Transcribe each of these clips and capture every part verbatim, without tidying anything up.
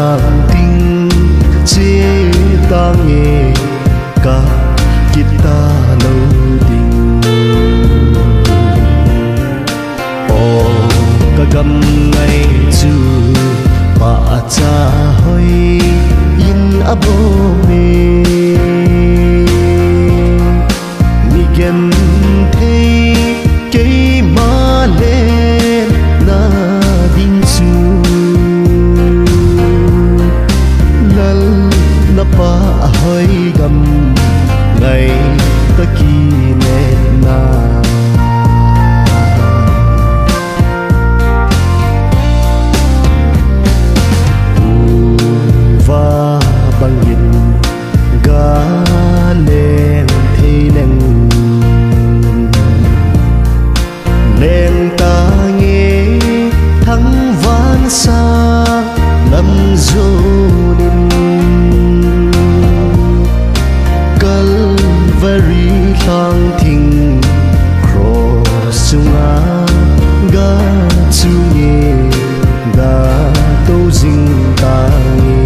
Ang ting che tange ka kita lo ding. O ka gam ngai chu pa cha hoi in a bo me. Mi genthei keima le na ding chu Lal na pa a hoi gam ngai ta ki ne na. Uva bangin ga leng thei leng. Leng tange thangvahsa lam zonin. Calvary lhang thing cross chunga ga chunge ga to jing tange.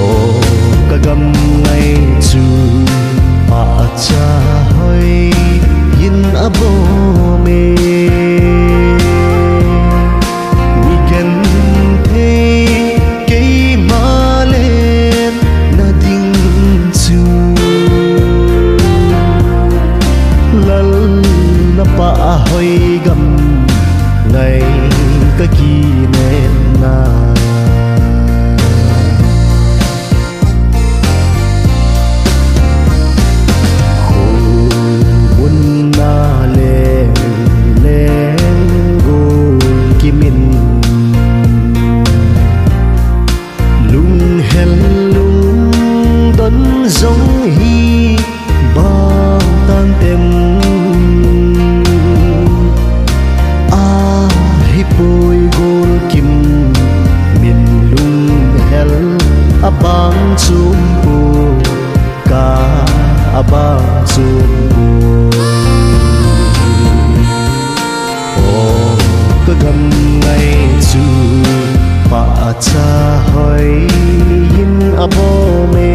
O ka gam ngai chu pa cha hoi in a bo me. Mi genthei keima le na ding chu Lal na pa a hoi gam ngai ka ki ne na. Khun na leng leng gol kimin. Lunghel lungdon jong hi bang tan tem. A hi poi gol kim min lunghel a bang chum pu ka a bang chum pu. O ka gam ngai chu pa cha hoi in a bo me.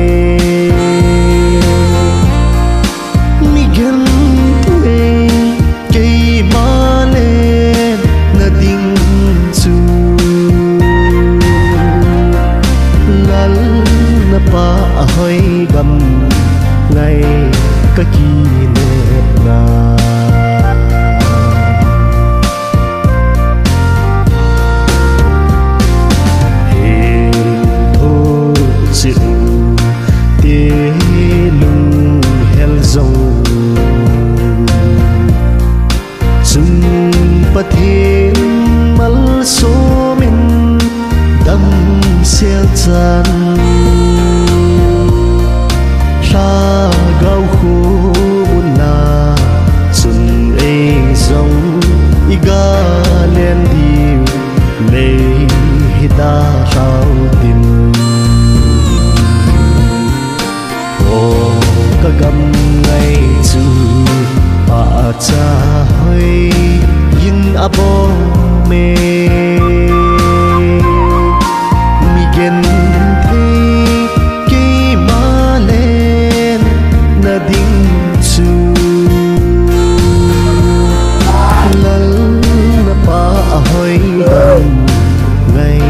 Mi genthei keima le na ding chu Lal na pa a hoi gam ngai ka ki ne na. He tho si u te lunghel jong chun Pathen malsom in damsel chan. Lhagao khun na chun ei jong i ga leng diu lei hi da lhau tin. O ka gam ngai chu pa cha hoi in a bo me. Mi genthei keima le na ding chu Lal na pa a hoi gam ngai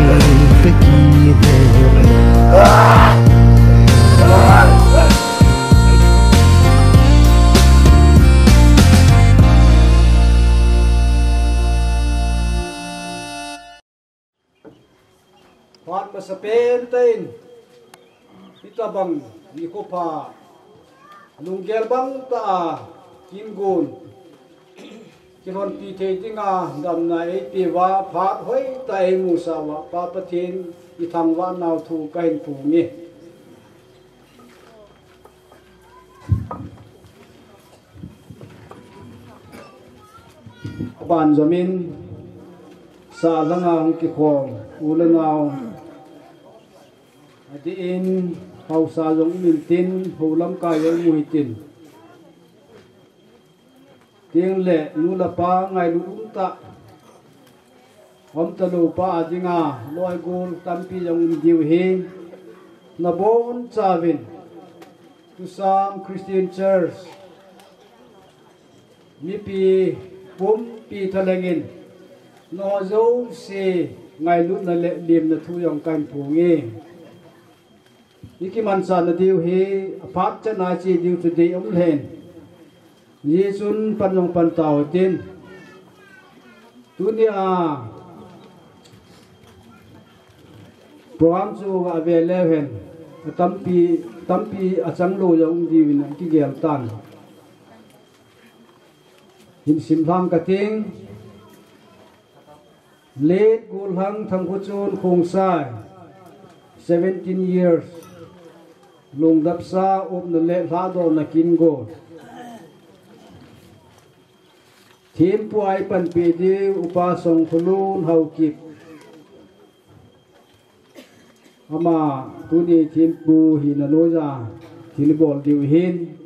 ka ki ne na. Phat masa pen tah in, hitabang nikho pha, lunggel bang tah a, kin gun, kilhonpi thei dinga damna eipeuva, phat hoitah a eimusah uva, Pa Pathen i thangvah nau thu kahin phong e. Aban jomin, sah langa hung kikhom u le nau, adeh in, haosa jong um intin, hou lamkai jong um u hitin. Tin le, nu le pa ngailut umtah, Om talou pa a dinga loi gol tampi jong um diu hi. Nabon chauvin Tusam Christian Church mipi pumpi thalengin nangho jouse ngailutna le limna thu jong kahin phonge. Ikimanchah nadiu hi aphat chan a che diu chu dei um lheh in. Hijeh chun pan jong pan tau hitin. Tunia program chu ave leu hen. Atampi, tampi achang lou jong um diuvin kigel tan. Hin simlhang kating. Late Golhang Thangkhochon Khongsai, seventeen years. Lungdapsa, upna le lhadohna kin got. Thempu a eipanpi diu Upa Songkholun Haokip. Ama tuni thempu hina noiya thil bol diu hin.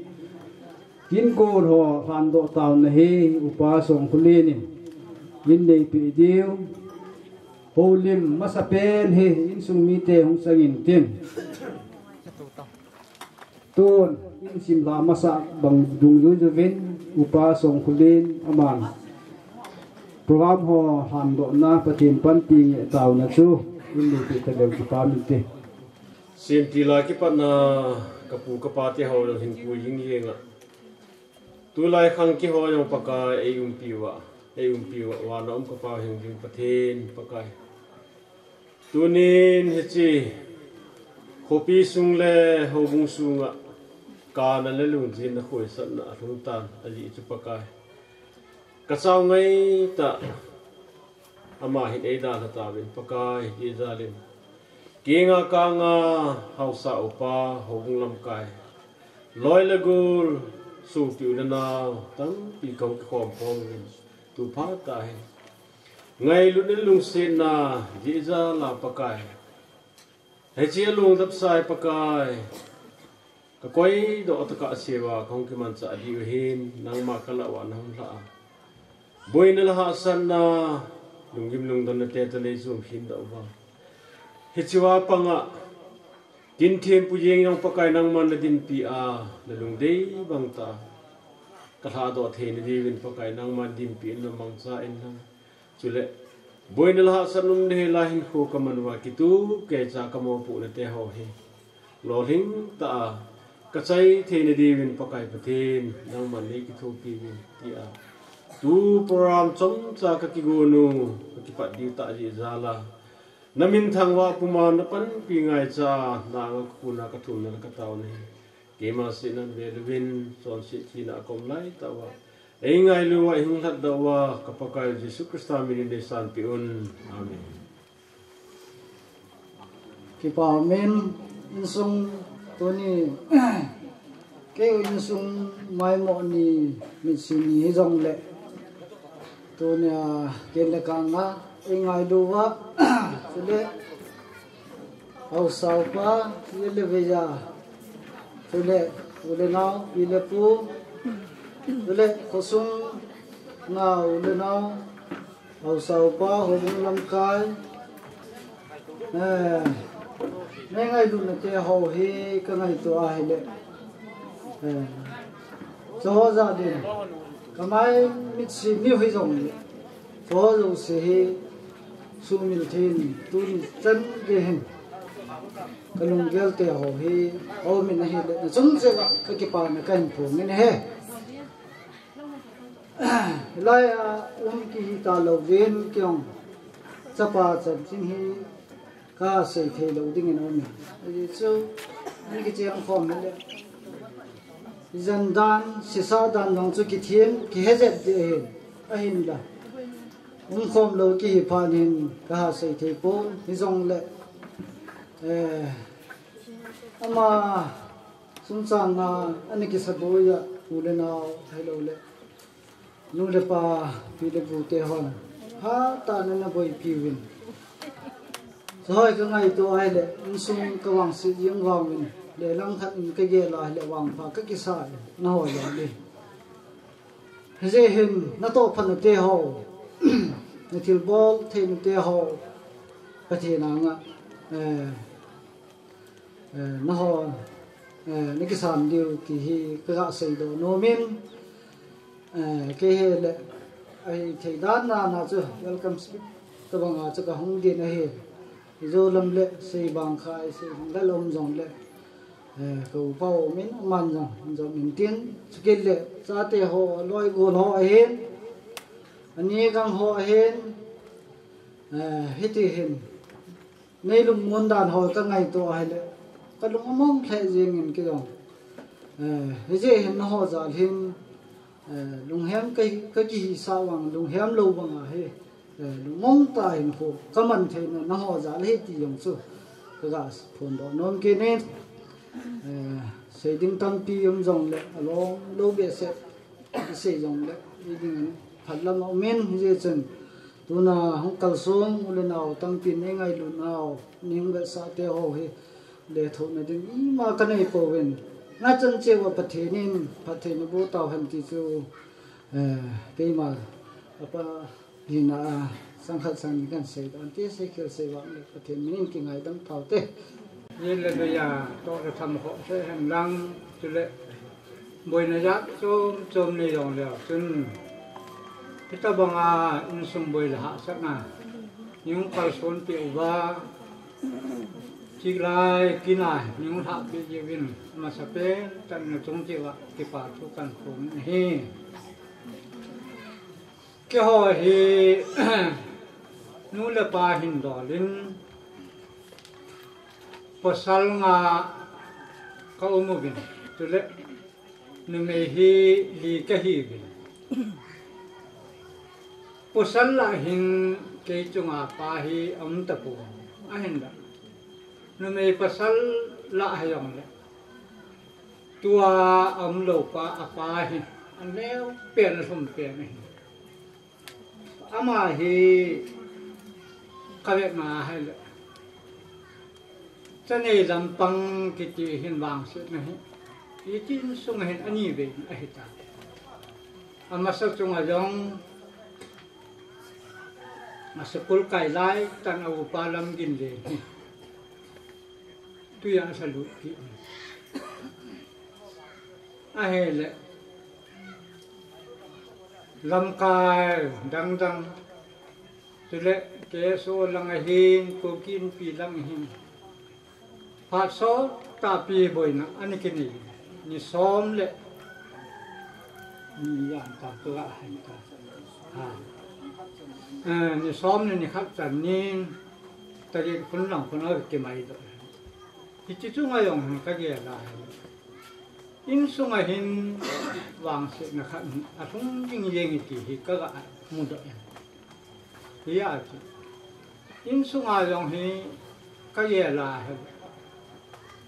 Kin got ho lhandoh tauna hi Upa Songkholun in eineipeh diu. Houlim masapen hi insung mite hung chang intin. Tun, in simlha masa bang dungjui jouvin, Upa Songkholun aman program ho lhandohna Pathen panpi ngeh tauna chu, in neipeh taleu kipah inte. Semtil a kipatna kapu kapa teho jong hin pui jing jeng a. Tulai khang keiho jong Pakai eiumpi uva, eiumpi uva, vana um ka Pa Hengjing Pathen Pakai. Tunin hiche khopi sung le houbung sunga kana le lungjinna khoisatna alhung tan, ajeh chu Pakai, kachao ngaitah ama hin eidalha tauvin Pakai, hijeh a len. Kinga kanga haosa upa, houbung lamkai, loi le gol, sopi u le nao tampi kahung kikhom khom uvin, tu phat a hin ngailutna lungsetna jeh jal a Pakai, hiche lungdapsa Pakai, kakoi doh tokah a sea kahung kimanchah diu hin nangma kalah uva nahung lhah a, boina le hahsatna, lunggim lungdonna te toh neichom khin doh uva, hichea panga kin thempu jeng jong Pakai nangman nadinpi a, nalungdei bang tah a kalhadoh theina diuvin Pakai nangman dinpi in, namangcha in lang. Chule boina le hahsatna um le hela hinkho kaman uva kitup keicha kamopohna teho hi lolhing tah a kachai theina diuvin Pakai Pathen nangman neikithopi uvin tia, tu program chomcha kakigon u, kakipat diu tah jeh jal a, naminthang uva puma napanpi ngaicha a, nanga kakona kathumna le kataona hi keima sehna in ve louvin, chonset thina a kaum laitah uva, eingailu uva, eihung lhatdoh uva, ka Pakai Jesu Christa min in neisanpeh un. Amen. Kipa umin, insung tuni, keiho insung maimo ni, mitsi ni hijongle, tunia ken le kanga eingailu uva, chule haosa upa, pi le veiya, chule u le nao, pi le pu, chule khosung nga u le nao, haosa upa, houbung lamkai, eh, neingailutna teho hi kangaito ahile, eh, chuho jal in kamai mitsi miu hijongle, chuho jouse hi sumil thei in, tuni chan gei hin kalunggel teho hi aumin ahile, nachung cheh uva kakipana kahin phongin ahi. Hilai a um kihi talouvin, keijong chapa chanchin hi kasei theilou dingin aumin. Ajeh chu in kicheng khom hile, jan dan, sesa dan jong chu kithem, kihe jep ding ahin, ahinla umkhom lou kihi phat in kaha sei thei pon, hijongle, eh, ama chungchang a ana kisaboi a, u le nao ahiloule nu le pa, pi le pu tehon hatah in ana boipi uvin, chuho hi kangaito ahile, insung kavangset jeng vang uvin, le langkhat in kagel ahile vangpha kakisa in, nangho jong le hijeh hin natoh phatna teho Na thilbol theina te ho Pathen anga, eh, eh, na ho, eh, na kisan diu ti hi ka ga seidoh nom in, eh, kei hi le, ahi thei dan na na chu welcome speech tabang a chu ka hung din ahi. Ijo lam le sei bang kha, isei bang le lom jong le, eh, ka upa u min aman jong, jong min tin, chukit le, chate ho, loi gol ho ahin, ani gang ho ahin, eh, hiti hin, nei lungmon dan ho ka ngaito ahile, ka lung among lheh jeng in kei jong. Eh, hijeh hin na ho jal hin, eh, lunghem ka, ka kihisah vang, lunghem lou vang ahi. Eh, lungmong tah in khu, ka man theina na ho jal hi ti jong chu, ka ga phondoh nom kit in, eh, sei ding tampi um jong le, alom lou behseh, i sei jong le, i ding in, phat lam a um in, hijeh chun, tuna hung kalsong, u le nao, tampi nei ngailut nau, nei hung vetsah te ho hi, lethuhna ding ima ka nei pouvin. Ngaicha cheh uva Pathen in phatthei naboh tauhen ti chu, eh, keima apa hina a sang khat sang ni kan seidoh in, ti sei khel sei vang le Pathen min in kingaidam tau te. Hallelujah, toh le tham ho se hen lang, chule boina jat chom chom nei jong leu chun, hitabanga insung boi le hahsatna nei hung kalsonpeh uva, chulai kin a nei hung lhahpeh jeh uvin, amasapen tah in na chung cheh uva kipa thu kan phong ahi. Keiho hi nu le pa hin dol in, pasal nga ka um uvin, chule numei hi li ka hi uvin. Pasal lah hin kei chunga pa hi aum tapon, ahinla numei pasal lah hi jong le, tua aum lou pa, apa hi aneo pen, alhum pen ahi. Ama hi ka vetna ahile, chanei lampang kiti hin vangsetna hi, hiche insung a hin ani vei ahitai. Amasa chunga jong, a school kai lai tah in a upa Lamginlen hi tui a alut kit. Ahile, lamkai dang dang, chule K S O lang ahin, Kuki Inpi lang ahin, phat sot tahpi boina ana kinei. Ni som le ni jan tah tua ahin ta. Ha. Eh, ni som le ni khat chan nin, tarik khun lang khun a kimaidoh. Hiche chunga jong hin ka gel a hin, insung a hin vangsetna khat alhung ding jeng e ti hi ka ga mudoh e. Hijeh chun, insung a jong hi ka gel a hin,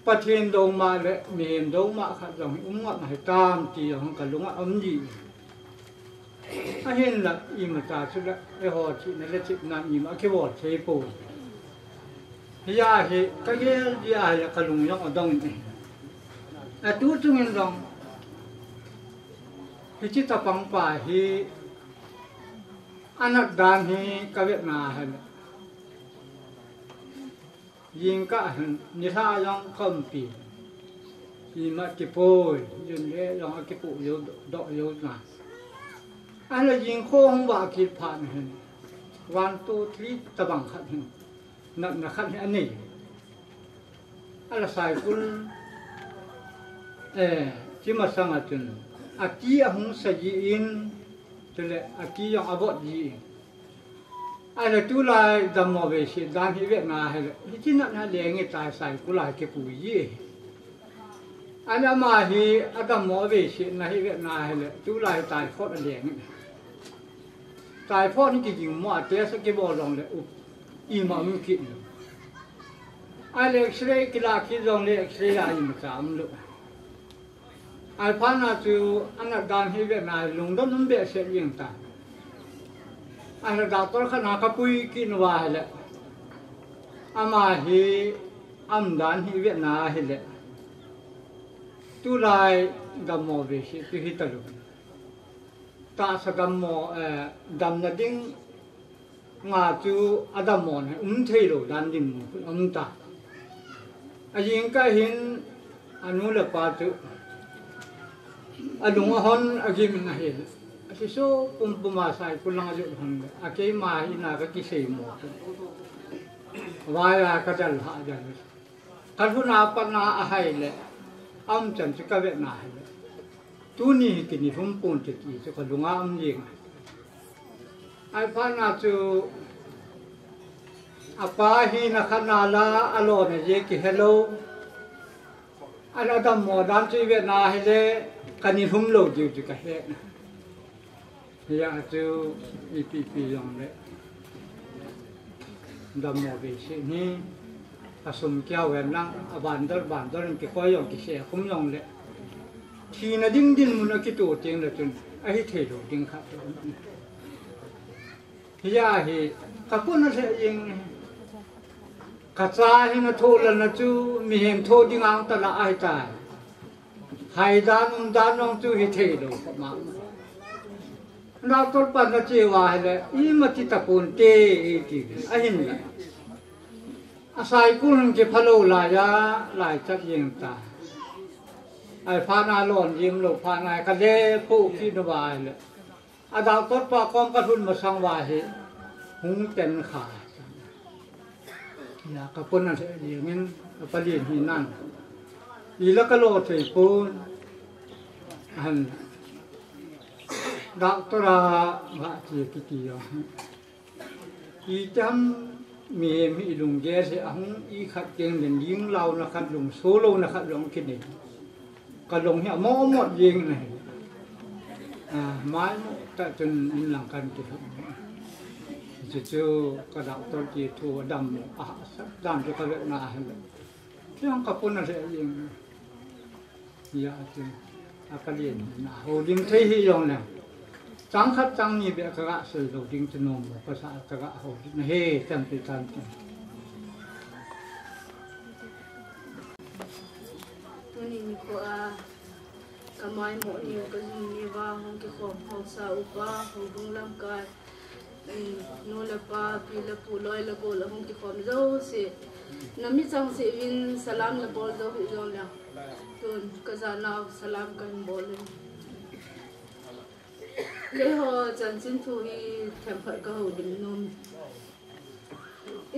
Pathen douma le mihem douma khat jong hi um ngam ahitam ti jong ka lung a um ji. Ahinla imacha chu la, eiho chihna le chihna ima kibol thei poi. Hijeh hin ka gel jeh a hi ka lung jong adong in. Atu chungin jong, hiche chapang pa hi anat dan hi ka vetna hin, jingkah hin nilhah jong ka umpi. Ima kipui, jun le jong akipoh jou, doh jou na. Ahile jingkho hung vah kit phat hin, one, two, three tabang khat hin, natna khat hi anei. Ahile Saikul, eh, chi masang a chun, ati ahung sa ji in, chule ati jong avot ji in. Ahile tulai dammo veiset dan hi vetna hile, hiche natna leng itai, Saikul a kipui ji. Ahile ama hi adammo veisetna hi vetna hile, tulai typhoid aleng in. Typhoid hi kijing mo a test kibol jongle, u, ima um kit lou. Ahile X-ray kilah kit jongle X-ray a imacha um lou. Ahile phat na chu anat dan hi vetna hi lungdon um behseh jeng tai. Ahile doctor khat na kapui kit uva ahile, ama hi aum dan hi vetna ahile, tulai dammo veiset chu hitalou. Tahsa dammo, eh, damna ding nga chu adammo na um thei lou dan dinmun um ta. Ajingkah hin anu le apa chu alung ahon agim in ahile, ati so pumpum a Saikul lang alut hon le, akeima hi na ka kisei mo. Vaya ka jal ha jal. Ka lhun a pat na ahai le, aum chan chu ka vet na ahile, tuni hi kini lhum pon te ti chu ka lunga um jing. Ai phat na chu apa hi na khat na la, alo na je kihe lou. Ana dammo dan chu i vet na ahile, kani lhum lou diu chu ka he na. Hia chu ipi pi jong le dammo ve se ni, asum kiau ven lang, abandol bandol in kikoi jong kise khum jong le, thina ding dinmun a kito teng le chun ahi thei lou ding khat chu. Hia hi ka pun a le jing, ka cha hi na tho la na chu mihem tho ding ang ta la ahi tai. Hai dan um dan jong chu hi thei lou ka ma. Doctor pan na che va ahile, ima ti ta pon te, i ti. Ahin la. A Saikul hung kipha lou lai a, lai chat jeng ta. Ai phat na lon jim lou phat na ka le pu ki no va ahile. A doctor pa kom ka lhun masang va hi hung ten kha. Ya ka pon a le jing in, a palin hi nan. I la ka lo thei pon. Ahin doctor a va ti kiti yo. I tam mihem hi i lunggel hi ahung i khat teng le ning lau na khat, lungso lou na khat jong kinei. Ka long hi amo mo jing na hi. A, mai mo ta chun in lang kan ti. Chu chu ka doctor ti thu dammo a sa dan chu ka vet na ahile. Tiang ka pon a le jing. Ya, ati. A ka lien na houlim thei hi jong le. Chang khat chang ni be ka ga sei lou ding chu nom ka sa ka ga houlim na he chan ti chan ti. Tuni nikho a ka maimo ni ka jum ni va hung kikhom haosa upa houbung lamkai. Nu le pa, pi le pu, loi le gol ahung kikhom jouse. Na mi chang se vin salam le bol jou hi jong le. Tun ka janau salam kan bol in. Keiho chanchin thu hi themkhat ka houlim nom.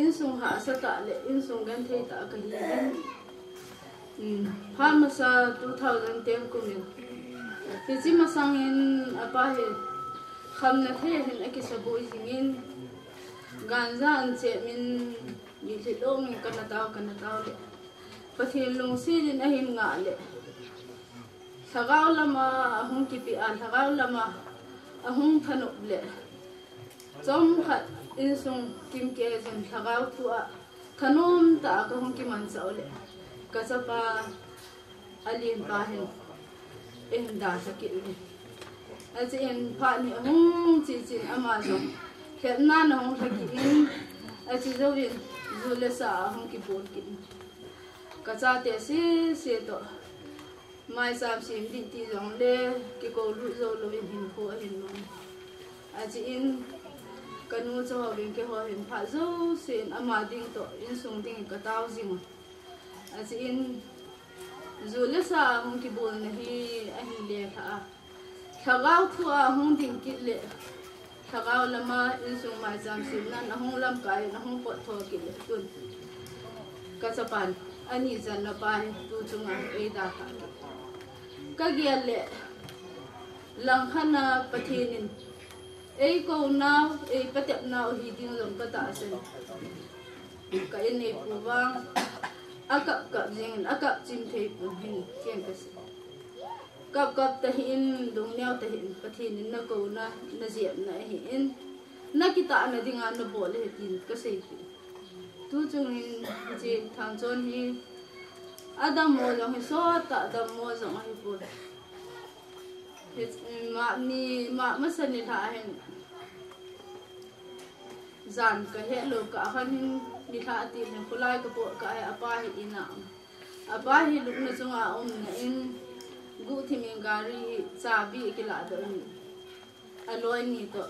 Insung hahsa tah le insung genthei tah ka hi in. Um, phat masa two thousand ten kum in. Hiche masang in apa hi khamna thei hin akisaboi jing in. Ganja an chem in, gilhit lou in kana tao, kana tao le. Pathen lungset in ahin ngah le. Lhagao lama ahung kipe a, lhagao lama ahung thanop le. Chomkhat insung kimkeh jin lhagao thu a thanom tah a ka hung kimanchah u le. Ka chapa alen pa hin eihin dalha kit uvin. Achuin phat ni ahung che chin ama jong lhepna ana hung lha kit in, achu jouvin ju le sa ahung kibol kit in. Ka chate sese toh maicham sem ding ti jong le kikou lut jou louvin hinkho ahin mang. Achuin ka nu chu houin keiho hin phat jouse in ama ding toh insung ding ka tao jing u. Achuin ju le sa hung kibolna hi ahile lhah a. Lhagao thu a hung ding kit le, lhagao lama insung maicham semna in ahung lamkai in ahung pot tho kit le tun. Ka chapan, ani channa pa hi tu chunga eidalha kit. Ka gel le, langkhat a Pathen in eikou nau, eipatep nau hi ding jong ka tahsan. Ka in neipu vang, akap kap jing in, akap chim thei pon hin, ken ka sei. Kap kap tahih in, lungneo tahih in, Pathen in nakouna, najepna ahin, nakitahna dinga nabol ahi tin ka seipeh. Tu chung hin hiche Thangchon hi adammo jong hi sot tah, dammo jong ahipon. Hi, ma ni, ma masa nilhah hin jan kahet lou kah khan hin nilhah ati hin kholai kapot kah hi apa hi in a um. Apa hi lupna chunga aumna in, guhthim in gari hi chabi akilah doh in, aloi ni toh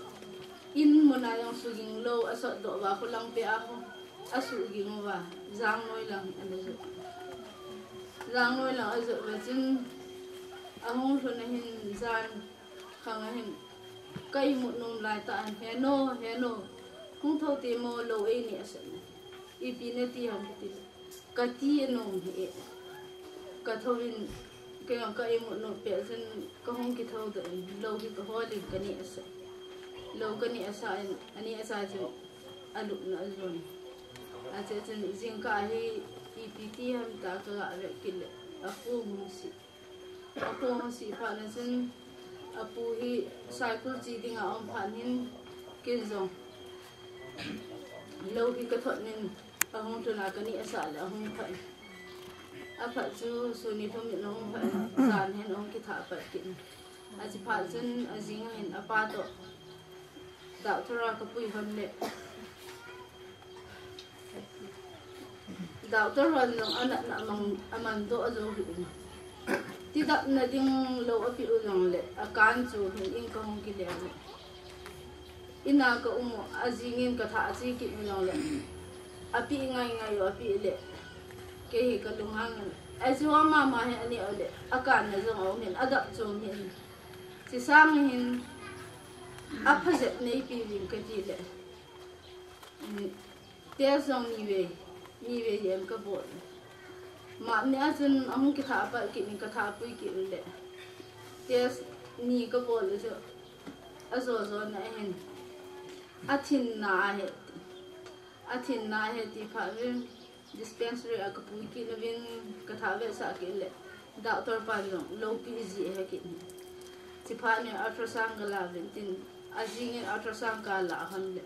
In muna jong suging lou, asot doh uva, khulang peh a khu asuging uva, Jangnoi lang ana jot. Jangnoi lang ajot uva chun, ahung lhun ahin jan khang ahin, ka imut nom lai tah in, "He nu, he nu, hung thou te mo, lou eini asat na. Ipi nati ham?" kati le. Kati nom hih e. Ka thouvin, kei jong ka imut nom peh chun, kahung kithou doh in, lou hi kahol in, kaneh asah. Lou kaneh asah in, aneh asah chun, alupna ajon. Ache chun, jingkah hi ipi ti ham tia kaga vet kit le, akong hung sih. Akong hung sih phat na chun, apu hi cycle che dinga aum phat in, ken jong lou hi kathot in, ahung lhun a kaneh asah le ahung phat in. Aphat chu sun ni thum in ahung phat in, jan hin ahung kithah pat kit in. Ache phat chun ajing ahin apa toh doctor a kapui hon le, doctor hon jong anatna amang, amandoh jou hih in. Tidap na ding lou apeh u jongle, akan chu lhun in kahung kile le, in a kaum u, ajing in kathah che kit u jongle, apeh ngai ngai u apeh le, kei hi kalunghang in. Achu ama ma hi aneh u le, akan na jong aum in, adap chu aum in. Chesang hin, apha jep neipe uvin kati le, test jong nivei, nivei jem kabol. Mani a chun ahung kithah pat kit in, kathah pui kit u le, test ni kabol u chu, ajo jo na ahin, athinna ahi, athinna ahi ti phat uvin, dispensary a kapui kit uvin, kathah vetsah kit le, doctor pan jong loupeh ji ahi kit in. Chephat in ultrasound kala uvin tin, ajing in ultrasound kala hon le,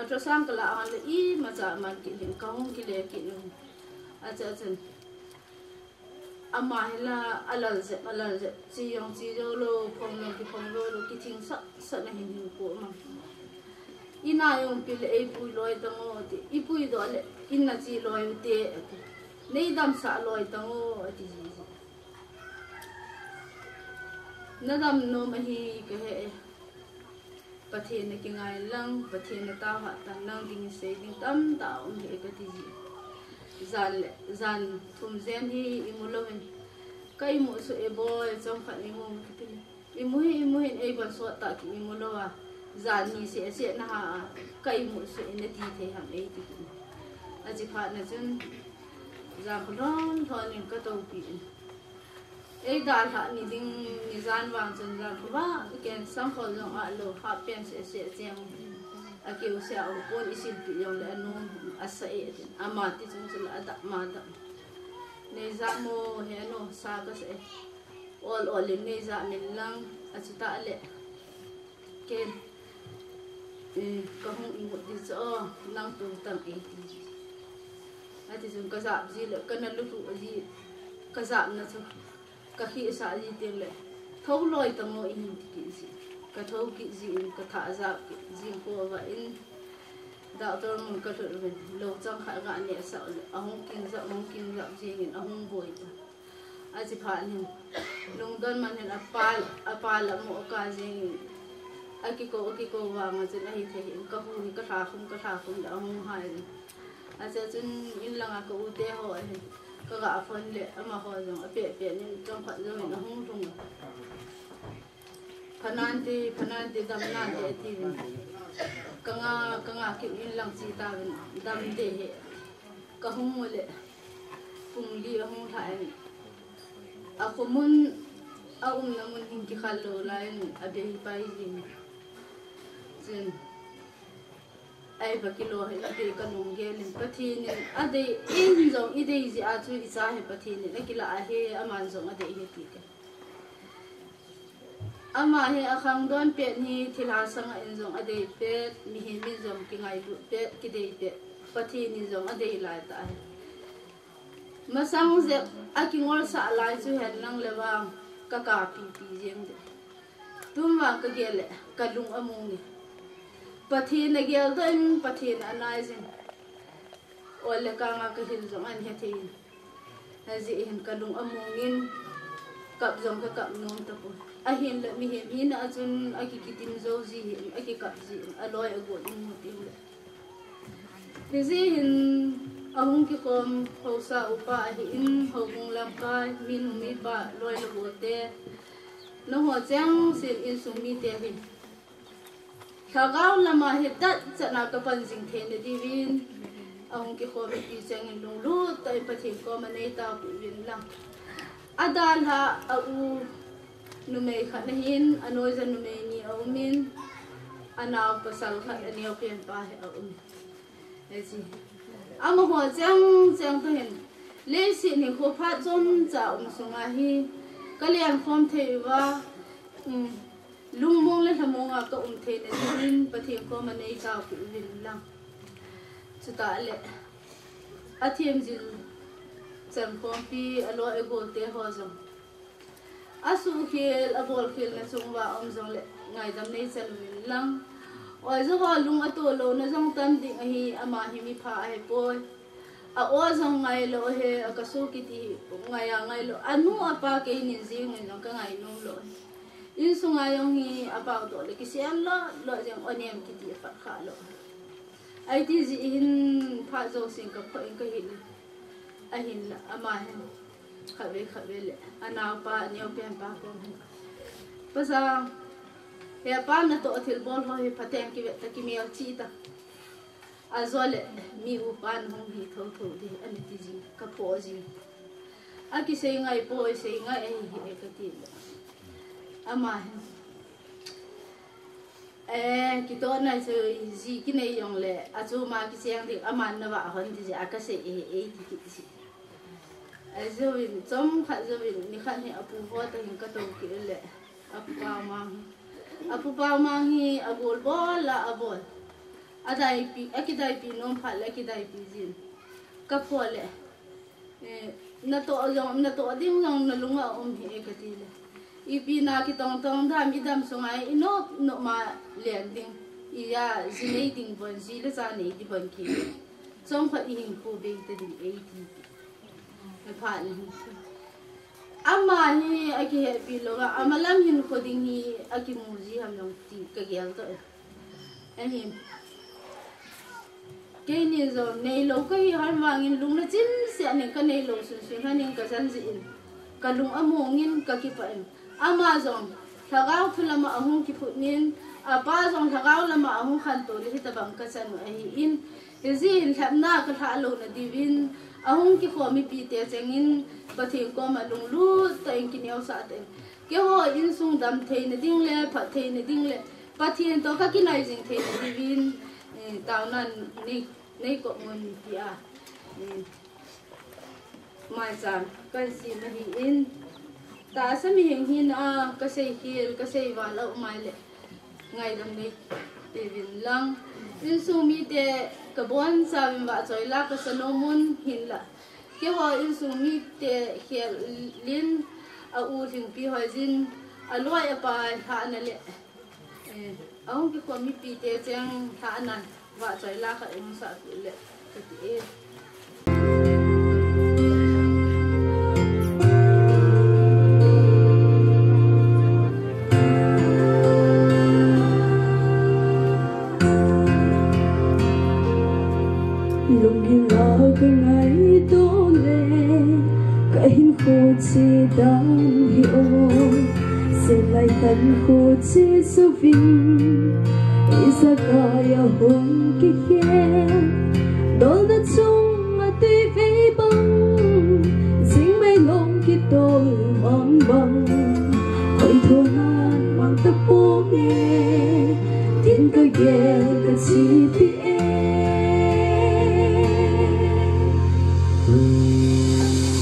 ultrasound kala hon le, imacha aman kit in, kahung kile kit in. Ache chun, ama hi la alal jep, alal jep, che jong che jou lou, phong jong kiphong jou lou, kithing sah sah na hin hinkho mang. In a jong pi le, eipui loi tang o ti, ipui doh le, in a che loi u te, ati. Neidamsah loi tang o, ati ji ji. Nadam nom ahi kahe e. Pathen nakingai lang, Pathen nataohah tan lang ding, sei ding tamtah aum e kati ji. Jan le, jan thum jen hi imu louvin, ka imu soh e boi, chomkhat imu kiti le, imu hih, imu hih in, eibon sot tah ki imu lou a, jan ni seh seh naha a, ka imu soh e nati thei ham eiti kit in. Ache phat na chun, jan kholhon lhon in katoupi in. Eidalhah ni ding nijan vang chun jan khovah ken sangkhol jong ahlou, half pant seh seh cheng. Akeu seh a um pon, isilpeh jongle anom, asa e atin. Ama ti chung chule adap ma dap. Neijah mo, he nu, sa kasa e. Ol ol in neijah min lang, achutah le, ken, eh, kahung imut ding chu o, nang tu tang eiti. Ati chun kajap ji le, kana lutlut ji, kajapna chu kakhehsah ji tengle, thou loi tang o ihin ti kit ji. Kathou kit ji in, kathah jap kit jing kova in, doctor mun kalhut uvin, lou chang khat ganehsah ule, ahung kingjap, ahung kingjap jing in, ahung boi ta. Ache phat hin, lungdon man hin apa, apa la mo ka jing in, akikou, akikou vang a chun ahithei hin, kahu hi kalha khum, kalha khum le ahung hai in. Ache chun in langa ka u teho ahin, kaga phone le amaho jong apeh peh in chomkhat jouvin ahung lhung. Phanante, phanante, damnante atiuvin. Kanga, kanga kit in lang che tauvin, dam deh e. Kahung ule, pung li ahung lha in. Akhomun, aumna mun hin kikhal lou lai in, abeipai jing. Chun, eiva kilou hi, adei kalunggel in. Pathen in adei in jong, idei jeh a chu icha hi Pathen in akilah ahi, aman jong adei ahi ti ka. Ama hi akhangdon pet hi thilha sanga in jong adei pet, mihem in jong kingailut pet, kidei pet, Pathen in jong adei lai tah ahi. Masang jep akingolsah lai chu hen lang le vang, kakapipi jeng ding. Tun vang kagel le, kalung among e. Pathen ageldoh in, Pathen anai jin. Ol le kanga kahil jong ahin hethei in. Ajeh hin kalung among in, kap jong kakap nom tapon. Ahinla mihem hina a chun akikitim jou ji hin, akikap ji hin, aloi agot in mu tin le. Hijeh hin ahung kikhom haosa upa ahin, houbung lamkai, minu mipa, loi le gote, nangho chengse insung mite hin lhagao lama hi tatchatna kapan jing theina diuvin, ahung kikhom mipi chengin lunglut tah in Pathen koma neitaopeh uvin lang. Adalhah a u numei khat ahin, anoija numei ni aumin, anao pasal khat, aneopen pa hi aumin. Hiche amaho chengcheng toh hin leiset hinkho phat chomcha um sunga hi kalenkhom thei uva, um, lungmong le lhamong a kaum theina diuvin Pathen koma neitaopeh uvin lang. Chutah le athem jil chankhompi, aloi agote ho jong, asuhkhel abolkhelna chung uva um jongle ngaidam neichan uvin lang. Oijo ho lung atoh louna jong tam ding ahi, ama hi mipha ahipoi. A-o jong ngailou ahi, akaso kiti hi ngai a ngailou. Anu apa keinin jengin jong kangainom lou ahi. Insunga jong hi apao toh le kisem lou lou jeng, onem kiti aphat khalou. Ahi ti jeh hin phat jousen kaphoh in kahil. Ahinla ama hin khatvei khatvei le anaopa, aneopen pa kom hin, Pajang, hepa natoh thilbol ho hi phaten kivet ta, kimelchih ta. Ajole mi upa nahung hi thouthou ding, ana ti jing, kaphoh jing. Akisei ngai poi, sei ngai ahi hi e kati le, ama hin, eh, kitohna chu ji kinei jongle achom a kicheng ding, aman navah hon ti jeh a kasei e, eiti kit ji. Ajouvin, chomkhat jouvin, nikhat hi apu ho toh hin katou kit le, apu Paomang hi, apu Paomang hi agol bol a abol. Adaipi, akidaipi nom phat le akidaipi jin. Kaphoh le, eh, natoh jong, natoh ding jong nalunga um hi e kati le, ipi na kitongtong dam, idam sunga inop nop ma len ding, iya ji nei ding bon, ji le cha nei ding bon kiti. Chomkhat ihinkho bei ta ding eiti. Aphat le hin, ama hi akiheppi louva, amalam hinkho ding hi akimu ji ham jong ti kagel toh e. Ahi, keini jong neilou kahi hon vangin lungna chimset nin kaneilou sunsun lhonin kajan jeh in kalung amongin kakipah in, ama jong lhagao thu lama ahung kiphut nin, apa jong lhagao lama ahung khantou le hitobang kachan u ahin, hijeh hin lhepna kalhah louna diuvin ahung kikhom mipite chengin Pathen koma lunglut tah in kineosah tah in, keiho insung dam theina ding le phat theina ding le Pathen toh kakinai jing theina diuvin, eh, taona nei, neikop un tia, eh, maicham kahin sem ahin, tahsa mihem hina a kaseikhel, kaseival aum a le ngaidam neipeh uvin lang. Insung mite kabonchauvin vahchoi la kasa nom un, hinla keiho insung mite khel in, a-u Lhingpi Hoijin, aloi apai lhahna le, eh, ahung kikhom mipite cheng lhahna vahchoi la khat ihung sahpeh le kati e. Lunggil a kangaito le kahinkho che dan hi o, senlai khankho che jouvin ijakai ahung kikhel, dolna chunga tuivei bang, jingmei long kitol mang bang, hoithonan mang taponge, tin kagel kachepi e.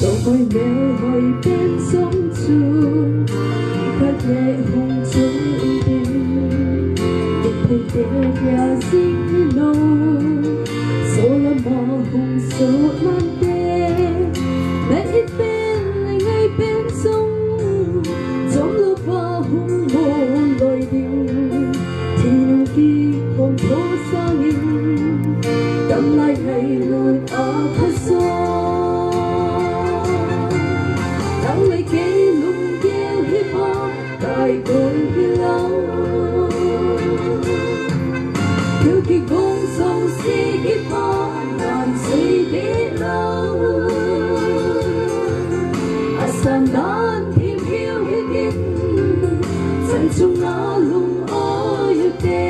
Lou hoi mel hoi pen jong chu nikhat le hung chung ding, mittheite kia jing hilou, solama hung sot nante, na it pen le ngai pen jong chomlouva hung mon loi ding, thinung kikhom tho sangin, tamlai ngailut a khaso, nang le kei lunggel hi ma, kai Kong hilou, thil kigong jouse kipah nan sei deh lou. Asan dan thim hiu hitin, chan chunga lung-oi ute.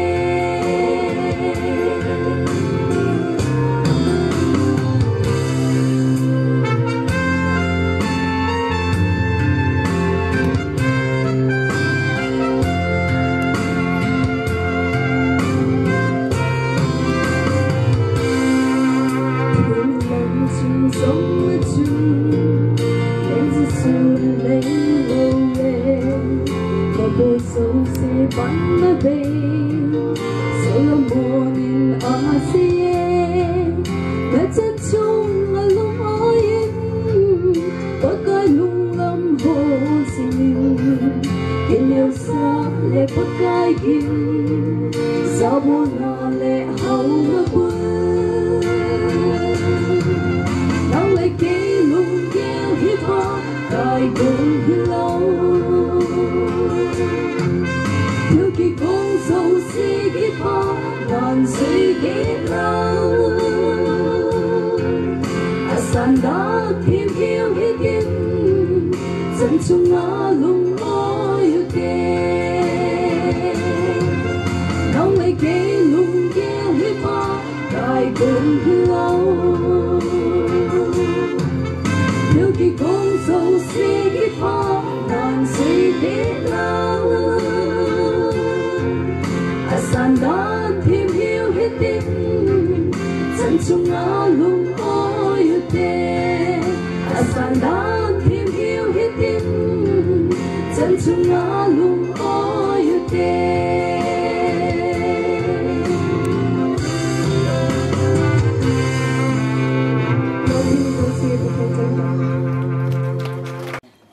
Solomon in a sei e, na chan chunga lung-oi in, Pakai lunglam ho jingin, kineosah le Pakai gin, jabolna le haona bul. Nang le kei lunggel hi Pakai gong hilou. Thil kigong jouse kipah nan sei deh lou. Asan dan thim hiu hitin, chan chunga lung-oi ute. Nang le kei lunggel hi Pakai gong hilou. Thil kigong jouse kipah nan sei deh lou. Asan dan thim hiu hitin, chan chunga lung-oi ute. Asan dan thim hiu hitin, chan chunga lung-oi ute.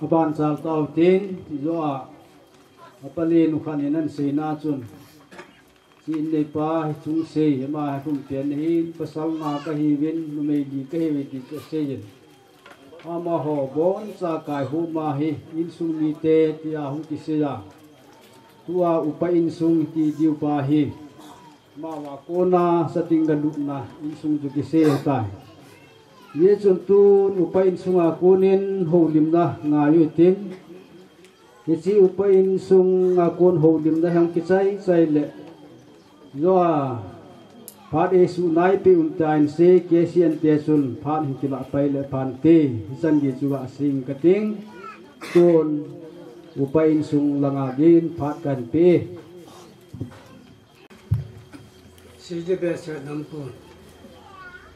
Aban chal tau tin, tijo a, apa le nu khat in aseina chun, chi in neipa hi chung sei, ama hi kum pian ahin, pasal nga kahiuvin, numei li kahiuve ti chu aseiyin. Amaho boncha kai huma hi, insung mite tia hung kisei a. Tua upa insung ti diu pa hi, amavang kona sating galutna insung chu kisei tai. Hijeh chun tun upa insunga konin houlimna ngai utin. Hiche upa insunga kon houlimna hi hung kichai chai le. Joa phat eisuh naipe un tin sei, K C N te chun phat hin kilah pai le phante, hichan gei chu gasei inge kating. Tun upa insung langa din phat kahin pe. Sidi behseh nampon.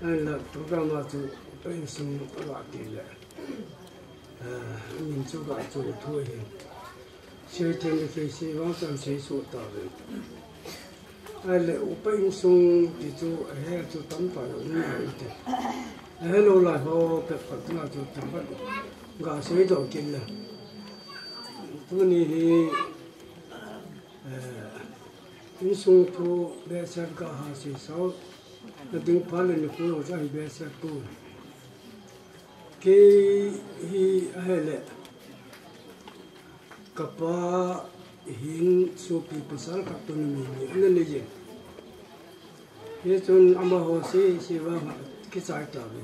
Ahinla program a chu upa insung agatile, eh, min chu gachon thou ahi. Seithei le seisei vang chan seisoh tauve. Ahile upa insung ti chu ahe chu tamtah jong um nai inte. Ahelou lai ho pet pet na chu tamtah gasei doh kit le. Tuni hi, eh, insung thu behseh kaha seisao. Nading phat le nikho jong chu ahi behseh poi. Kei hi ahile, kapa hin sopi pasal khat toh numei ni ana neiye. Hichun amaho sei sei vang kichai tauve.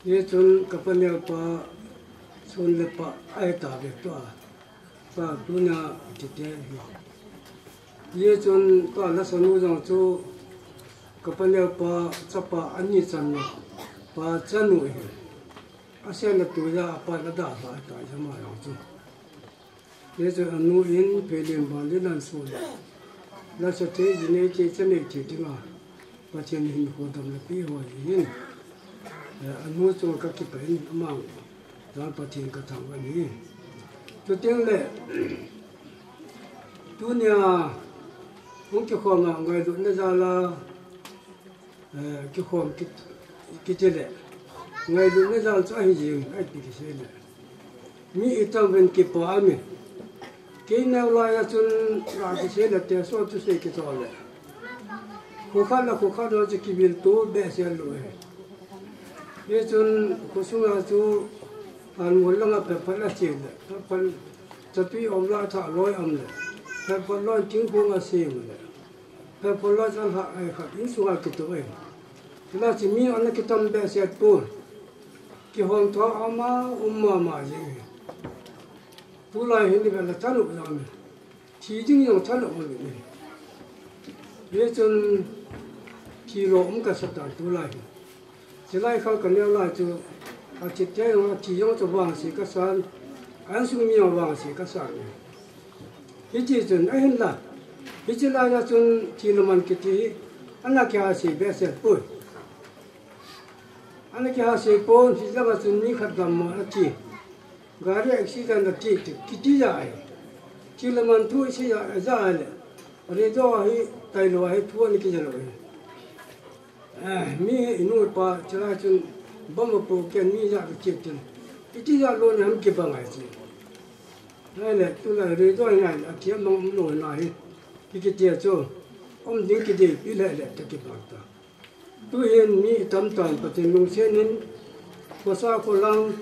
Hichun kapa neopa son le pah ahi tauve tua. Pa tunia kiti hi. Hichun pa lasonu jong chu kapa neopa chapa ani channa pa chanu ahi. Asenna tuja apa nadalha tai ama jong chu. Hichun anu in phelim ban le nan su le. Lasa thei ji nei thei cha nei thei dinga Pathen in hinkho damna pe ho ahin. Eh, anu chu kakipah in amang jal Pathen kathangvah in ahi. Chuteng le, tunia hung kikhom a ngailutna jal a, eh, kikhom kit, kiti le, ngailutna jal chu ahi jing, ahi ti kisei le. Mi itam uvin kipa aum e. Kei neo lai a chun ga kisei le te so chu sei kichol le. Khokhat le khokhat ho chu kivil to behseh lou e. Hichun khosunga chu anmol langa phat phat ache le. Phat phat Chatui um la tha loi um le. Pherpon loi tingkung a sem le. Pherpon loi chan ha ai khat insunga kitu ai. Tila chi mi ana kitam behseh pon. Kihong tho ama um mama jing. Tulai hin ni vela tanu jang ni. Thi ding jong tanu um ni. Hichun thi lo um kasa tan tulai hin. Chilai khang kaneo lai chu, athi te jong, athi jong chu vangse kasan, a insung mi jong vangse kasan. Hiti chun ahinla, hichi laia chun thi le man kiti hi, ana kihase behseh poi. Ana kihase pon, hilanga chun mi khat dammo athi. Gari accident athi, kiti ja ai. Thi le man thu isi ja, ja ai le. Redio hi, tailou hi, thu ana kija lou hi. Eh, mi hi inu ipa, chilai chun bom apo ken mi ja ka chep tin. Iti ja lo ni ham kibang ai chi. Nai le, tulai redio ngai le, athiam mang um lo na hi. Ki kitia chu. Um ding kidei, pi le le, ta kibang ta. Tuhin mi tamtah in Pathen lungset in, khosa kholang,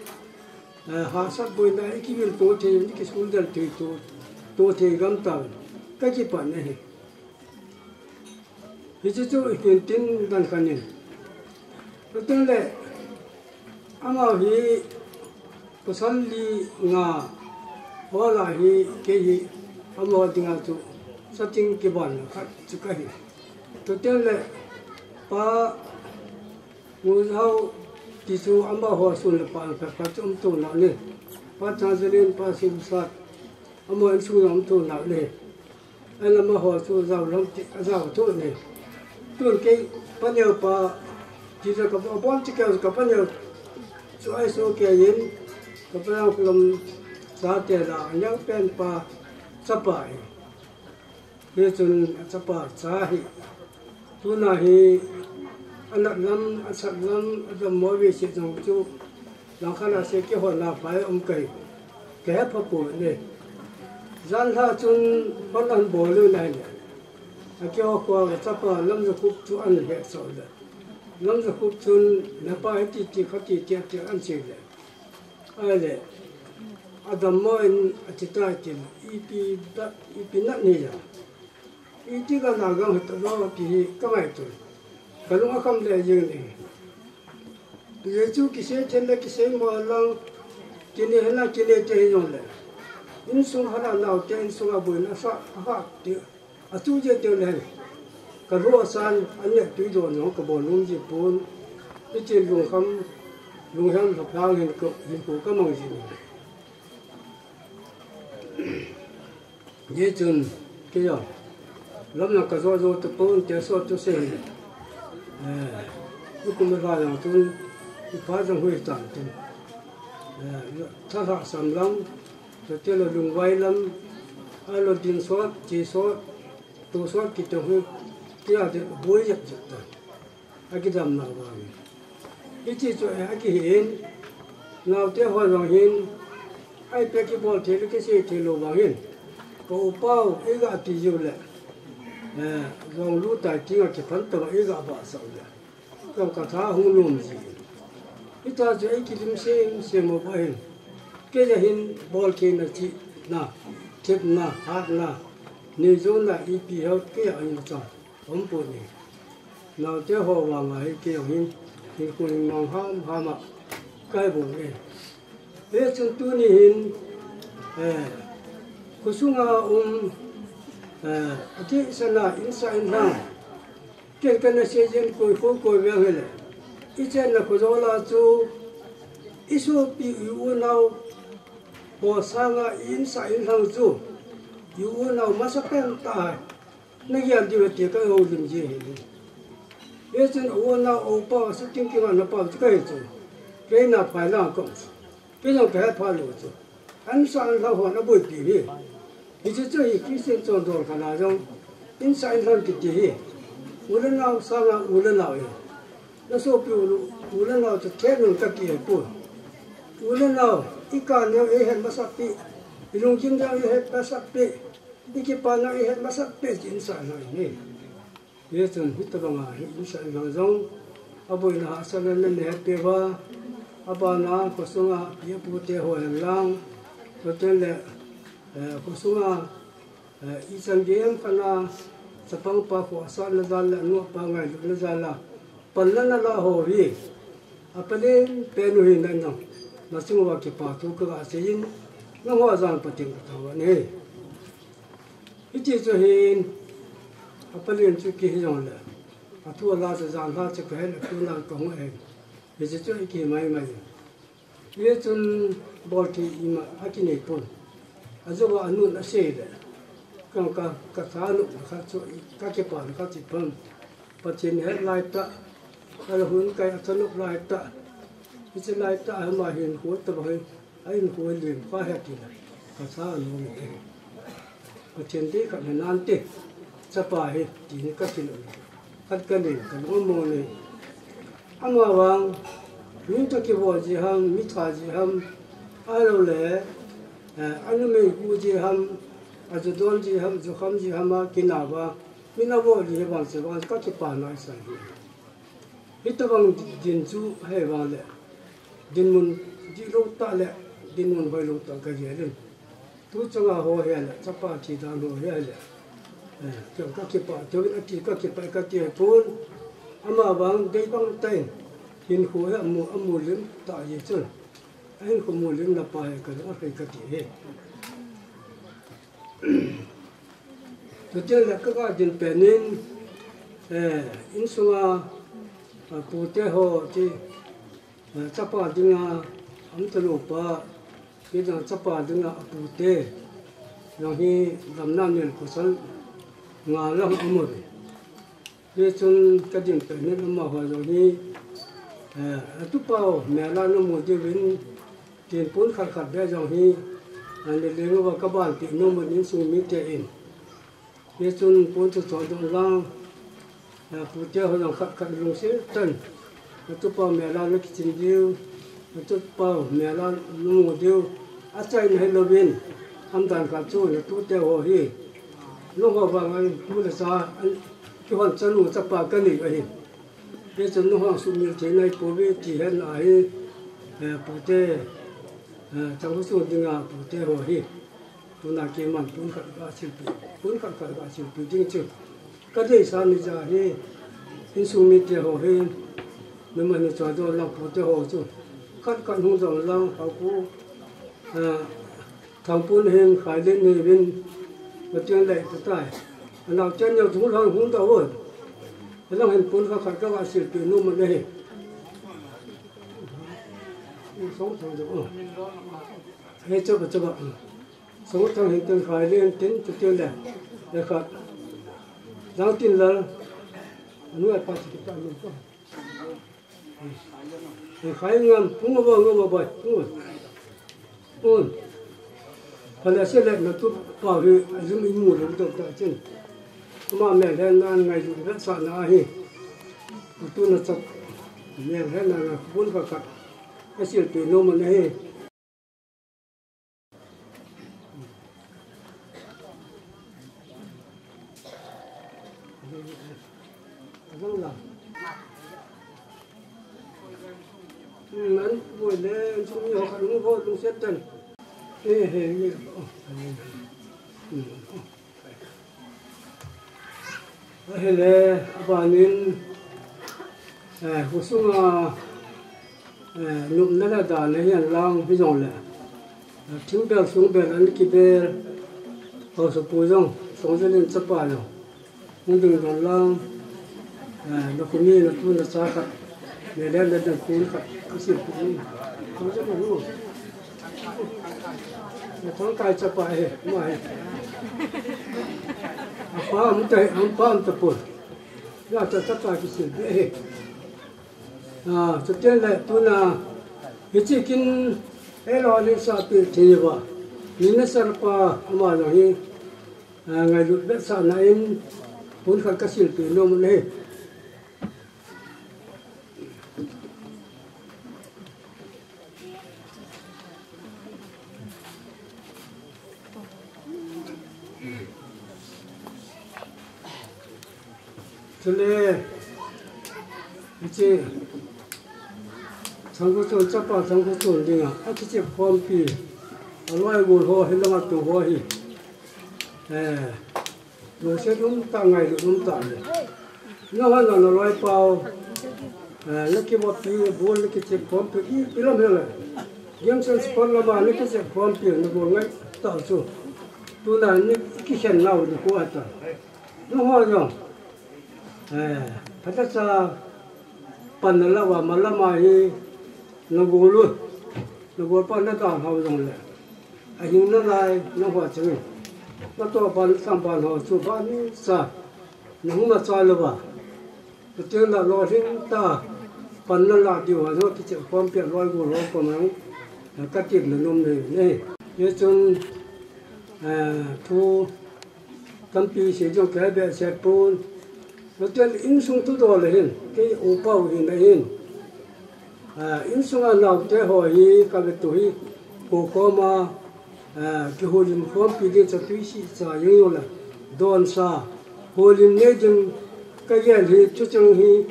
eh, hahsat boina, i kivil to thei, i kisul del thei to, to thei gam ta. Ka kipan ahi. Hichu chu i kin tin dan khan in. Tutung le, amau hi pasal li nga hola hi kei hi amau dinga chu sating kiban khat chu ka hi. Tutung le, pa Ngu Zau ti chu amau ho sun le pa pha pha chu um tu na ni. Pa Chanzalin, pa Simsat, amau insung um tu na ni. Ahin amaho chu jao lam ti, ajao thu ni. Tun kei paneo pa, ti le ka bon ti kei ka paneo chu ai so kei in, ka paneo lam sa te la, anyang pen pa, chapa e. Hichun chapa cha hi. Tuna hi, anat lam, asat lam, adammo ve se jong chu, langkhat a se kihona pai um kai. Ka he pha poi ne. Jan lha chun hon an bol u nai le. A kiho kho a chapa Lamjakhup chu an he so le. Lamjakhup chun napa hiti ti khati ti ti an sei le. Ai le. Adammo in ati tai tin ipi da, ipi nat ni ja. Iti ka na gang hita lo ti hi ka ngaito. Ka lung akham le jing ni. Jesu kisei then le kisei mo lang kine hena kine te hi jong le. Insung hana nao te insung a boina sa ha ti. Achu je te le. Ka lo san an ne tui do no ka bo lung ji pon. Iti lungkham lunghem lhaplang hin ko hin ko ka mang ji ni. Hichun, kei jong, lamna ka jo jo tapon, te so tu se. Eh, i kum la jong tun, i pa jong hui tan tun. Eh, tha lhasam lam, tu te lo lungvai lam, a lo din sot, che sot, tu sot kiti hui, kei a de boi jep jep ta. Akidamna vang. Hiche chu, eh, akihin, naote ho jong hin, ai pe kibol thei le kisei thei lou vang hin. Ka u pau, eiga ti jiu le. Eh, jong lu tai tinga kiphan tong eiga ba sau le. Jong ka tha hung lum ji. Hita chu ei kilim sem sem mo ba hin. Kei ja hin bol thei na chi na, thip na, hat na, nei jo na ipi hou kei a in chang. Hom pu ni. Naote ho vang a hi kei hin, hin kun hin mang ham ham a kai bu ni. Hichun tuni hin, eh, khosunga um, eh, ati sana insa inlang. Ken kana sei jin koi koi koi veng hele. I chenna khojo la chu, i sopi i unau, ho sanga insa inlang chu, i unau masapen ta hai. Na gel diu ti ka houlim ji hi. Hichun u nao u pa, suting kinga na pa chu ka hi chu. Kei na phai lang kong chu. Kei jong ka he pha lou chu. An sa an la hon a boipi hi. Hichu chu hi Christian chondol khat a jong. Insa inlang kiti hi. U le nao sanga u le nao hi. Na sopi u le, u le nao chu thet nun ka ki he pu. U le nao, i ka neo i het masat pi. I lunggim neo i het masat pi. I kipa neo i het masat pi chin sa neo i ni. Hichun hitabanga hi insa inlang jong. Aboina hahsatna nei het peh uva. Abana khosunga pi apu te ho hen lang. Tutin le Eh, khosunga, eh, ichan gei ham khat a, chapang pa kho asatna jal le, anu apa ngailutna jal a, panna nala ho hi, apalen pen u hi nang, nachung uva kipa thu kaga seiyin, nangho jal Pathen kathangvah e. Hiti chu hin, apalen chu kihi jongle, athu ala chu jan lha chu kahe le tuna kahung e. Hiche chu ikihi maimai. Hichun bolthei ima akinei pon. Ajouva anun asei le. Ka, ka, kathanopna khat chu, kakipana khat chu pang. Pathen het laitah. Ahilou hun kai athanop laitah. Hiche laitah ama hin khu tobang hin. Ahin khu lim kha he ti le. Katha anom e. Pathen dei khat hinante, chapa hi, tin katin, khat kanin, kalung among e. Amavang, mi toh kivo ji ham, mi tha ji ham, ahilou le, eh, anumei gu ji ham, ajudon ji ham, jukham ji ham a kinah uva, mi navo ji vang se vang, kakipana isah hi. Hitobang din chu hivang le, dinmun dihlou tah le, dinmun hoilou tah kajih in. Tu chunga ho hile, chapa thi dan ho hile. Eh, ka, kakipah, tu ati kakipah kati pon. Amavang, dei bang tah in, hinkho hi amu, amu lim tah ji chun. Ahinkho mu limna pa hi kalung akhei kati e. Tutin le kaga din penin, eh, insunga, ah, pute ho ti, eh, chapa dinga, am talu pa, kidang chapa dinga apute, jong hi damna nel kusal nga lam amu e. Hichun kadin penin amaho jong hi, eh, atupau mela namu diuvin, tin pon khat khat beh jong hi, eh, naleng uva kabanpi nom un insung mite in. Hichun pon chu chodoh lang, eh, pute ho jong khat khat lungset tah in, atupau mela nakichin diu, atupau mela namu diu, achaina hilouvin, hamdan khat chu natute ho hi, nangho vang a tu le cha, an, kihon chanu chapa kanei ahi. Hichun nangho sumil thei naipouve ti hen ahi, eh, pute, eh, Thangkhosun dinga pute ho hi. Tuna keiman pon khat kasilpi, pon khat khat kasilpi ding chu. Kadeisah ni ja hi, insung mite ho hi, nangman nachodoh lang pute ho chu. Khat khat hung jong lang, haupu, eh, Thangpon hin Khailen neivin, Pathen lei tatai. Anao chen neo chung lang hung tauve. Alang hin pon khat khat kaga silpi nom un ahi. Song thang jo. He choba choba. Song thang hin tin Khailen tin chu tin le. Le khat. Jang tin la. Anu apa ti ka min ko. Khai ngam, phung abo, ngam abo, phung. Un. Phala se le na tu pa hi, ajum imu lou dok ta chin. Ama mel hen nan ngailutna sahna ahi. Tu na chap. Mel hen nan na bun ka ka. Asilpi nom un ahi. Nan boi le, an sung ni ho khat hung ho lungset tan. He, he, he. Ahile, abanin, eh, khosunga, eh, nopna le dan ahi hen lang hijongle, eh, thingbel sungbel ana kibel, haosapu jong, Songjalin chapa jong, hung ding don lang, eh, nakhomi natu nacha khat, nele le dan pon khat, kasilpi. Songjalin nu. Nathangkai chapa hi, ama hi. Apa um ta, apa um tapon. Nacha chapa kisilpi hi. Ah, chuteng le tuna, hiche kin, eilou le sapi thei uva. Ni nasar pa ama jong hi, ah, ngailut vetsahna in, pon khat kasilpi nom un ahi. Chule, hiche, Thangkhosun chapa Thangkhosun dinga, akichep khompi, Aloi gol ho hi langa tu ho hi. Eh, lo se dum ta ngai dum ta le. Na ha na na loi pau. Eh, na ki mo pi bol na ki chek pom pi i pi lam hele. Game sen sport lama na ki chek pom pi na gol ngai ta chu. Tu na ni ki khen nau ni ko ata. Na ho jong. Eh, phata cha pan na la wa ma lama hi na gol u. Na gol pa na ta hau jong le. A hing na lai na ho chang. Na to pan sam pan ho chu ba ni sa. Na hung na cha le ba. Pathen la lolhing ta pan na la diu a, no, kichep khom pia loi gol ho ko mang, ka tip na nom nei nei. Hichun, eh, thu tampi sei jong ka be se pon. Pathen insung thu dol hin, kei upa u hin ahin. Ah, insunga naote ho hi, ka ve tu hi, ko koma, ah, kiholim khompi ding cha tui si cha jeng jong le, donsa, holim nei ding ka gel hi, chucheng hi,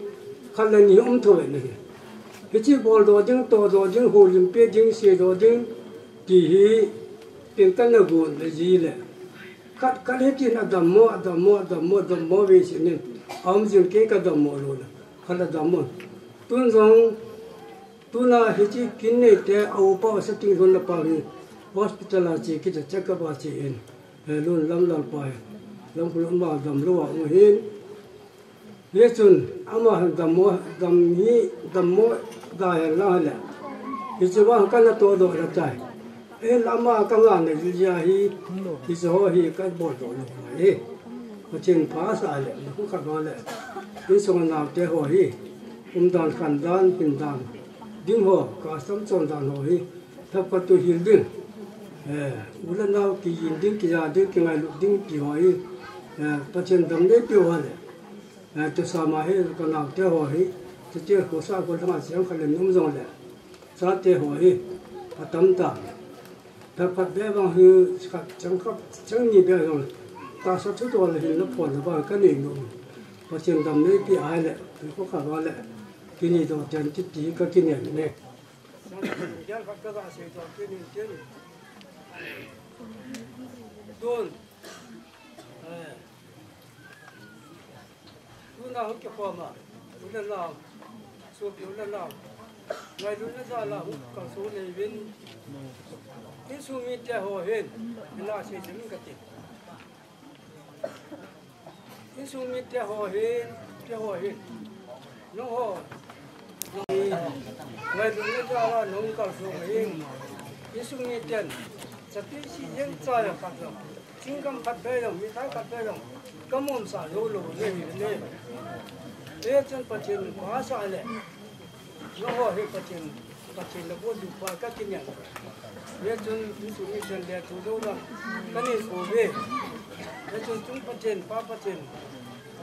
khat le ni um tho ve ni. Hichi bol do ding, to do ding, holim pe ding, se do ding, ti hi, tin kan na gun le ji le. Khat, khat hitin a dammo, a dammo, a dammo, a dammo ve si nin, a um jing kei ka dammo lo le, khat a dammo. Tun jong, Tuna hichi kin nei te a upa a setting zon la pa hi hospital a che kit a check up a che in. He lun lam lal pa hi. Lam khul um a dam lo a um hin. Hichun ama dam mo, dam hi, dam mo da hen la le. Hichi wa ka na to do da chai. Ei, lama ka ngah na jia hi, hiche ho hi ka bol doh lou ngai e. Pathen pha sa le, khu khat bang le. Insung a naote ho hi, umdan, khandan, hindan ding ho, custom chondan ho hi, thapkhat tu hil ding. Eh, u le nao kijin ding, kija ding, kingailut ding ti ho hi, eh, Pathen dam nei piu ho le. Eh, tu sa ma hi, ka naote ho hi, tu te khosa ko langa siang khat le nom jong le. Chate ho hi, atam ta. Thapkhat be bang hi, khat chang khat, chang ni be jong le. Tahsa thu to le hin la phon le bang ka nei nom. Pathen dam nei pi ai le, pi ko kha ba le. Kini do ten ti ti ka kinen ne. Jal khat ka ga sei to kini tin. Don. Eh. Tuna hung kikhom a, u le nao, sopi u le nao, ngailutna jal a hung kalson nei uvin, insung mite ho hin, ina sei jing ka ti. Insung mite ho hin, te ho hin, nangho, nang ngailutna jal a nahung kalson ahin, insung miten, chapang si jeng cha a khat jong. Thingkam khat be jong, mithai khat be jong, ka mom sa jou lou, nei, nei. Hichun Pathen pha sa le. Nangho hi Pathen, Pathen la bol du pa ka kinen. Hichun insung miten le thu jou la, ka nei pouve. Hichun chung Pathen, Pa Pathen,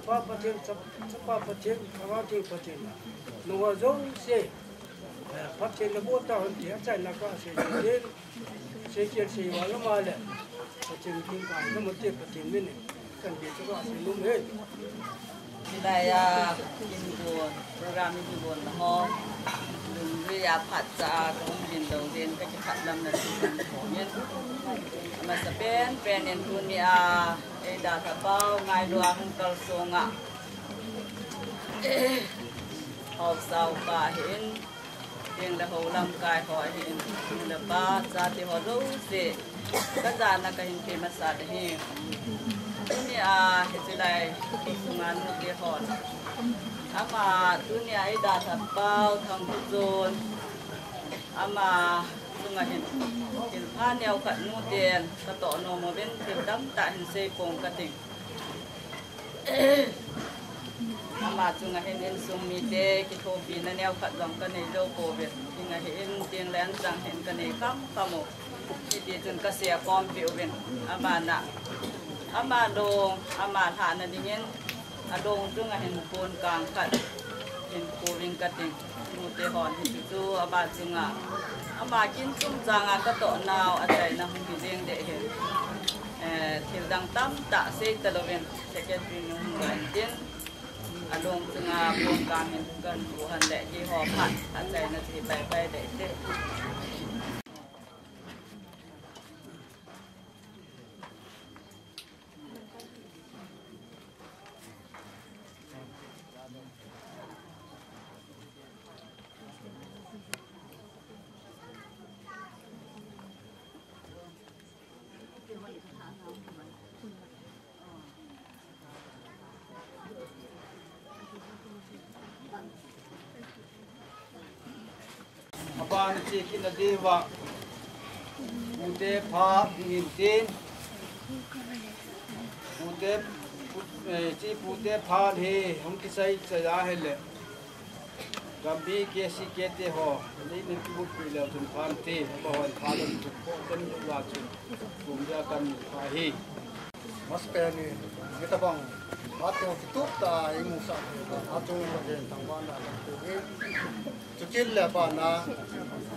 Pa Pathen, Cha, Chapa Pathen, Angaiting Pathen. Nangho jouse, eh, Pathen la bol ta hen ti, achaina ka sei, Pathen. Seikhel seival lama le, Pathen kin ka, na mute Pathen min in, kan be chu ka sei nom e. Hilai a, kin gon, program in gon na ho. Lungrui a phat cha a, ka hung bin dou den, ka kiphat lam na chu kan ko min. Amasa pen, pen in tuni a, ei dalha pau, ngailu a hung kalsong a. Haosa upa hin. Teng le ho lamkai ho ahin, nu le pa, chate ho jouse, ka jana ka hin pe masat ahi. Tuni a, hiche lai, sunga nute hon. Ama, tuni a, i dalha pau, Thangkhojon. Ama, sunga hin, thil pha neo khat nuten, ka toh nom uvin, thil tamtah hin sei pong ka ting. Ama chunga hin insung mite kithopina neo khat jong ka nei jou pouve. Hinga hin tin le anchang hin ka nei kham kham u. Hiti chun ka sei a kompi uvin. Ama na, ama long, ama lhahna dingin, along chunga hin pon kang khat hin kou ving ka ting. Nute hon hichu chu ama chunga, ama kin chungchang a ka toh nau achaina hung hi jeng deh hin. Eh, thil dang tamtah sei talouvin, secretary nu hung gon tin, along chunga pon kang hin kan kou han le hi ho phat achaina chu hi bye bye deh te. Pan chi kina diva. Pute pha dingin tin. Pute, pu-, eh, chi pute pha hi hung kisai chaya hele. Gambi K C K te ho, ni ni tu pu le tun phan te, ba hon pha le tu ko ten la tu. Kum ya kan pha hi. Masapen in, hitabang, ate ho kitup ta, imu sa, achung Pathen thangvahna kan pe hi. Chukit le bana,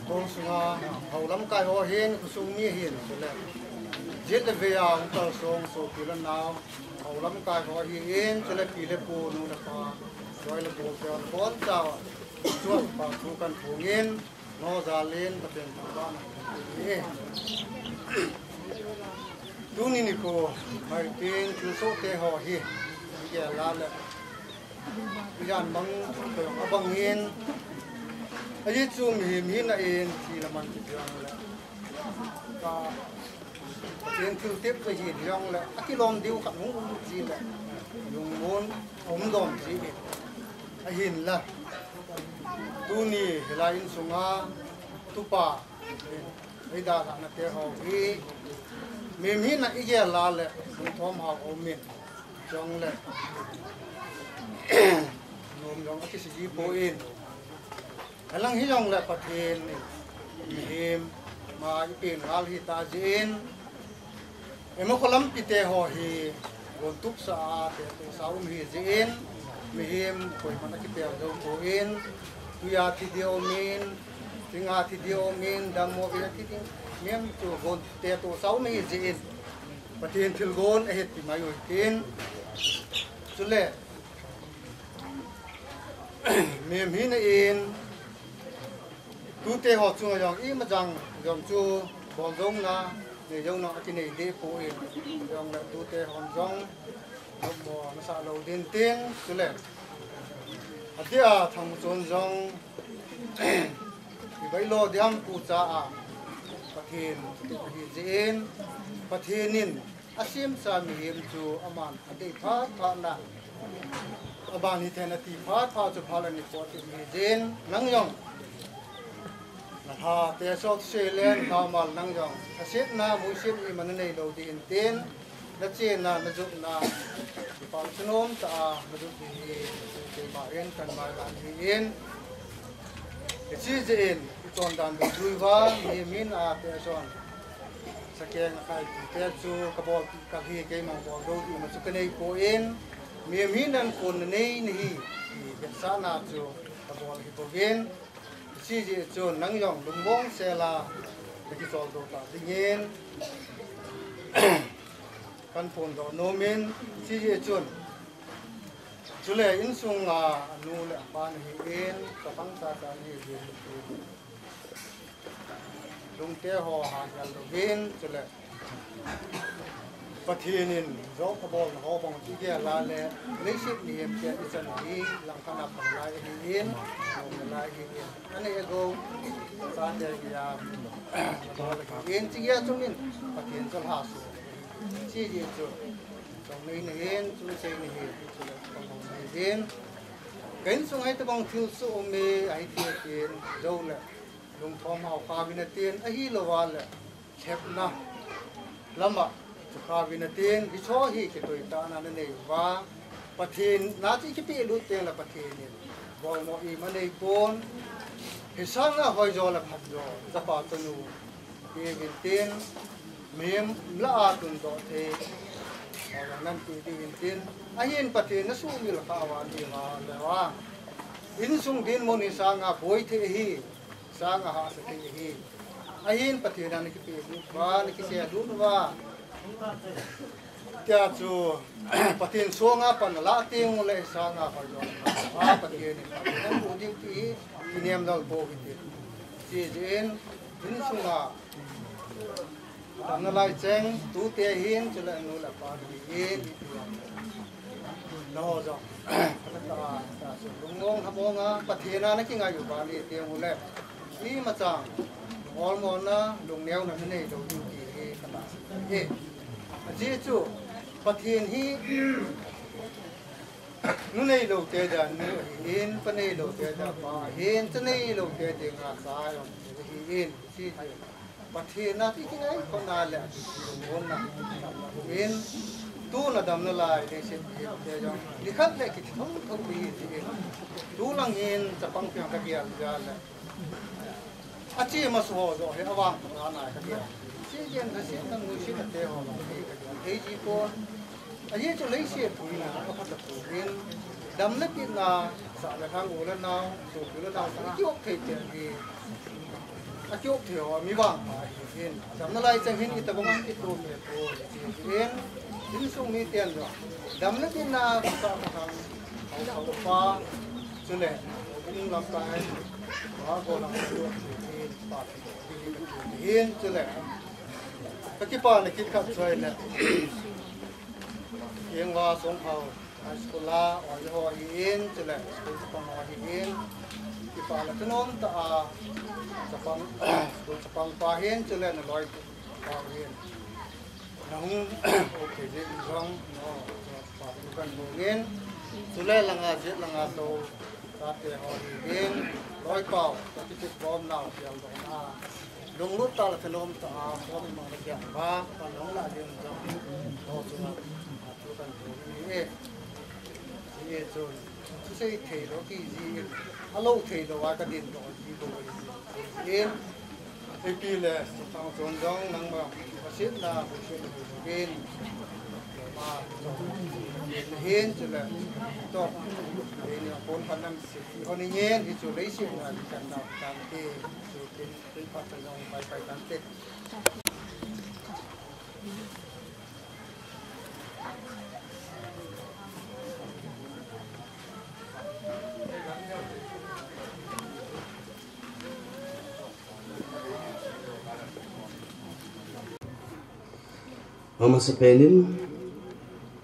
kong sunga, hou lamkai ho hin, khosung mi hin, chule. Jet le vea, hung kalsong, sopi le nao, hou lamkai ho hin, chule pi le pu, nu le pa, choi le pu, peo le boncha, chuan pa thu kan phungin, Nojal in Pathen thangvahna kan pe hi. Tuni nikho, maitin thilsoh te ho hi, i gel a le, i jan bang, abang in, ajeh chu mihem hina in, thi le man ti jong le, ka, Pathen thiltep chu hi jong le, akilom diu khat hung um ji le, lungmon, um dom ji in, ahin la. Tuni hilai insunga, tupa, Ei dalhahna te ho hi, mihem hina i gel a le, lungthom hao um in, jong le, nom jong akisei ji poi. Alang hi jong le Pathen in, mihem, ma i pen ngal hi ta jin, Ema kho lampi te ho hi, gon tup sa a, te tusa um hi jin, mihem, koiman akipel jou poi, tuia thi diu um in, tinga thi diu um in, dammo vea thi ding, mihem chu gon te tusa um hi jin, Pathen thilgon ahet ti mai u hitin, chule, mihem hina in, Tute ho chunga jong ima jang jong chu bol jong na, nei jong na akinei deh poi, jong le tute hon jong, jong mo nasa lou ding tin, chule. Atia thang chon jong, i bai lo diam pu cha a, Pathen, tu hi jin, Pathen in, Asemsa mihem chu aman adei phat phat na. Aban hi then ati phat phat chu phat ani po ti hi jin nang jong. Na lha te so se len na mal nang jong. Asetna muiset iman nei lou ding tin. Na chenna, na jupna. Ipa chu nom ta a, na jup ding hi. Keima in kan mai dan hi in. Hiche jeh in, i chondan dungjuiya, mihem hina te chun. Sakeng a kai te chu kabol kit kal hi, keima bol dou ding ma chu kanei poi, mihem hina kon nanei nahi, ti vetsahna chu kabol hi bou in. Hiche jeh chun nang jong lungmong sel a, nakichol doh ta dingin. Kan phondoh nom in, hiche jeh chun. Chule insunga anu le apa nahi in, chapang chacha nahi in, lungte ho hahel louvin, chule Pathen in jokabol na ho bang ti gel a le, leiset mihem te ichan hi langkhat a pang lai ahi in, nom lai ahi in. Anei agou, chate geiya, nabol ahi in, chigeiya chun in, Pathen chalha su. Chi jeh chu, chongnei nahin, chungnei nahin, chule pangong nahin. Ka insung a hitabang thilsoh um e, ahi ti tin, jou le, lungthom hao kha vin atin, ahilouva le, lhepna lama, chu kha vin atin, hicho hi kitoitahna nanei uva, Pathen, na chu i kipehlut teng le Pathen in, bolmo ima neipon, hisanga hoijo le phatjo, chapa chanu, pe vin tin, mihem lah a tundoh thei, hoijo nan pe ding vin tin, ahin Pathen na sumil kha uva, ti uva, le uva. Insung dinmun hisanga boi thei ahi, sanga hahsa thei ahi. Ahin Pathen a na kipehlut uva, na kiselut uva. Tia chu, Pathen songa pan alah teng ule sanga hoijo. A Pathen in, Pathen in bu ding ti hi, kinem lal bou hite. Chi jeh in, insunga, Tam nalai cheng, tute hin, chule nu le pa hin, ipi jong. Nangho jong. Kata, ta, ta, su, lungmong, lhamong a, Pathen a na kingai uva ni teng ule. Imacha, olmona, lungneona nanei lou ding ti hi, kata. E, ajeh chu, Pathen hi, Nu neilou te dia nu ahin, pa neilou te dia pa ahin, cha neilou te dinga cha jong ahin, hiche Pathen a ti kingai khona le ati kona in, tuna damna lai leiset hi te jong nikhat le kiti thong thong hi ti in, tulang hin chapang piang kagel jal le ache masa ho joh hi avangphat anai kagel. Hiche jeng khasetna nuisatna te ho jong hi kagel thei ji pon. Ajeh chu leiset puina a phatah pumin, dam le pehna, sah le lhang, u le nao, sopi le nao, i kiop thei pen hi, a kiop thei ho mi vangpha ahin, damna lai chang hin itobang a kitoh thei pon, ti in, insung miten jong dam le pehna, sah le lhang, hao, hao pa, chule, um lamkai, va go lang, pa, hin, chule, kakipana kit khat chu ahile, Kengva Songphao High School a, oi ho ahin, chule school chapang ho ahin, kipa le thanom tah a, chapang, school chapang pa hin, chule naloi pa hin. Nahung, okay, je jong, no, pa, kan hungin, chule langa, je langa to, Chate ho hi hin, loipau, ka kiti bom nau, piang dong na. Lunglut tah le thanom tah a, bom mang le piang ba, pan long la ding jong. Ho chu na, a tu kan tu ni e. Ni e chu, chu sei thei lo ki ji, a lo thei lo a ka din do ji do ji. Ipi le, sang chon jong nangma, pasitna, pasitna, hin, ma, hin, chule, to, hin, kon panam, si, hon ingen, hi chu, lei si, na, kan na, kan, ti, chu, tin, tin, pa, pa, jong, pai, pai, kan, ti. Amasapen in,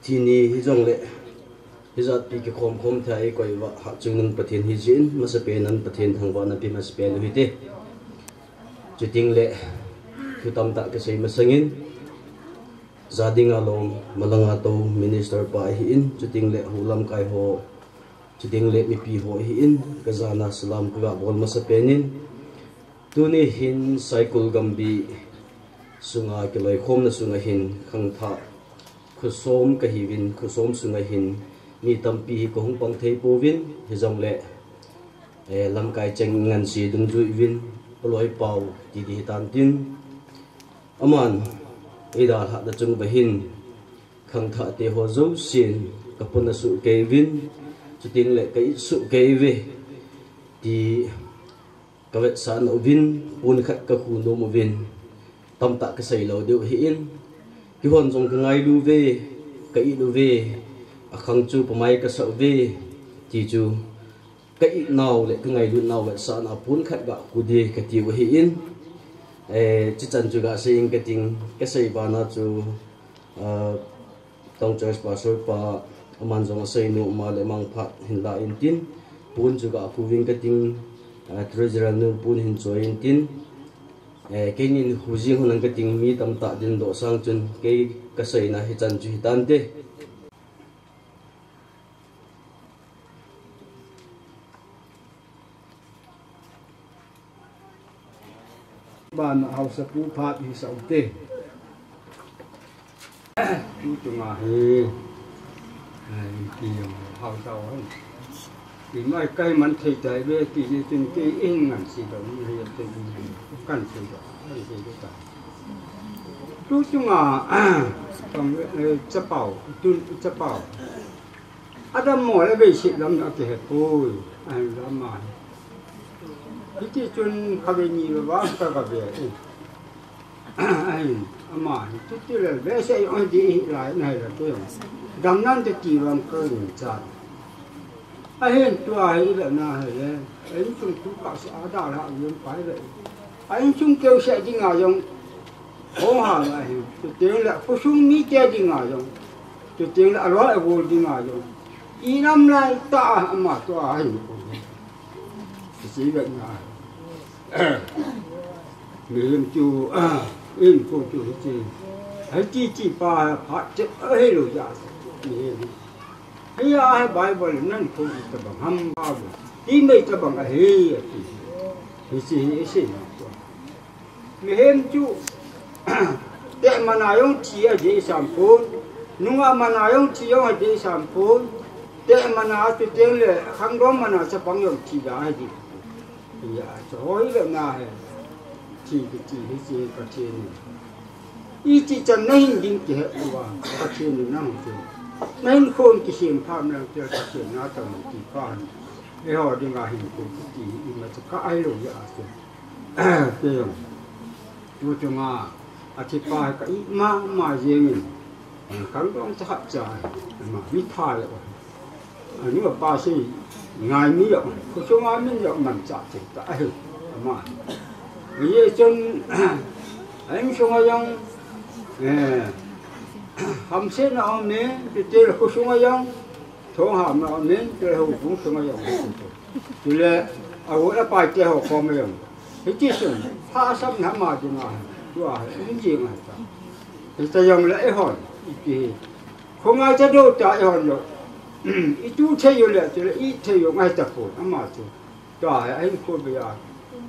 tuni hijongle, hijat pi kikhom khom thei a eikoi uva, Hatchungnung Pathen hijeh in, masapen in Pathen thangvahna pe masapen u hite. Chutengle, thu tamtah kasei masangin, ja dinga lom, malanga tou, minister pa ahin, chutengle, hou lamkai ho, chutengle, mipi ho ahin, kajana salam kaga bol masapen in, tuni hin Saikul Gambih sunga kiloikhomna sunga hin khangthah khosom kahiuvin, khosom sunga hin mi tampi hi kahung pang thei pouvin, hijongle, eh, lamkai cheng ngansi dungjui uvin, aloipau ti ding hitan tin. Aman, eidalhah na chung uva hin, khangthah te ho jousen, kapuna sohkei uvin, chutengle ka-it sohkei uve, ti kavetsahna uvin, pon khat kakhu nom uvin, tamtah kasei lou diu ahin, keihon jong kangailu uve, ka-it uve, akhang chu pamai kasah uve, ti chu, ka-it nau le kangailut nau vetsahna pon khat gakhu ding katiu ahin, eh, chuchan chu gasei inge kating, kasei bana chu, ah, Town Church Pastor pa, aman jong asei nom ma le mangphat hinla intin, pon chu gakhu uving kating, ah, Treasurer nu pon hin choi intin, eh, keinin hujing hon ang kating mi tamtah dingdoh sang chun, kei kaseina hichan chu hitante. Bana haosapu phat hisah ute. Tuchunga hi, eh, ipi jong haosa ho. Imai kai man thei tai ve ti ni tin kei in ngan si dong ni he te ni kan si dong, kan si dong ta. Tuchunga, tong, eh, chapau, tun chapau. Adam mo le beiset lam na kihe poi, ahin lam a. Hiti chun khatvei ni vei vang ka kave e. Ahin, ama hi, chuti le, beiset jong ding hilai, nahi la te jong. Dam nante ti vang ka in cha. Ahin tua hi le na hi le. Ahin chung tu ka sa da la yun pai le. Ahin chung keu se dinga jong. Hung ha la hi, chutengle khosung mite dinga jong, chutengle aloi agol dinga jong, inam lai tah a ama tua hi, kichi ve na. Mihem chu, in ko chu hiche, hiti ti pa phat cheh ahilou ja, mihem. Hiya hi Bible in nahin khom tabang ham ba bo. Ti mai tabang ahi ati. Hiche hi isei na chu. Mihem chu teh mana jong thi a dei sam pon. Nungah mana jong thi jong a dei sam pon. Teh mana chu teng le khangdong mana chapang jong thi da ahi. Hiya chu hoi le na he. Thi kiti hiche Pathen in. Iti chan nahin ding kihe uva, Pathen in nang chu. Nahin khom kisem pha nang chu Pathen na tang ti pha. Eiho dinga hin khom kiti ima chu ka ai lo ya chu. Ke jong. Tu chunga, athi pa ka i ma ma jeng in. Khangdong cha khat cha. Ma mi tha le. Anu apa sei ngai mi jong, khosung a min jong man cha che ta ahi, ama. Ye chun, ain sung a jong, eh, hamsetna um e, tite khosung a jong, thong hamna um e, tite houbung sung a jong. Chule, ago apai te ho kom a jong. Hiti chun, hahsatna ama dinga, tua, in jing a ta. Hita jong le, eh, hon, iti hi. Khongai cha do ta ihon lo. Itu thei u le, chule i thei u ngai tapon, ama chu. Tua hi, ahin khom be a.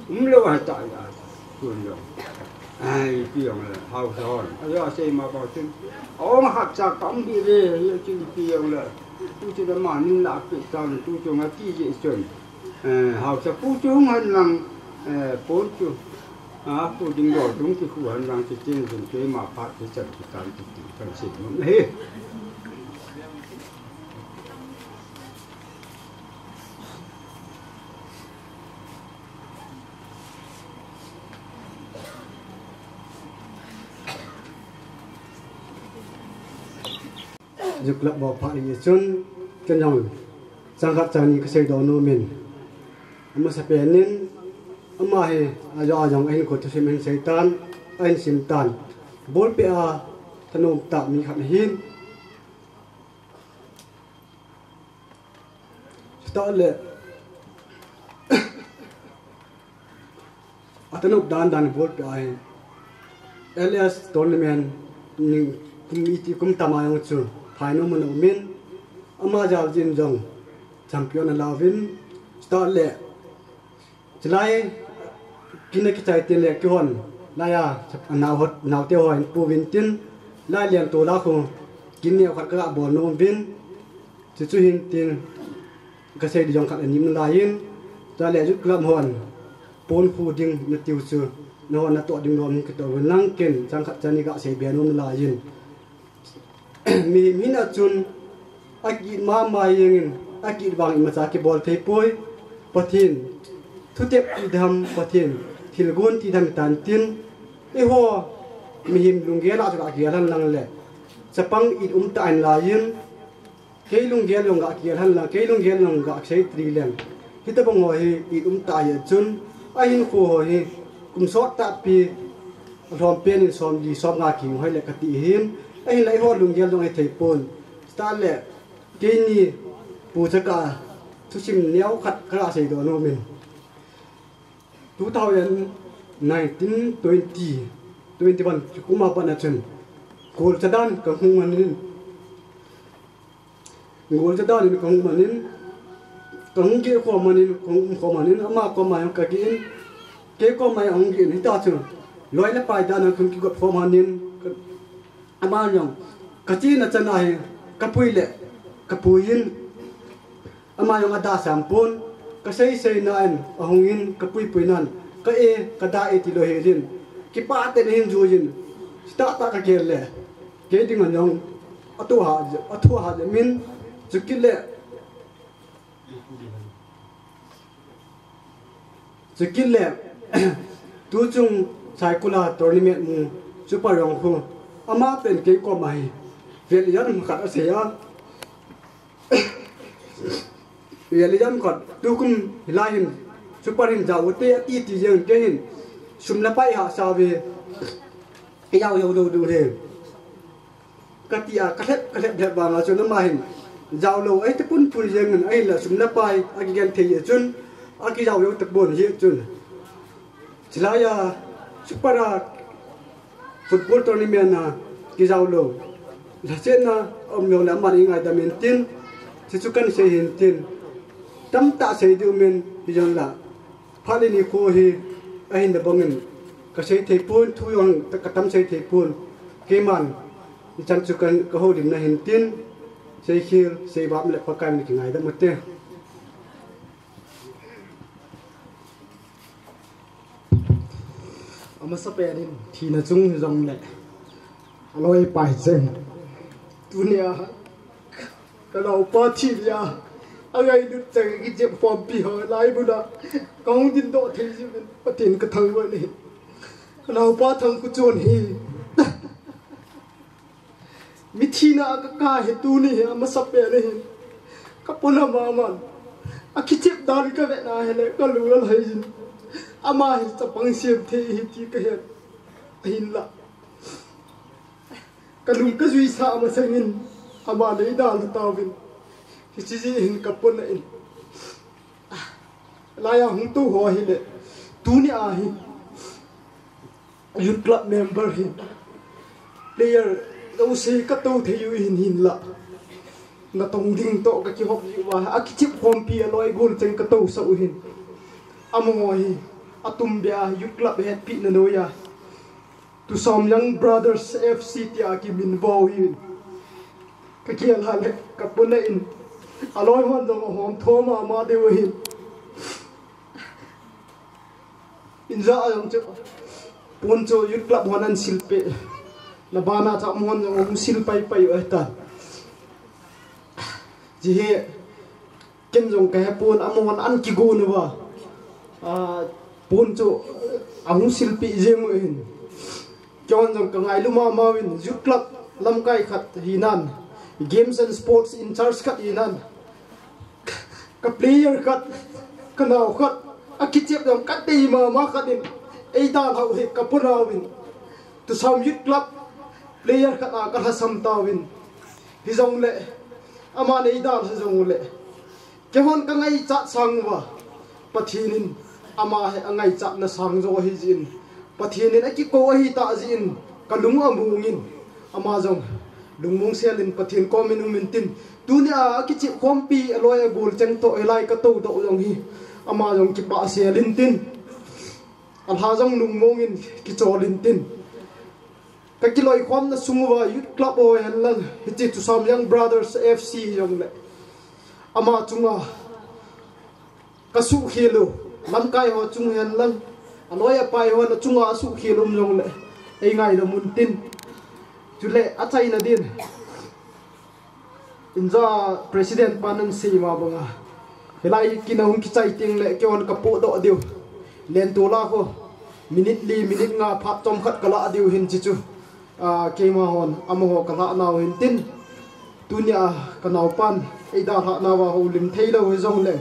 Um lo ahi ta a, tun jong. Ai, ipi jong le, hausa hon. Ajo asei ma bou chun. Ong hak cha kam bi le, ye chun ipi jong le. Tu chun ama nin la pe ta, tu chun ati je chun. Eh, hausa pu chu hung hen lang, eh, pon chu. A, pu ding dol dung kikhu hen lang, ti tin jin keima phat ti chan ti tan ti ti kan sei nom ahi. Youth Club bou phat hi chun, ken jong chang khat chang ni kasei doh nom in. Amasapen in, ama hi, ajo a jong ahin khut thusim ahin sei tan, ahin sim tan. Bolpeh a thanom tah mi khat ahin. Chutah le, athanop dan dan bolpeh ahi. L S tournament ni kum iti kum tam a jong chu final mun a um in, ama jal jin jong champion ala uvin. Chutah le, chulai kina kichai tin le kihon laiya, nao hot, naote hon puvin tin, lai lian tola khu kin neo khat ka bol nom uvin. Chuchu hin tin, kasei ding jong khat ani um nalai in, chule Youth Club hon pon khu ding natiu chu, nahon natoh ding lom kitoh uvin lang ken, chang khat chang ni kasei be nom nalai in. Mihem hina chun, akit mama jeng in, akit vang imacha kibol thei poi, Pathen thutep ti dam, Pathen thilgon ti dam tan tin, eiho mihem lunggel a chu kagel hen lang le, chapang it um ta in lai in, Kei lunggel jong ga kiel hen lang, kei lunggel jong ga sei tri leng. Hitabang ho hi i um ta hi chun, ahin khu ho hi kum sot tahpi, lhom pen in som li, som nga ki hoi le kati hin, ahin lai ho lunggel jong ai thei pon. Chutah le, keini pu cha ka thusim neo khat ka sei doh nom in. Two thousand nineteen, twenty, twenty-one, kum a pat na chun, Golcha dan ka hung man in, Golcha dan in ka hung man in, ka hung geh khom man in, ka hung um khom man in, ama koma jong ka geh in, kei koma jong hung geh in, hita chun, loi le pai dan a ka hung kigot khom man in, ka, ama jong, ka chena chan a hi, ka pui le, ka pui in, Ama jong ada sam pon, ka sei sei na in, ahung in, ka pui pui nan, ka e, ka da e ti lou hel in, kipah tah in ahin jui in, chutah tah ka gel le, kei ding a jong, athu ha, athu ha jep in, chukit le, chukit le, tuchung Saikul a tournament mu, Super jong khu, ama pen kei koma hi, vel jam khat asei a, Vel jam khat, tukum hilai hin, Super hin jao u te, ati ti jeng kei hin, sum le pai hahsa uve, kijao jou lou diu ahi. Kati a, ka lhep, ka lhep lhep vang a chun ama hin, jao lou, ahi tapon pon jeng in, ahinla sum le pai, akigen thei jeh chun, akijao jou tapon jeh chun. Chulai a, Super a, football tournament a kijao lou. Lhasetna um jong le aman eingaidam in tin, Hichu kan sei hin tin, tamtah sei diu min hijongle, phat le ni kho hi ahin da bangin ka sei thei pon, thu jong ka tam sei thei pon. Keiman ichan chu kan ka houlimna hin tin, seikhel seivap le Pakai min kingaidam ute. Amasapen in thina chung hijongle, aloi pai cheng, tunia kanaopa thi dia angailut cheng kichep khompi ho lai bula kahung dindoh thei jiuvin Pathen kathangvah in. Kanaopa Thangkhochon hi mithina a kakap hi tuni hi amasapen ahin. Kapona mama in akichep dan kavet na hile kalung alhai jin. Ama hi chapang sem thei hi ti kahet. Ahinla kalung kajuisah masangin ama neidalha tauvin. Hiche jeh hin kapona in, laiya hung tou ho hile, tunia hi Youth Club member hin, player jouse katou thei u hin hinla, natong ding toh kakihop jiuva, akichep khompi aloi gol cheng katousah u hin. Amaho hi atumbeh a Youth Club hetpina noiya Tusam Young Brothers F C tia kiminvo u hin. Kakihal le kapona in, aloi hon jong ahomtho mama diu ahin. Inja a jong chu pon chu Youth Club hon ahin silpeh, nabana chu amahon jong ahung sil paipai u ahitan. Hiche hi ken jong kahepon, amahon ahin kigon uva, pon chu ahung silpeh jeng u ahin. Keihon jong kangailu mama uvin, Youth Club lamkai khat hinan, Games and Sports in charge khat hinan, ka player khat, kanao khat, akichep jong kadei mama khat in eidalhau hi kapona uvin, Tusam Youth Club player khat a kalhasam tauvin. Hijongle aman eidalha jongle, keihon kangaichat sang uva, Pathen in ama hi angaichatna sang jo ahijeh in, Pathen in akikou ahitah jeh in kalung amongin, ama jong lungmong selin Pathen komin umin tin, tunia akichep khompi aloi agol cheng toh hilai katoudoh u jong hi ama jong kipah selin tin, alha jong lungmongin kicholin tin, kakiloikhomna sung uva Youth Club ho henlang, hiche Tusam Young Brothers F C hijongle, ama chunga kasuhkhel u, lamkai ho chung henlang, aloi apai hon achunga asuhkhel um jongle, eingailu mun tin. Chule achaina din, inja president pan ahin seima banga, hilai kin ahung kichai tengle keihon kapohdoh diu, lentol a kho minute li minute nga phat chomkhat kalah diu hin hiche chu, keima hon amaho kalhahnau hin tin, tunia kanaopan eidalhahnauva houlim theilou hijongle,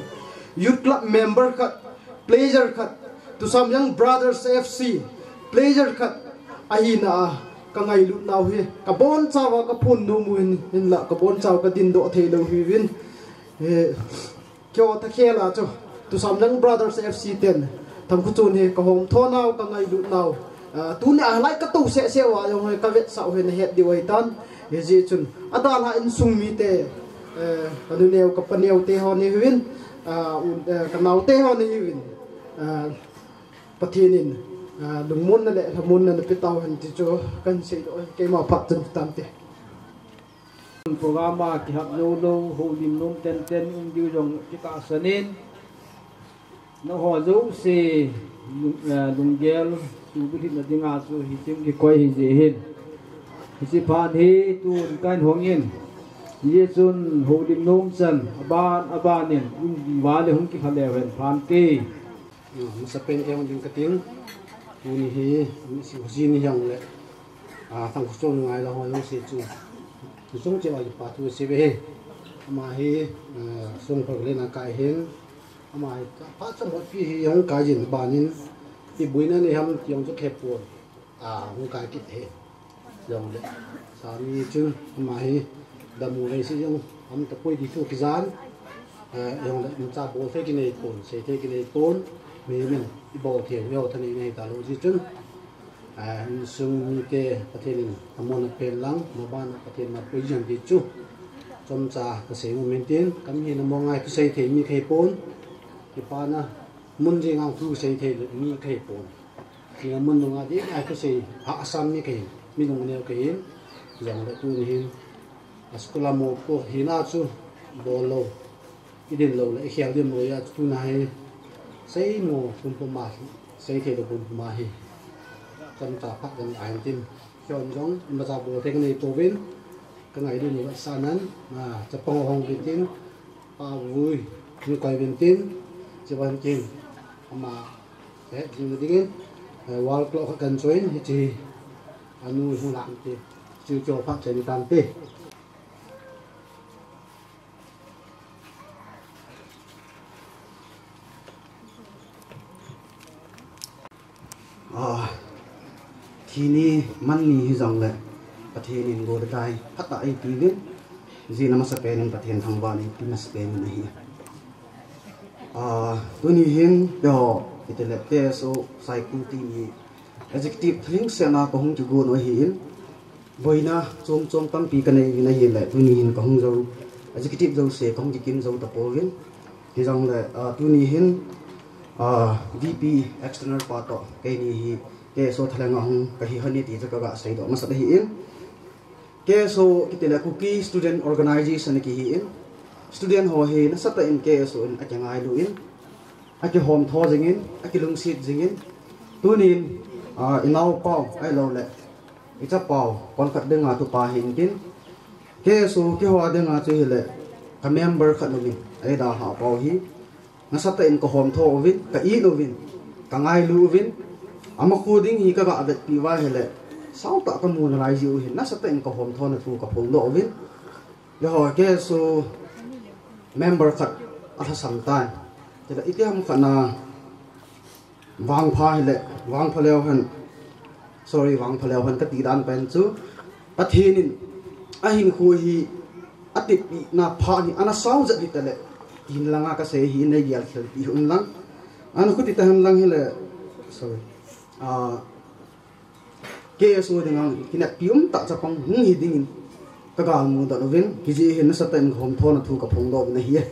Youth Club member khat, player khat, Tusam Young Brothers F C player khat ahina a kangailutnau hi kabonchauva kaphonnom u hin, hinla kabonchauva kadindoh theilou hiuvin. Keiho thakhel a chu Tusam Young Brothers F C ten Thangkhochon hi kahomthonau, kangailutnau, tunia hilai katou sehseh uva jong hi kavetsah u hi nahet diu ahitan. Hijeh chun adalhah insung mite, kanuneo kapaneote ho nahiuvin, kanaote ho nahiuvin, Pathen in lungmonna le lhamonna napetauhen ti chu kahin seidoh, keima phat chun tante. Program a kihap joulou, houlim nom tenten um diu jong kitahsan in, nangho jouse lung, lunggel suhbulhitna dinga chu hicheng kikoi hijeh hin, hiche phat hi tun kahin hongin, hijeh chun houlim nom chan aban abanin um uva le hung kilha leuhen phante. Masapen in kei hung ding kating, tuni hi, houji ni hijongle, Thangkhochon ngailou ho jouse chu, chung cheh uva kipa thu seiuve. Ama hi song phalna kai hin, ama hi phat chomkhat pi hi hung kai jin abanin, iboina nei ham ti jong chu kahepon, hung kai kit ahi. Jongle, sami chun ama hi damu veise jong um tapoi ti thu kijan, jongle imacha bol thei kinei pon, sei thei kinei pon, mihem in ibol thei u thanei nei talou jeh chun, insung mite Pathen in lhamonna pen lang, mabana Pathen in apui jing ti chu, Chomcha kasei nom in tin, kami hi na mo ngai thusei thei mi kahi pon. Kipana mun jing ang thusei thei mi kahi pon. Ni mun nunga di ngai thusei ha asam mi kahi, mi nung neo kahi. Jong le tuni hin, a school a mo po hina chu bol lou, i din lou le i khel din lou a chu tuna hi sei mo pumpuma hi, sei thei lou pumpuma hi. Chomcha phat kan ai tin. Kion jong, imacha bol thei kanei pouvin, ka ngailu ni vaisanan, ah, chapang hong vin tin, Pa Vui, ni koi vin tin, chivan tin, ama, eh, ding dingin, eh, wall clock kan join, hichi, anu hung lang ti, chiu kio phak chai ni tan ti. Ah, thi ni man ni hi jong le, Pathen in gol tai, phat a eipeh uvin, jeh a masapen in Pathen thangvah in eipeh masapen in ahi. Ah, tuni hin, keiho, kiti le K S O Saikul Team hi, executive thalheng sena kahung kigon u ahin, boina chom chom tampi kanei uvin ahile, tuni hin kahung jou, executive jouse kahung kikim jou tapouvin. Hijongle, ah, tuni hin, ah, V P external pa toh, keini hi K S O thalheng a hung kahi hon e ti chu kaga seidoh masat ahin. K S O kiti le Kuki Student Organization kihi in, student ho hi nasatah in K S O in akingailu in, akihomtho jingin, akilungset jingin, tunin, ah, inaopau, ahilouleh, ichapau, konkhat dinga tupa hintin, K S O keiho dinga chu hile, ka member khat umin, eidalhah pau hi, nasatah in kahomtho uvin, ka-it uvin, kangailu uvin, amakhu ding hi kaga vetpeh uva hile, sautah kamu nalai jiu hin, nasatah in kahomthona thu kaphongdoh uvin, keiho K S O member khat alhasam tan. Chule itiham khat na vangpha hile, vangpha leu hen, sorry, vangpha leu hen kati dan pen chu, Pathen in ahinkho hi atepna phat hi ana sao jep hitale, tin langa kasei hi neigel khelpeh un lang. Ana khuti tahen lang hile, sorry. Ah, K S O dinga kineppi umtah chapang hung hi dingin kagalmu doh uvin, hijeh hin nasatah in kahomthona thu kaphongdoh uvin ahi.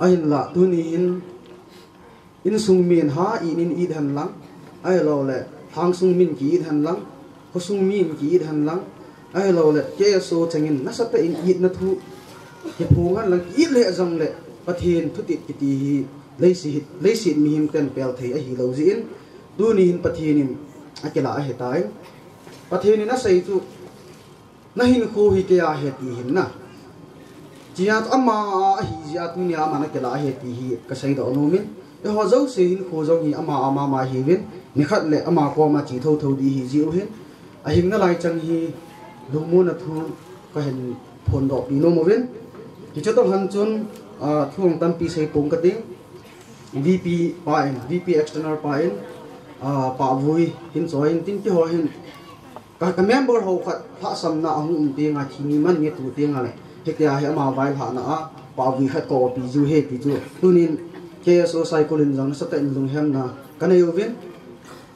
Ahinla, tuni hin, insung min ha, it in it hen lang, ahilouleh, lhangsung min ki-it hen lang, khosung min ki-it hen lang, ahilouleh, K S O chengin nasatah in itna thu kiphong hen lang, ki-it lheh jongle, Pathen thutit kiti hi leiset, leiset mihem ten pelthei ahilou jeh in, tuni hin Pathen in akilah ahitai. Pathen in asei chu, nahinkho hi keia ahi ti hin na. Chea ama ahi jeh a tunia aman akilah ahi ti hi kaseidoh nomin. Eiho jouse hinkho jong hi ama a mama ahiuvin. Nikhat le ama koma che thotho ding ahi jeh u hin. Ahing nalai chang hi lungmonna thu kahin phondohpi nom uvin. Hiche toh lhon chun, ah, thu tampi seipong kating. V P pa in, V P external pa in, ah, Pa Vui hin choi in tin keiho hin. Ka, ka member ho khat lhahsamna ahung um tenga thi ni man ni tu tenga le. Hitia hi ama vailhahna a, Pa Vui khat ka opi jiu ahi ti chu. Tunin K S O Saikul in jong nasatah in lunghemna kanei uvin.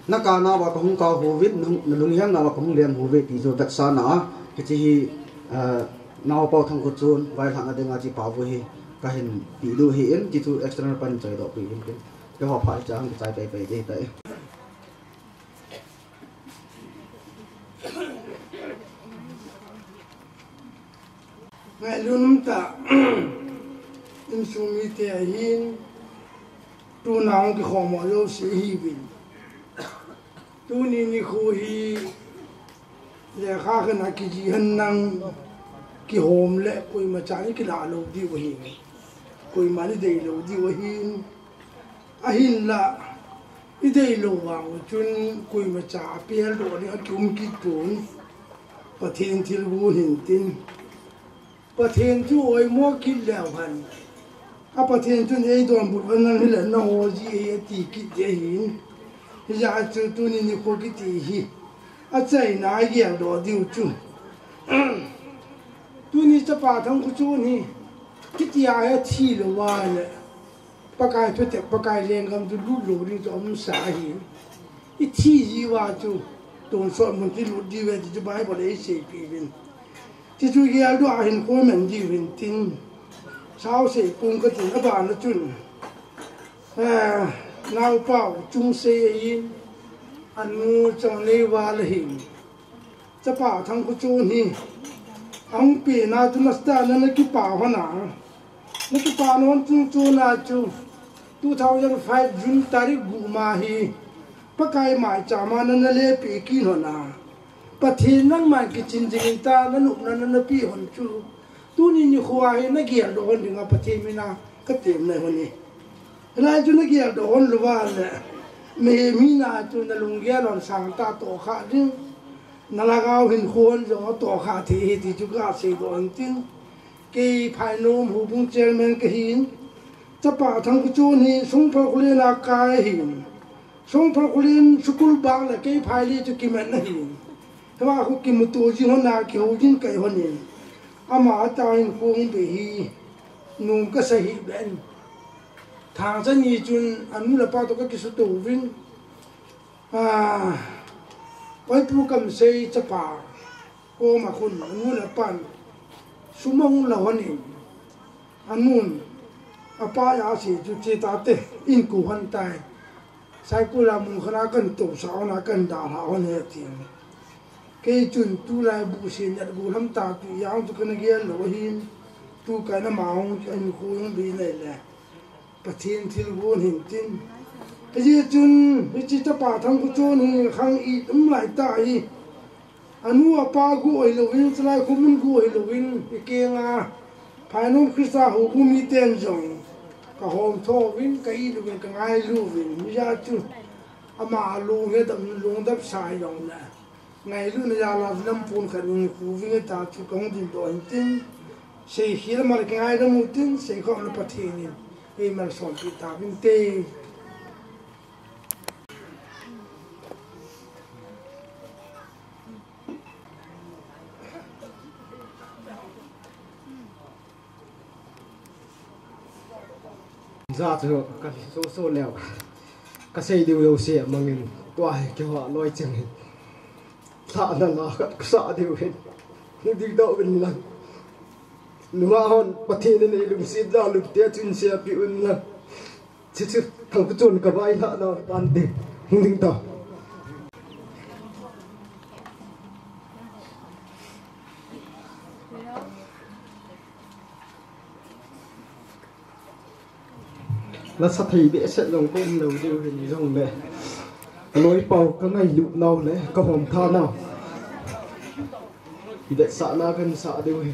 Nakah nauva kahung kah uvin, na, nalunghemna uva kahung lem uve ti chu vetsahna a. Hiche hi, eh, naopa Thangkhutchun vailhahna dinga hiche Pa Vui hi kahin peh diu ahin, hiche chu external pan choidoh peh uvin tin. Keiho phat hichea hung kichai paipai ding ahitai. Ngailutna tah, insung mite ahin, tuna hung kikhom ho jouse ahiuvin. Tuni nikho hi, lekha khat a kijih hen lang, kihom le, koimacha in kilah lou diu ahi. Koiman idei lou diu ahin. Ahinla, idei lou vang chun koimacha apel doh ding akium kit pon. Pathen thilgon hintin. Pathen chu oimo kit leu hen. A Pathen chun eidonbut uva nang hile nangho jeh ahi ati kit ding ahin. Hijeh chun tuni nikho kiti hi. Achaina a geldoh diu chu. Tuni chapa Thangkhutchun hi. Hitia hi athi lou uva le. Pakai thutep, Pakai lenggam chu lut lou ding chu aumsa ahi. Ithi jiuva chu, Tonsot mun ti lut diu ve ti chu Bible a eiseipeh uvin. Ti chu geldoh a hin comment diu hin tin. Sao sei pung katin abana chun. Eh, naopa u Chungsei ahin. Anu Changneival ahin. Chapa Thangkhochon hi. Ahung pena chu nasta na nakipa hon a. Nakipa non chungchon a chu two thousand five June tarik gup ma hi Pakai maicham a nana lepeh kit hon a. Pathen nangman kichin jing in ta nanopna nana pe hon chu. Tuni nikho a hi nageldoh hon dinga Pathen mina katemna hon e. Hilai chu nageldoh hon louva le. Mihem hina chu nalunggel hon sangtah tohkha ding. Nalhagao hinkho hon jong atohkha thei ahi ti chu kaseidoh hon tin. Kei Phainom Houbung Chairman kahin, chapa Thangkhochon hi Songphal Khullen a kai ahin. Songphal Khullen school bang le kei Phailei chu kimat ahin. Hiva khu kimuto jing hon a kihou jing kai hon in. Ama ata hinkho hung bei hi nom kasa hih ben. Thangcha ni chun anu le apa toh kakisuto uvin. Ah, Oipu Kamsei chapa koma khun anu le apan sum ahung la hon in, anun apa a sei chu che tate in ku hon tai. Saikul a mun khat a kan tousah hon a kan dalha hon e tin. Kei chun tulai buhse nat gu lam ta tu yang chu kana gel lou ahin, tu kaina ma hung chu ahinkho hung bei nai le. Pathen thilgon hin tin. Hijeh chun, hiche chapa Thangkhochon hi khang it um lai ta hi. Anu apa gu ahilouvin, chalai khomun gu ahilouvin, ikenga, Phainom Christa Houbung miten jong, kahom tho uvin, ka it uvin, ka ngailu uvin. Hijeh chun, ama lung he dam, lungdam sa jong le. Ngailutna jal a nampon khat in khu vinge ta chu kahung dingdoh hin tin, seikhel mal kingaidam u tin, seikhel na Pathen in eimalsompi tauvinte. Jachu kasoso leu. Kasei diu jouse mangin. Tua hi keiho loi cheng hi. Lhahna la khat kasah diu hin. Hung dingdoh uvin lang. Nungah hon Pathen in eilungset la lungte chun seipeh un lang. Chuchu Thangkhochon kavailhahna pan ding. Hung ding tao. Nasa thei behseh jong kaum lou diu hin jongle. Kaloipa u kangailut nau le kahom tha nau. Vetsahna kahin sah diu hi.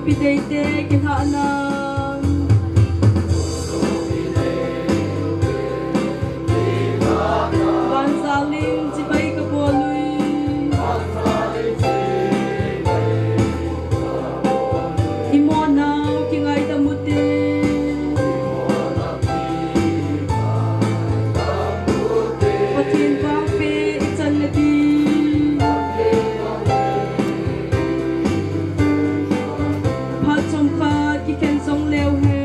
Piteite kilhahna. Vanjalin chibai kabol ui. Imonau kingaidam ute. Pathen vangpeh ichan nadi. Phat chomkhat kikhen jong leu hen.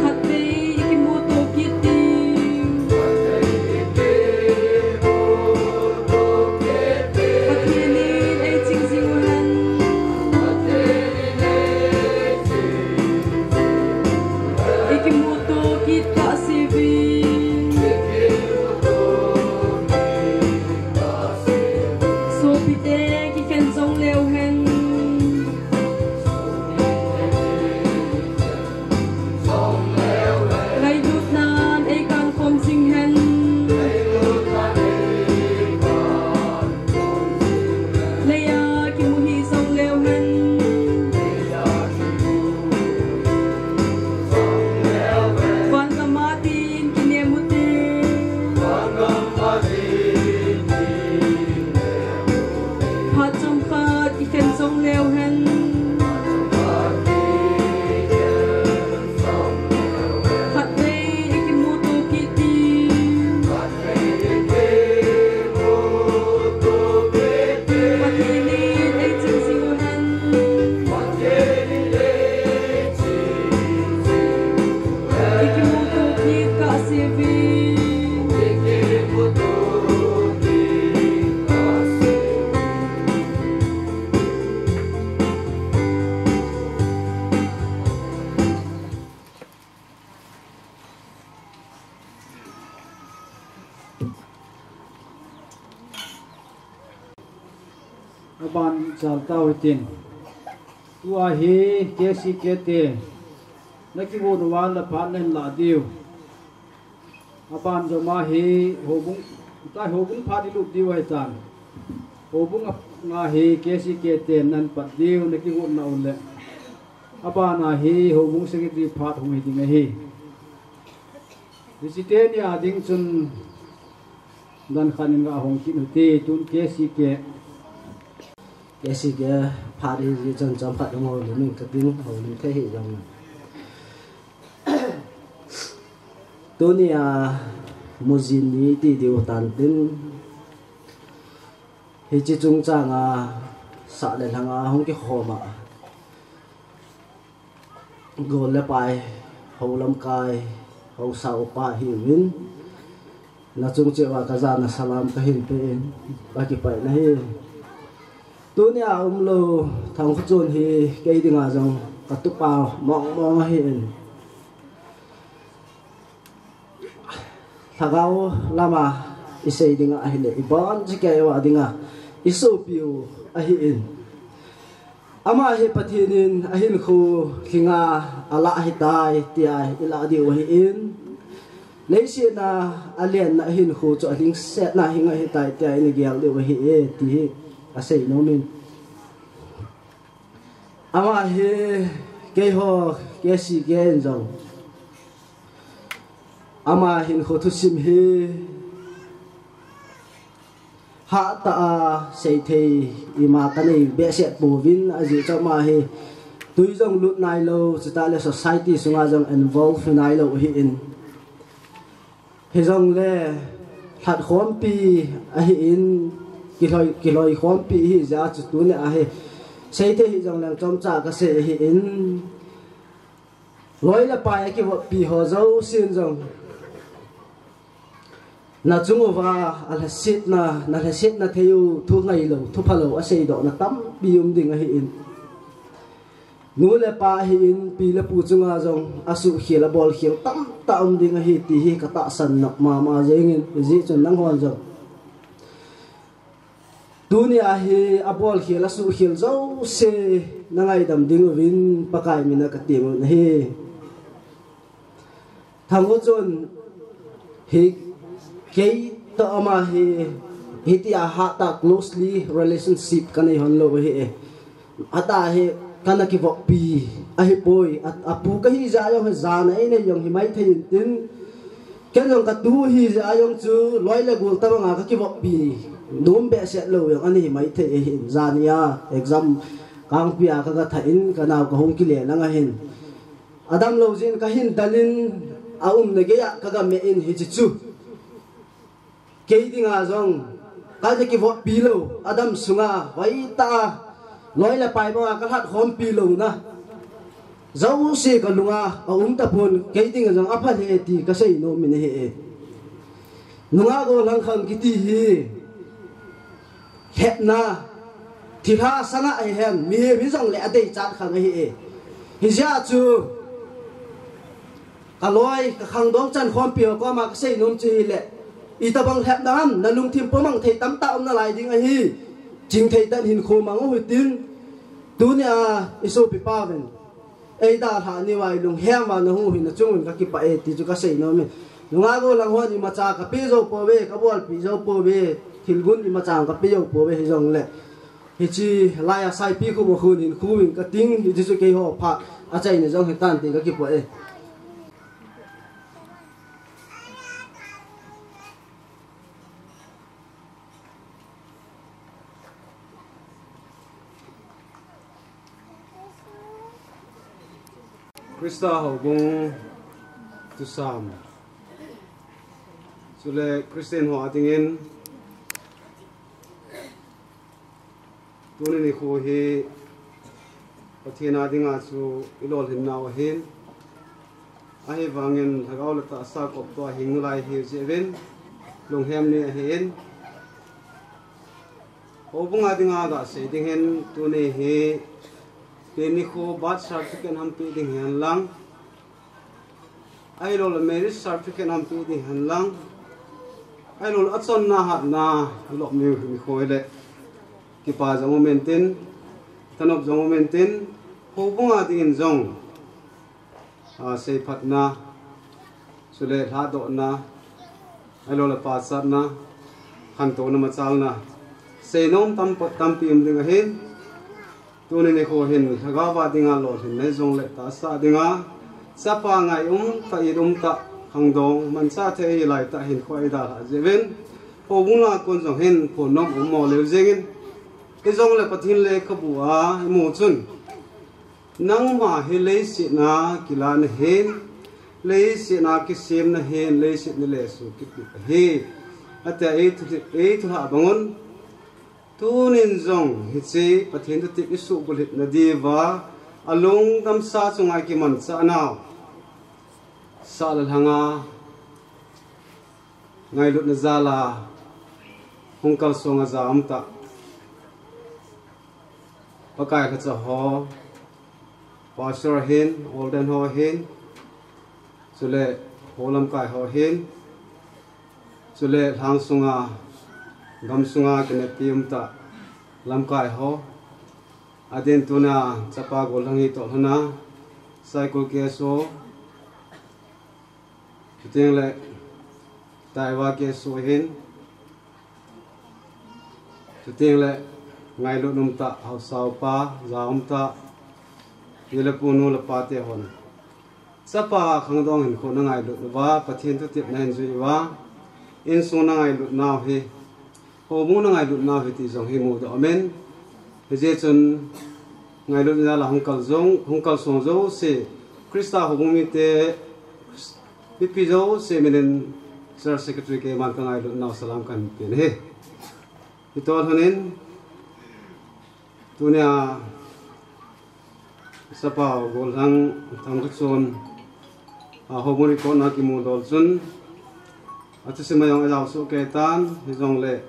Khatvei ikimuto kit ding. Pathen in eiching jing uhen. Ikimuto kit kahseuve. Sopite kikhen jong leu hen. Ngailutnan eikankhom jing hen. Leiya kimu hih jong leu hen. Vangam a din kinem ute. Phat chomkhat kikhen jong leu hen. Khatvei ikimuto kit ding. Pathen in eiching jing uhen. Ikimuto kit kahseuve. Aban jal tau hitin. Tua hi K C K te. Nakigon uva le phat nahin lah diu. Aban joma hi houbung, tai houbung phat ilut diu ahitan. Houbung a nga hi K C K te nahin pat diu, nakigon nau le. Abana hi houbung secretary phat hung hi ding ahi. Hiche teni a ding chun dan khat in ga hung kit u hite, tun K C K. K C K phat hi jeh chun chomkhat hung houlim in katin, houlim thei hi jong. Tuni a mujin ni ti diu tan tin. Hiche chungchang a sah le lhang a hung kikhom a. Gol le pai, hou lamkai, haosa upa hiuvin. Nachung cheh uva kajana salam kahin pe in, kakipah na hi. Tuni a umlou, Thangkhochon hi kei dinga jong katupa mong mong ahin. Lhagao lama isei dinga ahile, ibon chikei uva dinga, isopiu ahin. Ama hi Pathen in ahinkho lhinga alah ahitai, tia ilah diu ahin. Leiset a alenna ahinkho chu alhingsetna hing ahitai, tia ina gel diu ahi e, ti hi asei nom in. Ama hi keiho K C K in jong ama hinkho thusim hi hatah a seithei ima kanei behseh pouvin, ajeh chu ama hi tui jong lut nailou, chutah le society sunga jong involve nailou ahin. Hijongle lhatkhompi ahin, kilhoi, kilhoi khompi ahi jeh a chu tuni a hi seithei hijongleng chomcha kasei ahin. Loi le pai akivoppi ho jousen jong nachung uva alhasetna, nalhasetna theiu thu ngailou, thu phalou aseidohna tampi um ding ahin. Nu le pa ahin, pi le pu chunga jong asuhkhel, abolkhel tamtah um ding ahi ti hi katahsan nop mama jengin, hijeh chun nanghon jong tuni a hi abolkhel, asuhkhel jouse nangaidam ding uvin Pakai mina katem u ahi. Thangkhochon hi kei toh ama hi Hitia hatah closely relationship kanei hon lou ahi e. Ata hi kana kivoppi ahipoi. A, apu kahi jeh a jong hi jana einei jong himai thei intin. Ken jong katu hi jeh a jong chu loi le gol tabanga kakivoppi nom behseh lou jong ana himai thei ahin, jania exam kangpia kaga tha in kanao kahung kile lang ahin. Adamlou jeh in kahin dalin aumna geiya kaga me in hiche chu. Kei dinga jong, kana kivoppi lou, adam sunga, hoitah a, loi le pai banga kalhat khompi louna. Jouse kalunga aum tapon, kei dinga jong apha lheh e ti kasei nom in ahi e. Nungah gollhang khang kiti hi, lhepna, thilha sanga hihen, mihem hijongle adeichat khang ahi e. Hijeh a chu, kaloi, kakhangdong chan khompi ho koma kasei nom chu hile, itobang lhepna ham, nalungthim pomang thei tamtah um nalai ding ahi, chingthei tah in hinkho mang u hitin, tunia isopipa uvin eidalhah nauva ilunghem uva nahung u hi nachung uvin kakipah e ti chu kasei nom e. Nungah gollhang hon imacha kape jou pouve, kabolpi jou pouve, thilgon imacha kape jou pouve hijongle, hiche laiya Saipikhup a khun hinkho uvin kating, hiche chu keiho phat achaina jong hitan tin kakipah e. Christa houbung thusam, chule Christian ho adingin, tuni nikho hi Pathen a dinga chu ilolhinnau ahin, ahivangin lhagao le tahsa koptoh a hing nalai hiu jeh uvin, lunghem ni ahin, houbung a dinga gasei ding hin, tuni hi pen nikho birth certificate hampe ding hihen lang, ahilouleh marriage certificate hampe ding hihen lang, ahilouleh achonna hatna, ilop miu nikho hile, kipa jong umin tin, thanop jong umin tin, houbung a dingin jong, a, seiphatna, chule lhadohna, ahilouleh pachatna, khantouna machalna, seinom tam, tampi um ding ahin, tuni nikho hin lhagao a dinga lolhinna hijongle tahsa dinga, chapa ngai umtah, it umtah, khangdong manchah thei laitah hinkho eidalhah jeh uvin, houbung a kon jong hin phonnom ummo leu jengin, hijongle Pathen lekhabu a imu chun, nangma hi leiset a kila nahin, leiset a kisem nahin, leiset a nile su kipe ahi, atia eithu lhah bangun, tunin jong hiche Pathen thutep isuhbulhit nadiuva, alungdamsa chunga ikimanchah nau, sah le lhanga ngailutna jala hung kalsong a ja umtah Pakai lhacha ho, pastor ahin, ordain ho ahin, chule ho lamkai ho ahin, chule lhang sunga, gam sunga kinepi umtah lamkai ho, adin tuna chapa gollhang hitoh lhona, Saikul K S O, chutengle Taiwa K S O ahin, chutengle ngailut umtah haosa upa, ja umtah pi le pu, nu le pa te hon, chapa khangdong hinkho nangailut uva, Pathen thutep nahin jui uva, insung nangailut nau hi, houbung nangailut nau hi ti jong hi mudoh umin. Hijeh chun ngailutna jala hung kal jong, hung kalsong jouse, Christa houbung mite, mipi jouse minin Church Secretary keiman kangailut nau salam kahin pen ahi. Hitoh lhonin, tunia Chapa gollhang Thangkhachon a houbung record na kimu dol chun, athusim a jong ajao soh kei tan, hijongle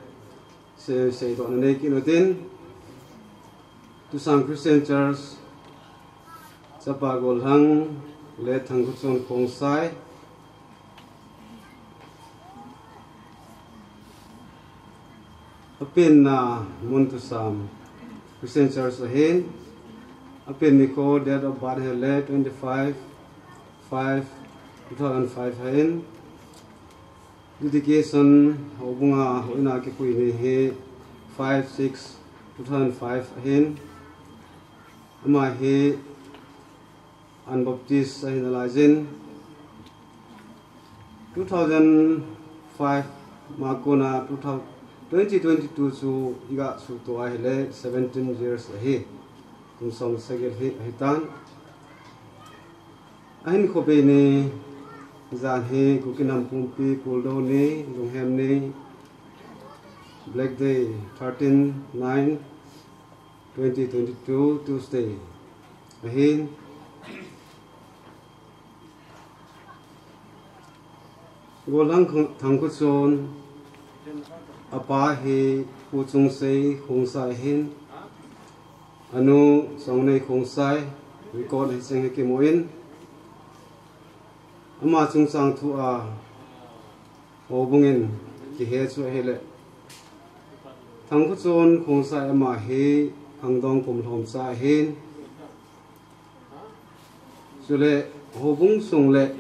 sei, seidohna nei kit utin, Tusang Christian Church, Chapa gollhang le Thangkhachon Khongsai, apenna mun Tusang Christian Church ahin, apen nikho date of birth hile twenty-five five two thousand five ahin, Dedication, houbunga houin a kipui ni hi five six two thousand five ahin. Ama hi Anabaptist ahin, alaijin two thousand five ma kona two thousand, twenty twenty-two chu iga suto ahile seventeen years ahi. Kum som le sagi hi ahitan. Ahin khopi ni, jan hi Kuki nam pumpi Kuldo ni, Lunghem ni, Black Day, thirteen nine twenty twenty-two, Tuesday ahin. Golhang Khang-, Thangkhochon, apa hi Pu Chungsei Khongsai ahin, anu Songnei Khongsai, record hi cheng hi kimu in, ama chungchang thu a houbung in kihe chu ahile, Thangkhochon Khongsai ama hi Khangdong kum lhomcha ahin, chule houbung sung le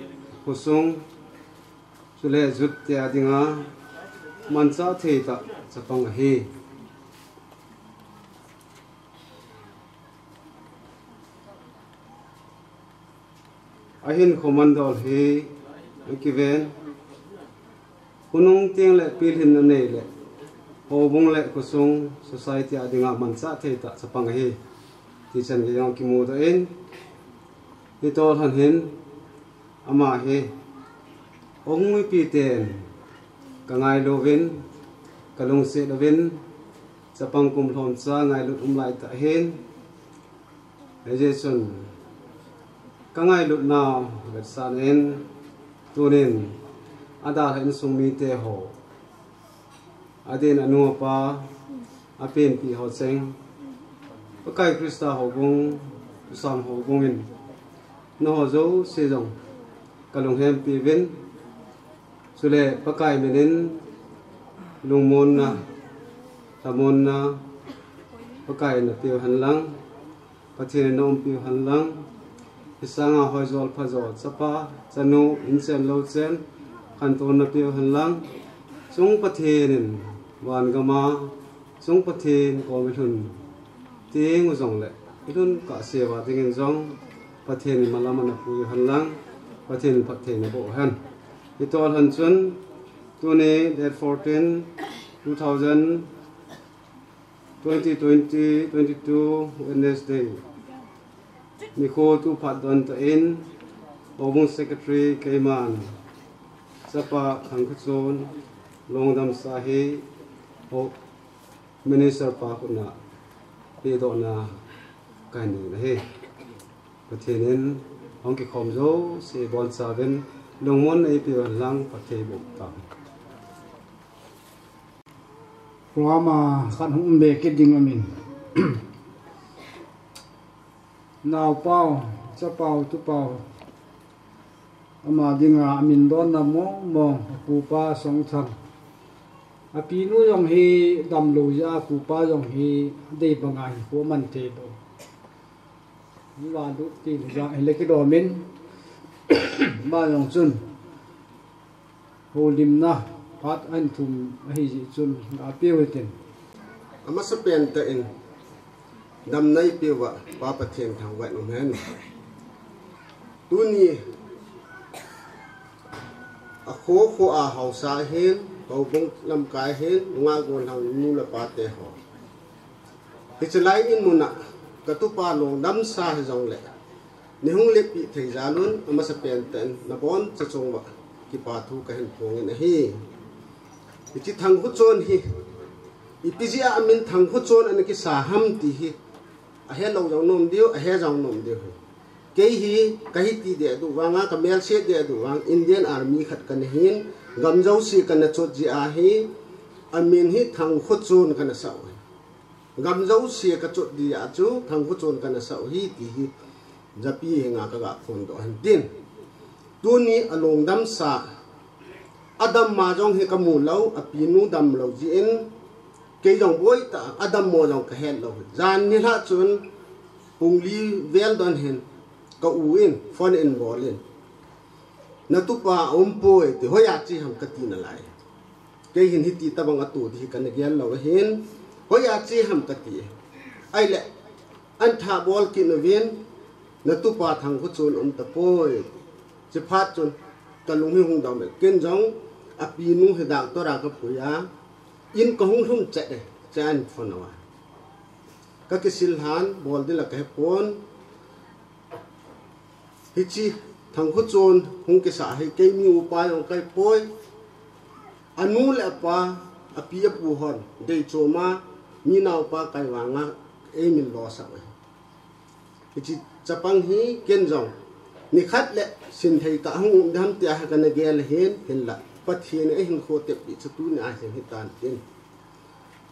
khosung, chule jut tia dinga manchah thei tah chapang ahi. Ahinkho mandol hi akiven, khonung teng le pilhin anei le, houbung le khosung society a dinga manchah thei tah chapang ahi, ti chan gei jong kimudoh in, hitobang hin ama hi houbung mipi ten kangailu uvin, kalungset uvin, chapang kum lhomcha ngailut um laitah ahin, hijeh chun kangailutnau vetsahnan, tunin adalha insung mite ho, adeh in anu apa, apenpi ho cheng, Pakai Christa houbung, Pu Sam houbung in nangho jouse jong kalunghempi uvin, chule Pakai min in lungmonna, lhamonna, Pakai in napeu henlang, Pathen in naumpiu henlang, hisanga hoijol phajol, chapa chanu, inchen louchen, khantouna napeu henlang, chung Pathen in van gama, chung Pathen kom ilhun teng u jongle, ilhun kahseuva dingin jong Pathen in malam anapui henlang, Pathen in phatthei naboh hen. Hitobang chun, tuni date fourteen, two thousand, twenty twenty, twenty-two, Wednesday nikho tu phat don tah in, houbung secretary keiman, chapa Thangkhochon longdamsa hi, ho minister pa khutna pedohna kahin nei ahi. Pathen in hung kikhom jouse bonchauvin lungmon eipiu henlang, phatthei boh tauhen. Program a khat hung um be kit ding aum in. Naopau, chapau, tupau, ama dinga amin donna mong mong, apupa Songthang. Apinu jong hi damlou jeh a, apupa jong hi adei banga hinkho aman thei lou. Hiva lut tin jong hile kidom in, ama jong chun houlimna phat ahin thum ahi jeh chun, gapeu hitin. Amasapen tah in damna eipeuva Pa Pathen thangvah in um hen. Tuni akho kho a haosa hin, houbung lamkai hin, nunga golhang nu le pa te ho, hiche lai in muna katupa longdamsa hijongle, nei hung leppi thei jal un, amasapen tah in naboncha chunguva kipa thu kahin phongin ahi. Hiche Thangkhochon hi, ipi jeh a amin Thangkhochon ana kisa ham ti hi, ahelou jong nom diu, ahe jong nom diu hi. Kei hi kahiti deh duh vanga, kamelse deh duh vang, Indian Army khat kana hin, gam jouse kana chot jeh ahi, amin hi Thangkhochon kana sah u hi. Gam jouse kachot jeh a chu Thangkhochon kana sah u hi ti hi, japi henga kaga phondoh hen tin. Tuni alongdamsa, adamma jong hi kamu lou, apinu damlou jeh in, kei jong boitah a adammo jong kahet lou. Jan nilhah chun pung li vel don hin ka u in phone in bol in, Natupa aumpoi ti, hoiya che ham kati nalai. Kei hin hiti tabang atoh ding hi kana gel lou ahin, hoiya che ham kati. Ahile, ahin thah bol kit uvin, natupa Thangkhochon aum tapoi. Chuphat chun kalung hi hung dong e, ken jong apinu hi doctor a kapui a, in kahung lhun chet e, chea ahin phone uva. Kakisil lhan, bol ding la kahepon. Hiche Thangkhochon hung kisah hi keini upa jong kahipoi. Anu le apa, api apu hon deichom a, mi naopa kahi vanga eimin losah e. Hiche chapang hi ken jong nikhat le sinthei kah hung um ding ham tia hi kana gel ahin, hinla Pathen in eihinkho teppi chu tunia hin hitan tin.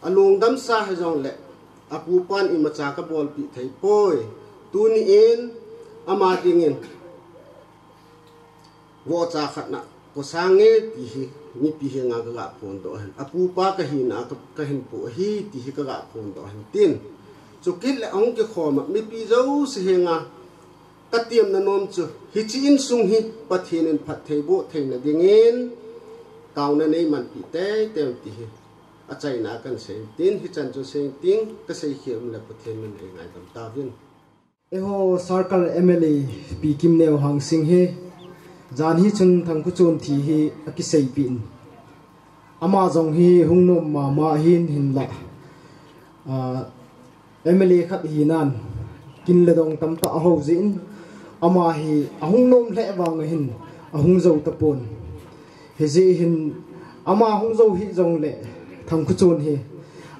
Alungdamsa hijongle apupan imacha kabolpeh theipoi. Tuni in ama dingin vohcha khat na kosang e ti hi mipi henga kaga phondoh ahin, apupa kahina a ka, kahinpoh ahi ti hi kaga phondoh ahin tin. Chukit le ahung kikhom a mipi jouse henga katemna nom chu, hiche insung hi Pathen in phattheiboh theina dingin taona neimanpeh teitei un ti hi achaina a kahin sei in tin, hichan chu seiting, kaseikhel um le Pathen min eingaidam tauvin. Eiho Circle M L A Pi Kimneo Hangsing hi jan hi chun Thangkhochon thi hi akiseipeh in, ama jong hi hung nom mama ahin, hinla M L A khat hinan kin le dong tamtah ahou jeh in, ama hi ahung nom lheh vang ahin, ahung jou tapon. Hijeh hin ama hung jou hih jongle Thangkhochon hi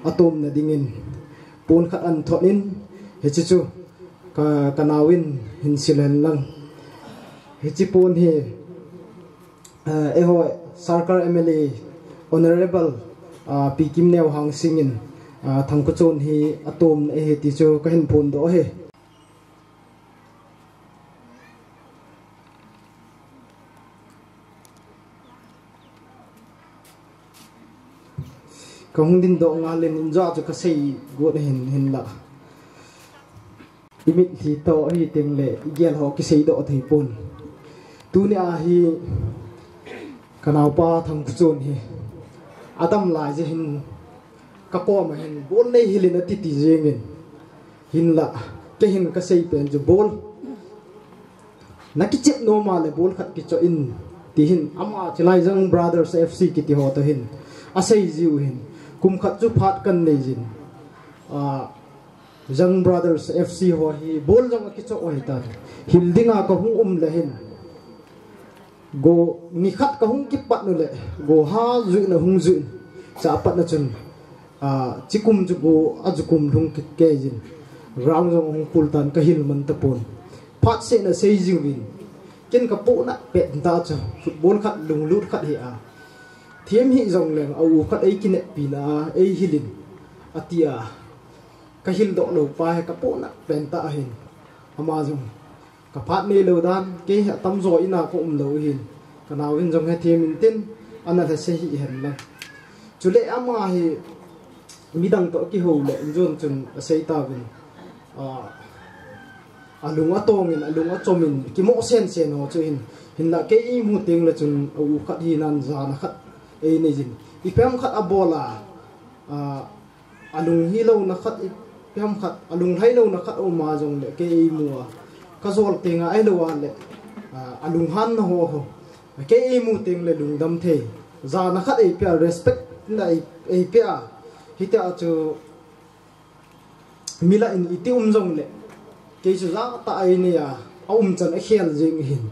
atomna dingin pon khat ahin thot in, hiche chu ka, kanaovin hin sil hen lang. Hiche pon hi eiho Circle M L A Honourable Pi Kimneo Hangsing in Thangkhochon hi atomna ahi ti chu kahin phondoh ahi. Kahung dindoh ngal in, injah chu kasei got ahin, hinla imitlhi toh ahi tengle igel ho kiseidoh theipon. Tunia hi kanaopa Thangkhochon hi adam lai jeh hin kakoma hin bol neihil in atiti jengin, hinla keihin kaseipen chu bol nakichep nom a le bol khat kichoh in, ti hin ama chilai Young Brothers F C kiti ho toh hin aseijiu hin, kum khat chu phat kanei jin, Young Brothers F C ho hi bol jong akichoh u ahitan, hil dinga kahung um le hin go nikhat kahung kipat u le go ha juina hung juin, chapatna chun chukum chu go ajukum lhung kikei jin, ground jong ahung kul tan, kahil man tapon. Phatsehna seijiuvin, ken kapohnat pentah chu football khat lunglut khat hi a, them hih jongleng a u khat eikineppi na a eihil in, atia kahildoh lou pa hi kapohnat pentah ahin, ama jong kaphat neilou dan, kei hi atamjo in a kaum lou hin, kanaovin jong hethem intin, ana lhase hih hen lang. Chule ama hi midang toh akihou le injon chun asei tauvin, alung atongin, alung achomin, kimoh sensen ho chu hin, hinla kei eimu tengle chun a u khat hinan jana khat einei jin, iphem khat abol a, alung hilouna khat, iphem khat alunglhai louna khat aum a jongle kei eimu a, kajol tenga ahilou a le alunghanna ho ho, kei eimu tengle lungdam thei, jana khat eipeh a, respect na eipeh a, hitia chu milah in iti um jongle kei chu jahtah a einei a, aumchan akhel jeng ahin.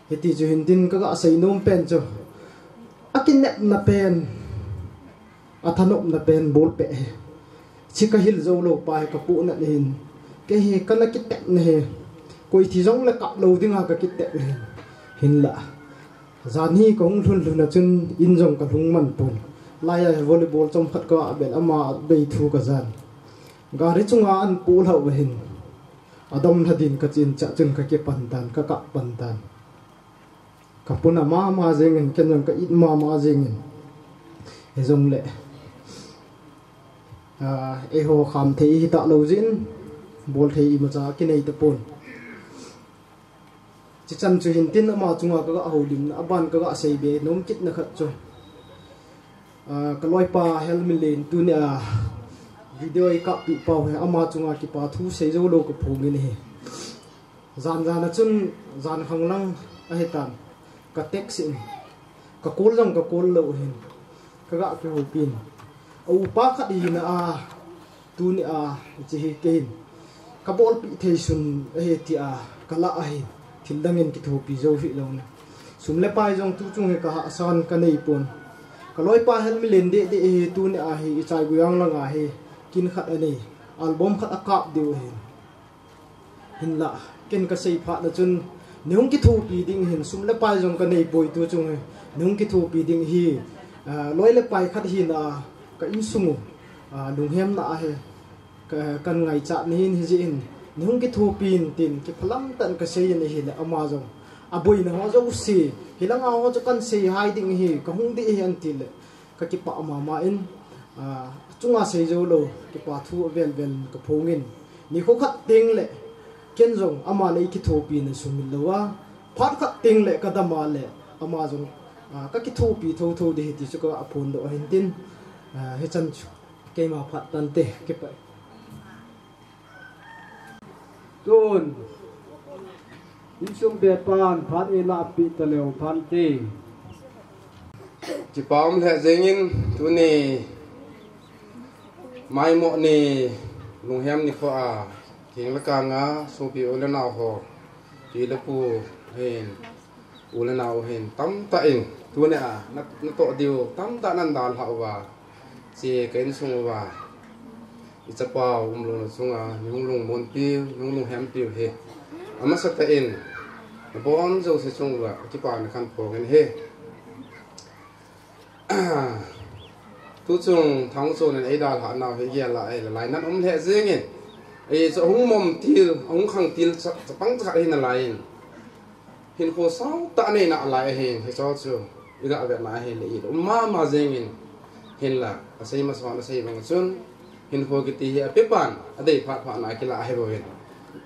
Hiti chu hintin kaga seinom pen chu, akinepna pen, athanopna pen bolpeh hi, hiche kahil joulou pa hi kapohnat ahin, kei hi kana kitepna hi, koi thi jongle kap lou dinga kakitep ahin, hinla jan hi kahung lhun lhun a chun in jong kalhung man pon. Laiya hi volleyball chomkhat kavah bel ama bei thu kajan, gari chunga ahin polhah uva hin, adamlha din kachen chah chun kakipan tan, kakap pan tan. Kapuna mama jengin, ken jong ka-it mama jengin. Hijongle eiho khamthei hitahlou jeh in, bolthei imacha kinei tapon. Chichan chu hintin ama chunga kaga houlimna, aban kaga seibe nom kitna khat chu. Ah, kaloipa Helmilen tunia video eikapeh pau hi ama chunga kipa thu seijou lou kaphongin ahi. Jan jan a chun jan khanglang ahitan. Ka text in. Ka call jong ka call lou hin. Kaga kihoupin. A upa khat hina a, tunia, hiche hi keihin kabolpeh thei sun ahi tia kalah ahi. Thil dangin kithopi jou hilou na. Sum le pai jong tuchung hi kahahsan kanei pon. Kaloipa Helmilen deh deh hi tunia hi ichai guiang langa hi kin khat anei. Album khat akap diu ahi. Hinlah, ken kasei phat na chun, neihung kithopi ding hin, sum le pai jong kanei poi tuchung hi, neihung kithopi ding hi, ah, loi le pai khat hina, ka insung u, ah, lunghemna ahi, ka, kan ngaichat nahin hijeh in, neihung kithopi in tin, kiphalam tah in kasei in ahile, ama jong, aboina ho jouse, hilanga ho chu kan seihai ding hi, kahung ding hi anti le, kakipah mama in, ah, chunga seijou lou, kipa thu avel vel kaphongin. Nikho khat teng le, ken jong ama le eikithopi na sumil lou a, phat khat teng le kadam a le, ama jong, ah, kakithopi thotho ding hi ti chu kaphondoh ahin tin, ah, hichan chu keima phat tante, kipah. Tun, insung bepan phat eilahpeh taleu phante. Kipa um lheh jengin tuni maimo ni lunghem nikho a, keng le kang a sopi u le nao ho, pi le pu hin, u le nao hin tamtah in, tunia, na, natoh diu tamtah nan dalhah uva, che ka insung uva, ichapau umlouna chunga neihung lungmonpiu, neihung lunghempiu hi amasatah in, nabon jouse chung uva kipana kaphongin ahi. Tuchung Thangchon in eidalhah nau hi gel a ahile lainat um lheh jengin, ei chu ahung mom til, ahung khang til cha, chapang cha khat ahi nalai in, hinkho sautah neina lai ahin, hicho chu iga vetna ahile i um mama jengin, hinla asei masang asei bang chun, hinkho kiti hi apepan adei phat phat na kila ahi bouvin,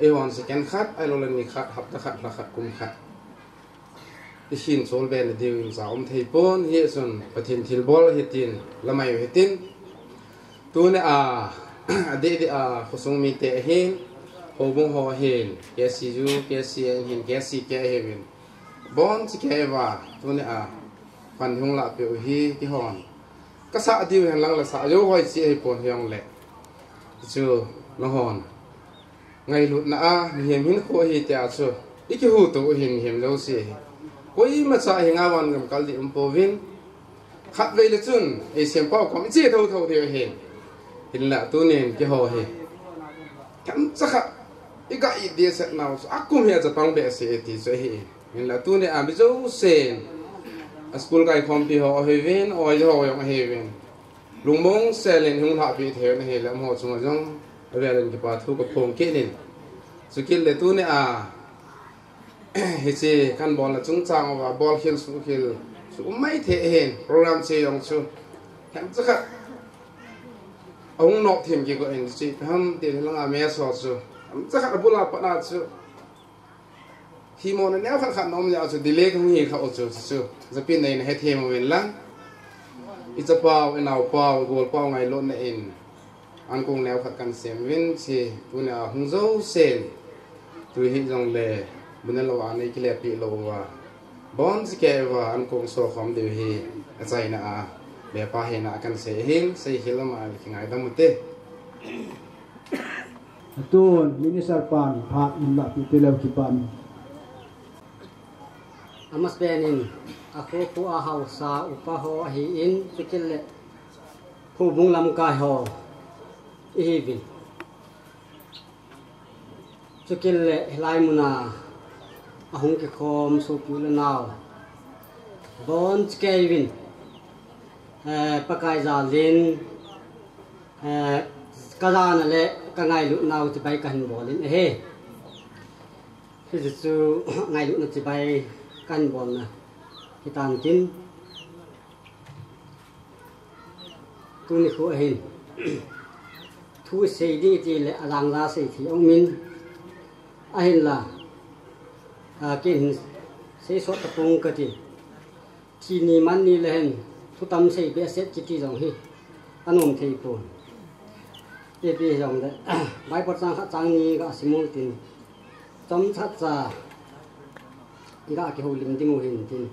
eihon second khat, ahiloule ni khat, hapta khat, lha khat, kum khat, ihin cholbe na diu in cha um thei pon, hichun Pathen thilbol hitin, lamai u hitin, tunia, adeh deh a khosung mite ahin, houbung ho ahin, KCU, KCA ahin, KCK ahiuvin, boncha kei uva, tunia, pan hung lahpeh u hi keihon kasah diu hen lang la sah jou hoi chi ahipon hijongle, chu nahon ngailutna a mihem hinkho ahi tia chu ikihuhto u ahin, mihem jouse hi. Koimacha hi ngavan gam kal ding umpouvin, khatvei le chun eisempau kom iche thotho diu ahin. Hinla tunin keiho hi themcha khat iga it dehset nau chu akum hi achapang behseh e ti chu ahi. Hinla tunia mi jousen, a school kaikhompi ho ahiuvin, oja ho jong ahiuvin, lungmong selin hung lhahpeh thei u ahile amaho chunga jong avelin kipa thu kaphong kit in. Chukit le tunia hiche kabolna chungchang uva bolkhel suhkhel chu um maithei ahin, program che jong chu themcha khat ahung nop them kigo in, hiche ham tin hilanga mess ho chu themcha khat abul a pat a chu himona neokhat khat na um jeh a chu delay kahung hi kha u chu, chu chu japin neina hethem uvin lang, ichapau, inaopau, igolpau ngailutna in ankong neokhat kahin sem uvin, che tunia hung jousen, tu hijongle bu nelou a nei kilepeh lou uva, boncha kei uva ankong sokhom diu hi achaina a bepa hina a kahin sei ahin, seikhel um a kingaidam ute. Atun minister pan phat in lahpeh taleu kipah in. Amasapen in, akho kho a haosa upa ho ahin, chukit le houbung lamkai ho ihiuvin, chukit le hilai muna ahung kikhom sopi u le nao, boncha kei uvin, eh, Pakai jalin, eh, kajana le kangailutnau chibai kahin bolin ahi. Hiche chu ngailutna chibai kahin bolna hitan tin, tuni kho ahin thu isei ding itile alangja sei thei aumin, ahinla A, ken hin seisot tapong kati. Thi ni man ni le hin thutam sei behseh kiti jong hi anom thei pon. Ipi jongle Bible chang khat chang ni ga simul tin, chomcha cha ga kihoulim ding u hin tin.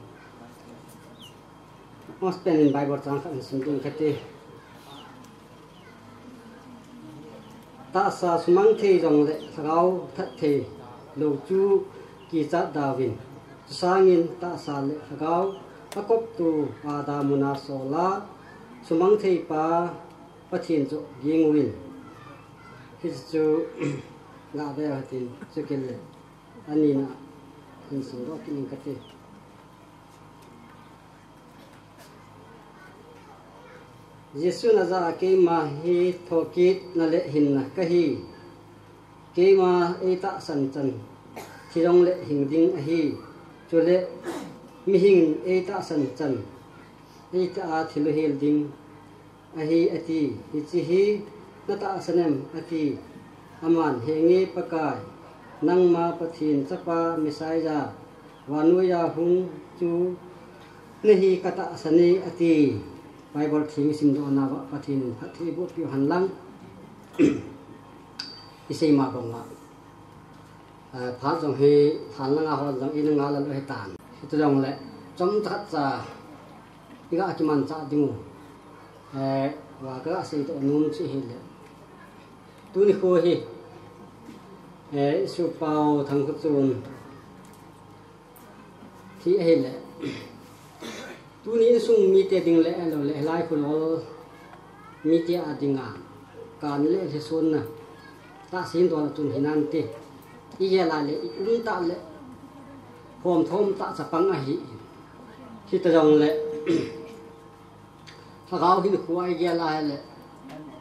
Mospen in Bible chang khat sim ding kati. Tahsa sumang thei jongle lhagao that thei lou chu kichat dauvin. Chusangin tahsa le lhagao akoptu a damuna sola sumang thei pa Pathen chu ging uvin. Hichu ga ve u hitin, chukit le anina hin sim doh kit ing kati. Jesun ajah a, keima hi thokitna le hinna kahi. Keima eitahsan chan thi jongle hing ding ahi. Chule mihing eitahsan chan eiti a thil u hel ding ahi ati. Hiche hi natahsan em ati. Aman, henge Pakai, nangma Pathen Chapa Messiah, vannoi a hung chu nahi katahsan e ati. Bible theng isim doh nauva Pathen in phatthei eiboh piu hen lang. Isei ma banga, eh, phat jong hi thanlanga hon jong ina ngal lou hitan. Hichu jongle chomcha cha iga kimanchah ding u, eh, va kasei doh nom chu hile, tuni kho hi, eh, Sopau Thangkhochun thi ahile, tuni insung mite ding le, ahilou le hilai khulou mite a dinga kan le lhisonna tahsa hin dol a chun hinante. Igel a le i um tah le khom thom tah chapang ahi. Hita jongle lhagao hinkho a igel a hile,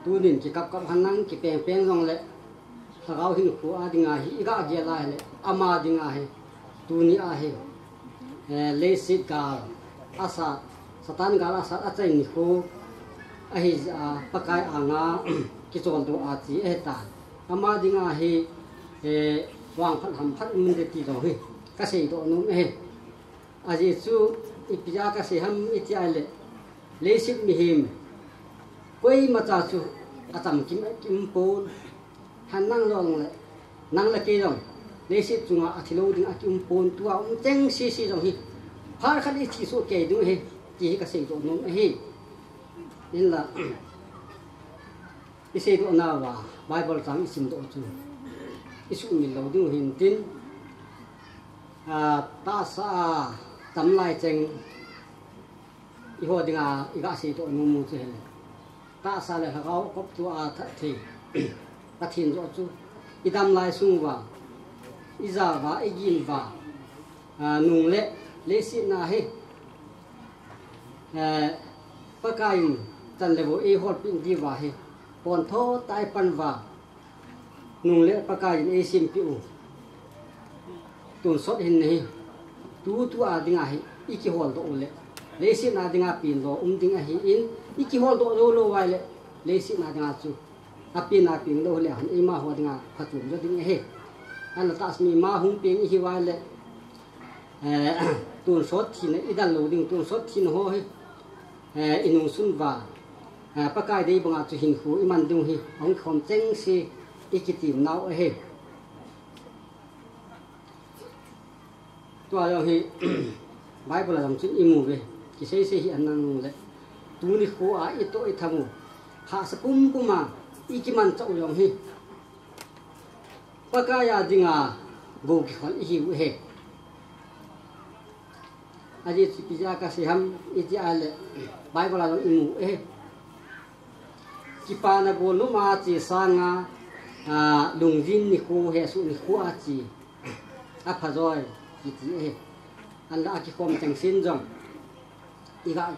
tunin kikap kap hen lang, kipeng peng jongle lhagao hinkho a dinga hi iga gel a hile, ama dinga hi tuni a hi, eh, leiset gal asat, Satan gal asat achai nikho ahi jeh a Pakai anga kichol doh a che ahitan. Ama dinga hi, eh, vangphat hamphat um inte ti jong hi kasei doh nom ahi. Ajeh chu ipi a kasei ham iti a le, leiset mihem koimacha chu achamkim aum pon. Hen nang jong le, nang le kei jong leiset chunga athilou ding akium pon, tua um cheng sese jong hi phat khat ithi soh kei ding ahi, ti hi kasei doh nom ahi. Hinla isei doh nauva Bible chang isim doh chu isuhmil lou ding u hintin, a, tahsa a tam lai cheng eiho dinga iga sei doh nom u chu hile, tahsa le lhagao koptu a that thei Pathen joh chu idam lai sung uva, ija uva, igin uva, a, nung le leiset na hi, eh, Pakai in chan le vo eiholpeh diuva hi pontho tah a ipan uva, nung le Pakai in eisempeh u tonsot hinna hi tutu a dinga hi ikihol doh u le, leiset na dinga pen lou um ding ahin, ikihol doh lou lou uva le, leiset na dinga chu apen a pen lou le hen, eimaho dinga phachom jo ding ahi. Ahinla tahsa mi ma hung peng ihi uva le, eh, tonsot thina idal lou ding, tonsot thina ho hi, eh, inungsun uva, eh, Pakai dei banga chu hinkho iman ding u hi ahung khom cheng se ikitem nau ahi. Tua jong hi Bible a jong chun imu uve. Kisei sei hi ahin nang le, tuni kho a itoh itham u, hahsa pumpum a ikimanchah u jong hi Pakai a dinga gou kikhol ihiu ahi. Ajeh chu ipi jeh a kasei ham iti a le, Bible a jong imu ahi. Kipana bol nom a che sanga, a, lungjin nikho, hesoh nikho a che aphajoi kiti ahi. Ahinla akikhom chengsen jong iga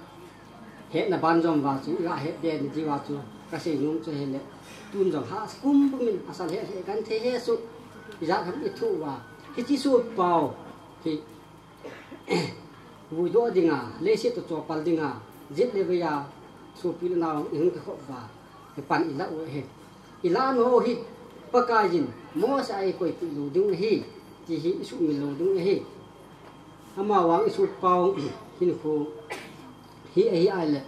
hetna ban jom uva chu, iga het be diuva chu kasei nom chu hile, tun jong hahsa pumpum in asal hesoh, genthei hesoh, ijat ham ithoh uva, hiche Sopau hi vuidoh dinga, leiset toh chopal dinga, jet le veiya sopi le nao ihung kikhop uva, ipan ilah u ahi. Ilah nau hi Pakai in Mose a eikoipeh lou ding u ahi. Ti hi i sumil lou ding ahi. Amavang i sopau hinkho hi ahi ahile,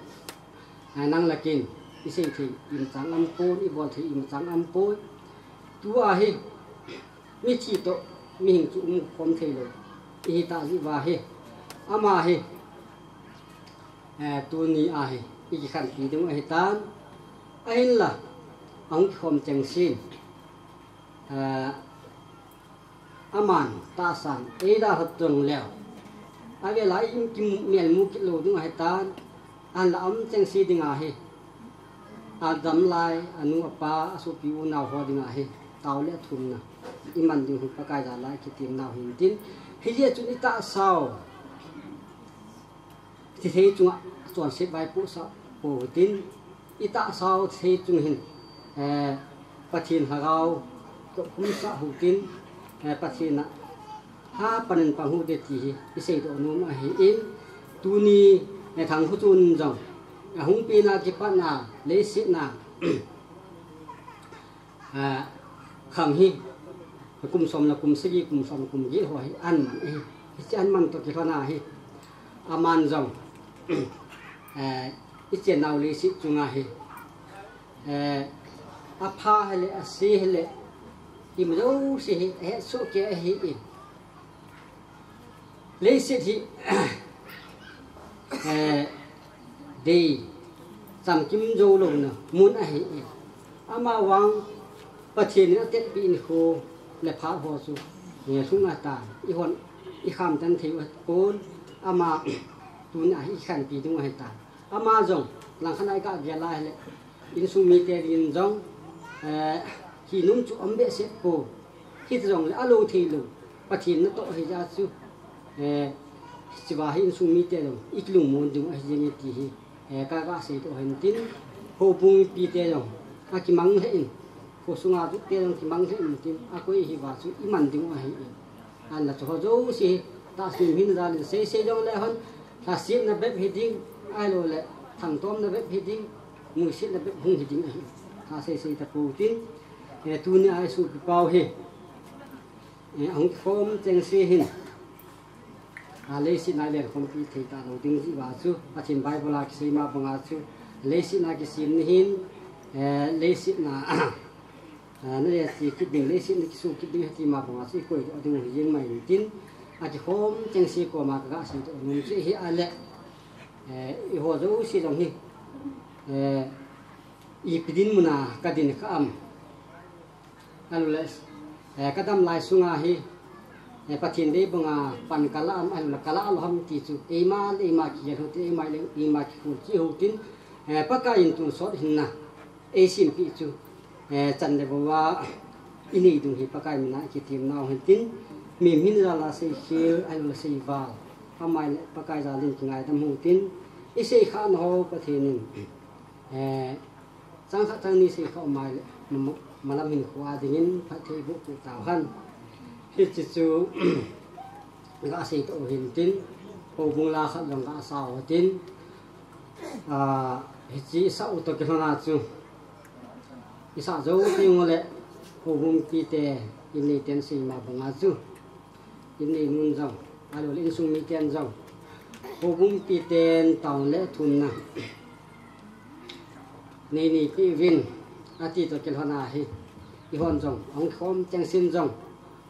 a, nang lakin i sei thei imacha aumpoi, i bol thei imacha aumpoi. Tua hi mithi toh mihing chu umkhom thei lou i hita jeh uva hi, ama hi, eh, tuni a hi i kikhenpi ding ahitan. Ahinla, ahung kikhom chengsen, eh, aman tahsan eidalha jongleu, avel a i kimelmu kit lou ding ahitan. Ahinla aum chengse dinga hi, adam lai, anu apa, asopi unau ho dinga hi, tao le thumna i man ding hi Pakai jal a i kitemnau hintin. Hijeh chun i tahsau thithei chunga chonset vaipohsah pou hitin, i tahsau thithei chung hin, eh, Pathen lhagao toh khumsah hitin, eh, Pathen a hapan in pang hite ti hi i seidoh nom ahin, tuni, eh, Thangkhochun jong, eh, ahung pen a kipat a leiset a a, khang hi, kum som le kum sagi, kum som le kum get ho hi aman ahi. Hiche aman toh kilhon a hi, aman jong, eh, i chennau leiset chunga hi, eh, apha hile, ase hile, ima jouse hi ahet soh kei ahin. Leiset hi, eh, dei, chamkim jou louna mun ahi. Amavang Pathen in atetpeh hinkho le phat ho chu, eh, lhung ahitan, eihon i khamtan thei u ahipon, ama tuni a hi i khenpi ding ahitan. Ama jong langkhat a i kagel a hile, insung mite din jong, eh, hinom chu aum behseh poi. Hiti jongle alou thei lou, Pathen natoh ahi jeh chun, eh, hiche va hi insung mite jong i kilungmon ding ahi jenge ti hi, eh, ka, kaseidoh hintin, houbung mipite jong, akimang lheh in, khosunga jute jong kimang lheh in tin, akoi ahi va chu i man ding ahin. Ahinla chu ho jouse hi, tahsan hinjal in seisei jongle hon, lhasetna bep hiding, ahilouleh thangtomna bep hiding, nuisetna bep hung hiding ahi. Lhaseisei tapou tin, eh, tuni a i sopipau hi, eh, ahung kikhom chengse hin, a, leiset a i lenkhompi thei talou ding jeh uva chu, Pathen Bible a kisei ma banga chu, leiset a kisemna hin, eh, leiset a, a, naletchih kit ding, leiset a kisu kit ding hiti ma banga chu i koidoh ding u hi jeng mai intin, akikhom chengse koma kaga seidoh nom chu hi ahile, eh, eiho jouse jong hi, eh, ipi dinmun a kadin kha am, ahilouleh, eh, kadam lai sunga hi, eh, Pathen dei banga pan kalah am, ahilouleh kalah lou ham ti chu, eima le eima kigel u hitin, eima le eima kikhol cheh u hitin, eh, Pakai in tonsot hinna eisempeh chu, eh, chan le vouva inei ding hi Pakai mina kitemnau hintin, mihem hin jal a seikhel, ahilouleh seival, amaile Pakai jal in kingaidam u hitin, i seikhah nau ho Pathen in, eh, chang khat chang ni seikhah u maile, ma, ma, malam hinkho a dingin phatthei boh peh tauhen. Hiche chu, kaseidoh u hintin, houbung la khat jong kasah u hitin, a, hiche isah u toh kilhon a chu, isah jou teng uleh, houbung mipite, inneiten sei ma banga chu, inneinun jong, ahilouleh insung miten jong, houbung mipiten taona le thumna nei neipeh uvin, ati toh kilhon a hi, eihon jong ahung khom chengsen jong,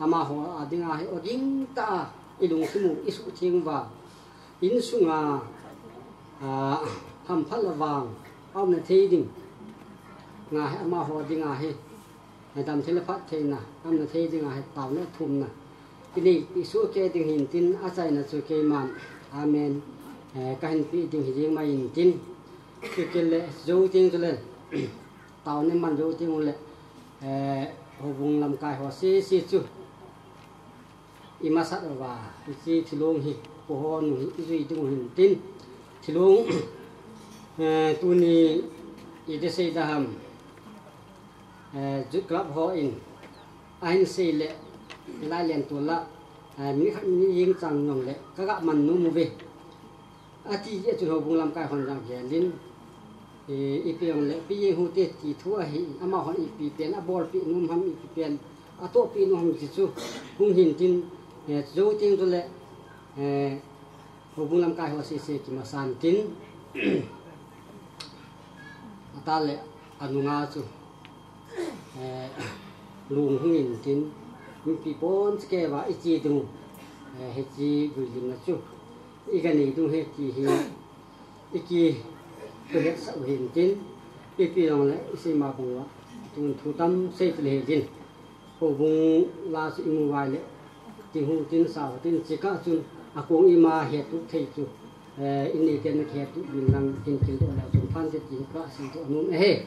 amaho a dinga hi ogin tah a ilungthim u isuhtheng uva, insunga, a, hamphat le vang aumna thei ding nga hi amaho dinga hi, eh, damthei le phattheina aumna thei dinga hi taona thumna inei, isoh kei ding hintin, achaina chu keiman, amen, eh, kahin peh ding hi jeng mai intin, chukit le jou teng chule, taona man jou teng uleh, eh, houbung lamkai ho sese chu imasat uva, hiche thilong hi, poho nung hi ijui ding u hintin, thilong, eh, tuni iti sei ding ham, eh, Youth Club hon ahin sei le, hilai lentol a, eh, minute khat minute jeng chang jongle kaga man nom uve. Ati jeh chun houbung lamkai hon jong gelin, eh, ipi jongle, ipi jeng u hite ti thu ahi, amahon ipi pen abolpeh nom ham, ipi pen Atohpi nom ham ti chu hung hin tin, eh, jou teng chule, eh, houbung lamkai ho sese kimasan tin, ata le anunga chu, eh, lung hung in tin, mipi pon chikeva iche ding, eh, hiche guilimna chu iga nei ding ahi ti hi, iki, tu hetsah u hin tin, ipi jongle, isei ma bang uva, tun thu tam sei tu le hi din. Houbung la chu imu uva le, tin hu tin sa tin chikah chun, akong ima hetup thei chu, eh, in neiten na hetup bin lang tin kil doh le chun phan te ti kasei doh nom e.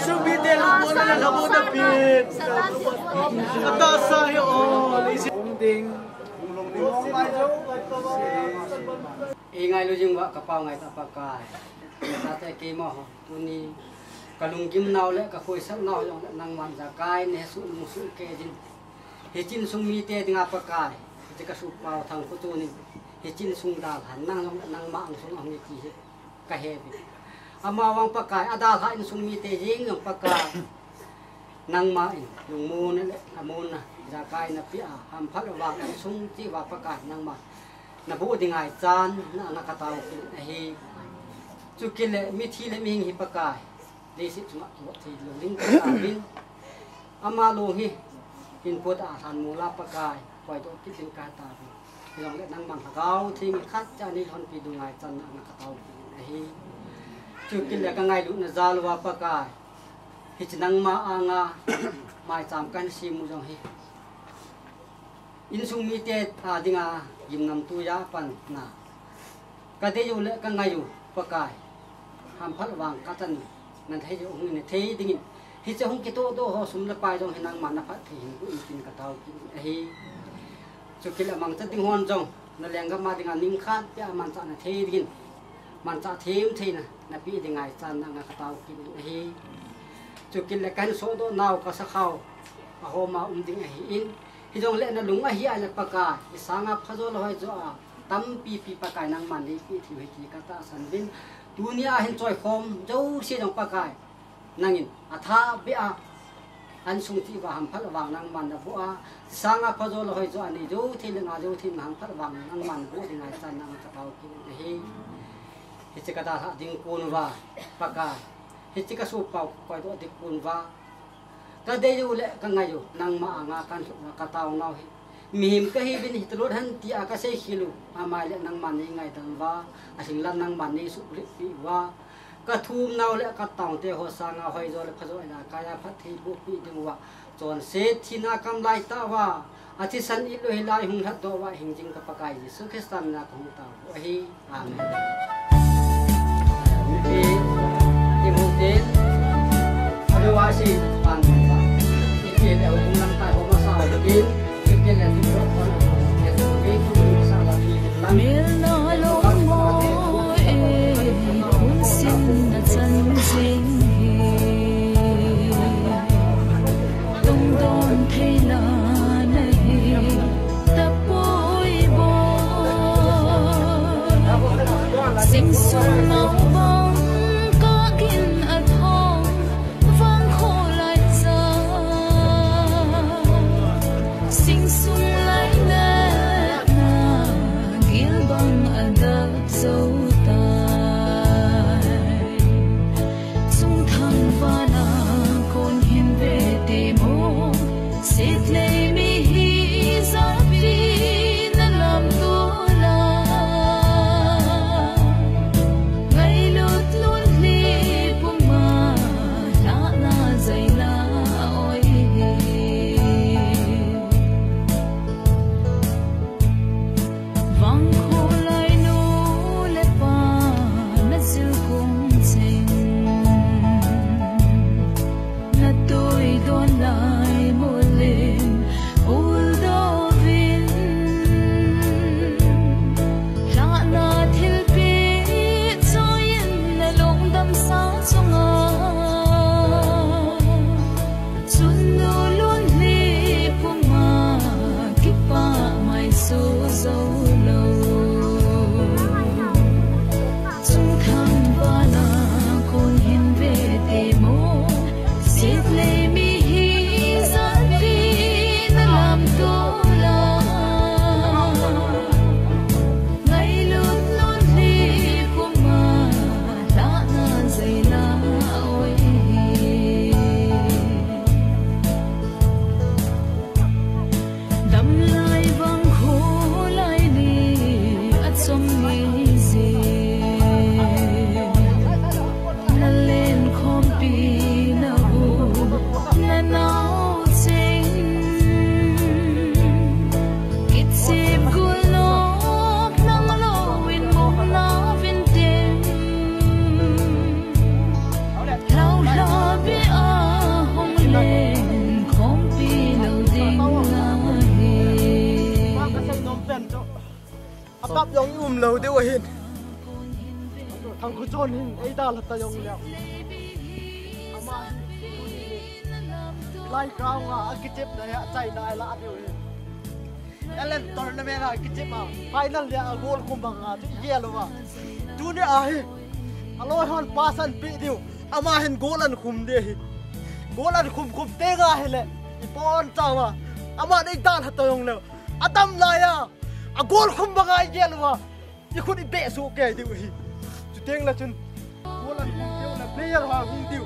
Sumite lungmonna le lhamonna pin. Atahsa hi o, leiset ding. Eingailu jing uva ka Pau ngaitah Pakai. Tate keima ho, tuni ka lunggim nau le ka khoisah nau jong le nangman jakai nahesoh namusoh kei jin. Hiche insung mite dinga Pakai, hiche ka sopi u Thangkhotunin, hiche insung dalhan nang jong le nangma angsung ahung hi ti hi kahe uve. Amavang Pakai, adalhah insung mite jeng jong Pakai, nangman lungmonna le lhamonna jakai napeh a, hamphat vang insung cheh uva Pakai, nangman naboh ding ngaichat na anga ka tao kit ahi. Chukit le mithi le mihing hi Pakai, leiset chunga kivoh thei lou ding kataovin. Ama long hi hinput a lhan mol a Pakai, koidoh kit ding kataovin. Hijongle nangman Lhagao Theng khat cha neilhonpi ding ngaichat na anga ka tao kit ahi. Chukit le ka ngailutna jal uva Pakai, hiche nangma anga maicham kahin sem u jong hi insung mite a dinga gimnamtui a panna ka deiu le ka ngaiu Pakai, hamphat vang kachan nathei u hung in thei dingin, hiche hung kitohdoh ho sum le pai jong hi nangman naphatthei hin boh in tin ka tao kit ahi. Chukit le amangcha ding hon jong na lenggam a dinga ning khat peh a manchah na thei dingin, manchah themtheina napeh ding ngaichat na anga ka tao kit ahi. Chukit le kahin sohdoh nau ka sakhao ahoma um ding ahin, hijongle nalung ahi a le Pakai, i sanga phajo le hoijo a tampipi Pakai nangman neipeh thei u ahi ti ka tahsan uvin. Tunia hin choikhom jouse jong Pakai, nangin athah beh a insung cheh uva hamphat vang nangman naboh a, sanga phajo le hoijo a nei jou thei le ngah jou thei na hamphat vang nangman boh ding ngaichat na anga ka tao kit ahi. Hiche ka dalhah ding kon uva Pakai, hiche ka sopi u koidoh ding kon uva ka deiu le ka ngaiu nangma anga kahin lhut uva ka tao nau hi, mihem kahiuvin hitilut hen tia ka seikhel u, amaile nangman neingaidam uva, alhinglam nangman neisuhkit peh uva, ka thum nau le ka taona te ho sanga hoijo le phajo a jakai a phatthei bohpeh ding uva, chonset thina kam laitah uva, athisan itlou hilai hung lhatdoh uva hing jing ka Pakai Jesu Christa mina kahung tao u ahi. Amen. Mipi, imu tin, aduasi pan, ipi le hung lam tai ho masa tin, ipi le tu ko, ipi tu masa la ti lam. Mil na long mo e, hun sin na chan jing hi. Tungdon theina nahi tapoi boi. Singsung nau bang ka gin athong vang kho lai cha. Singsung lai le na gil bang adak zo tai. Chungthang vana kon hin ve ti mo, sitlei mi hi zapi na lam tu la. Lo deu ahin. Thangkhochon hin eidalha ta jongleu, ama hi lai ground a akichepna hi achaina alah deu ahin. L N tournament a kichep a final a goal khum banga chu igel uva. Tuni ahi, aloi hon pass anpeh diu. Ama hin goal ahin khum ding ahi. Goal ahin khum khum teng ahile, ibonchauva, ama eidalha ta jongleu, adam laiya a goal khum banga igel uva, ikhut ibeh soh kei diu ahi. Chuteng le chun, goal ahin khum teng le player ho ahung diu.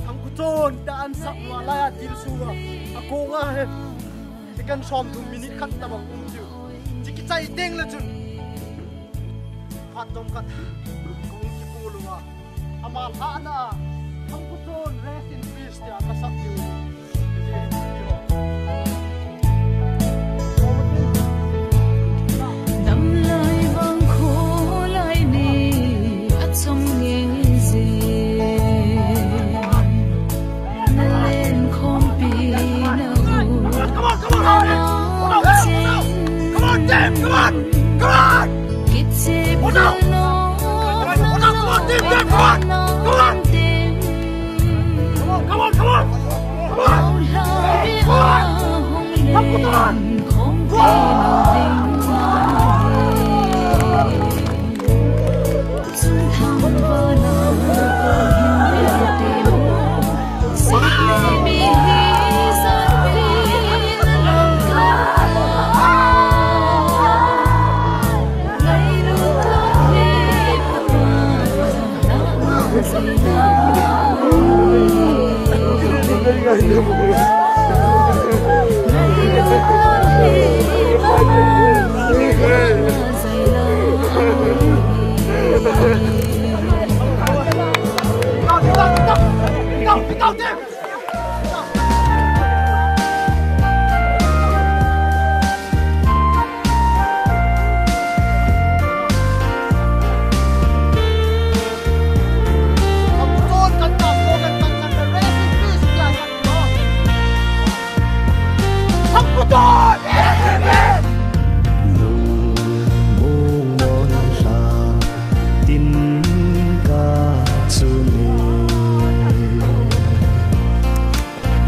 Thangkhochon tia ansap uva, laiya thil suh uva, akong ahi. Second somthum minute khat tabang um diu. Chi kichai teng le chun, phat chomkhat kahung kikol uva, ama lhahna a, Thangkhochon rest in peace tia kasap diu. Damlai vang kholai ni achom nge je. Nalen khompi na gu. Come on, come on, come on, come on, come on, come on, come on, come on, come on, come on. Kichep no. Come on, come on, come on, team, team, come on, come on. Come on, come on, come on, come on. Come on. Come on.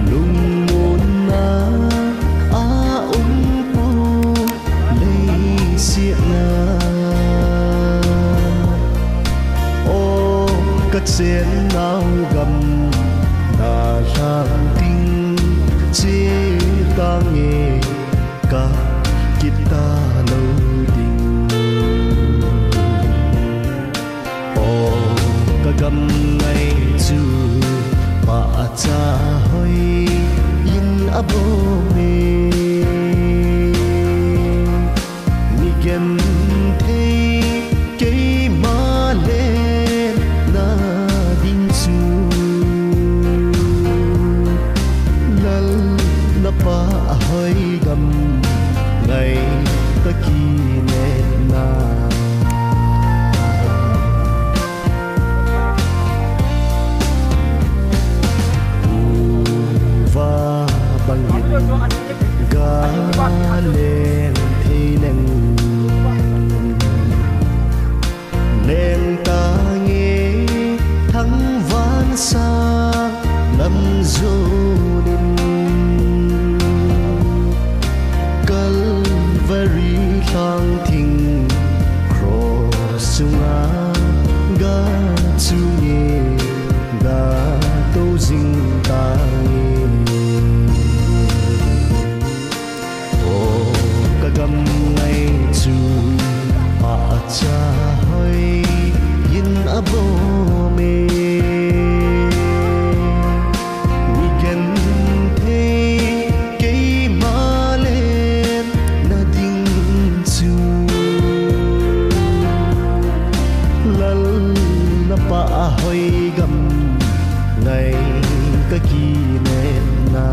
Lungmonna a umpu leisietna, o ka chennau gam na lhang ding, che tange ka kit talou ding. O ka gam ngai chu, pa a cha hoi in a bom e. Mi genthei keima lenna ding chu, Lal na pa a hoi gam ngai ka kinepna. Uva bangin ga leng thei leng, leng tange thangvahsa lam jonin, Calvary lhang thing cross chunga ga chunge ga tou jing tange. O ka gam ngai chu, pa a cha hoi in a bom e. Mi genthei keima lenna ding chu, Lal na pa a hoi gam ngai ka kinepna.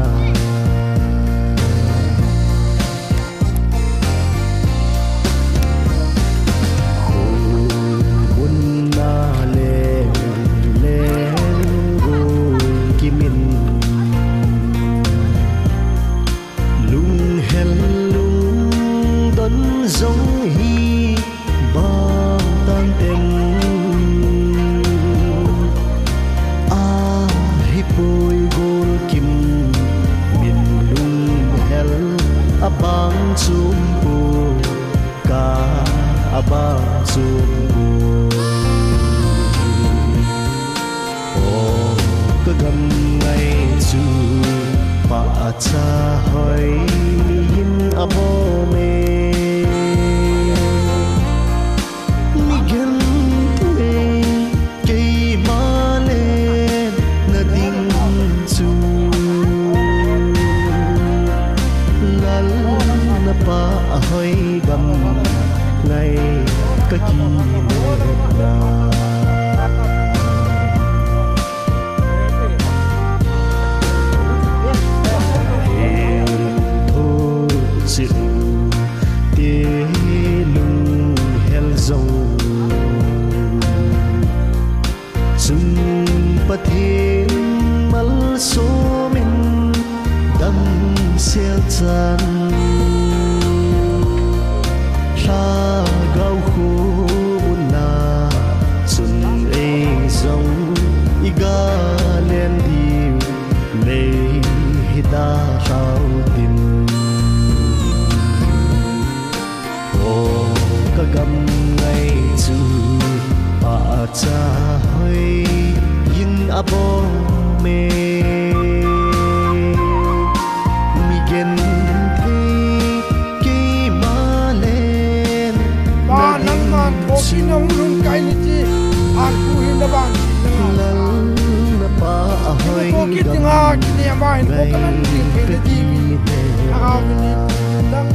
Khun mun na leng leng gu kimin, lunghel lungdon jong hi ba O ka gam ngai chu pahcha hoi in abom e. Mi genthei keima le na ding chu Lal na pa ahoi gam ngai ka kile na. Hel tho chiu te lung hel jong chun Pathen malsom in damsel chan. Lhagao khomuna chun ei jong i ga len diu lei hi dalhau tin. O ka gam ngai chu pahcha hoi in abom e. Mi genthei keima le Pa, nangman thopi nong lhun kai ni ti, an pu hin na ban ti na nga. Lal na pa ahoi gam ngai ka kile na. Thopi ti nga kine ma hin ko ka nan ti ke na ti mi. Aga mi ni pu nang.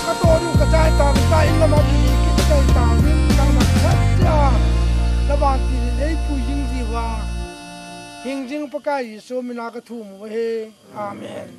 Ka to ru ka chai ta, ta in la ma ni ki chai ta, min nang na khat ja. Na ban ti ni ei pu jing ji va. Hingjing Pakai Jesu mina ka thum u ahi. Amen.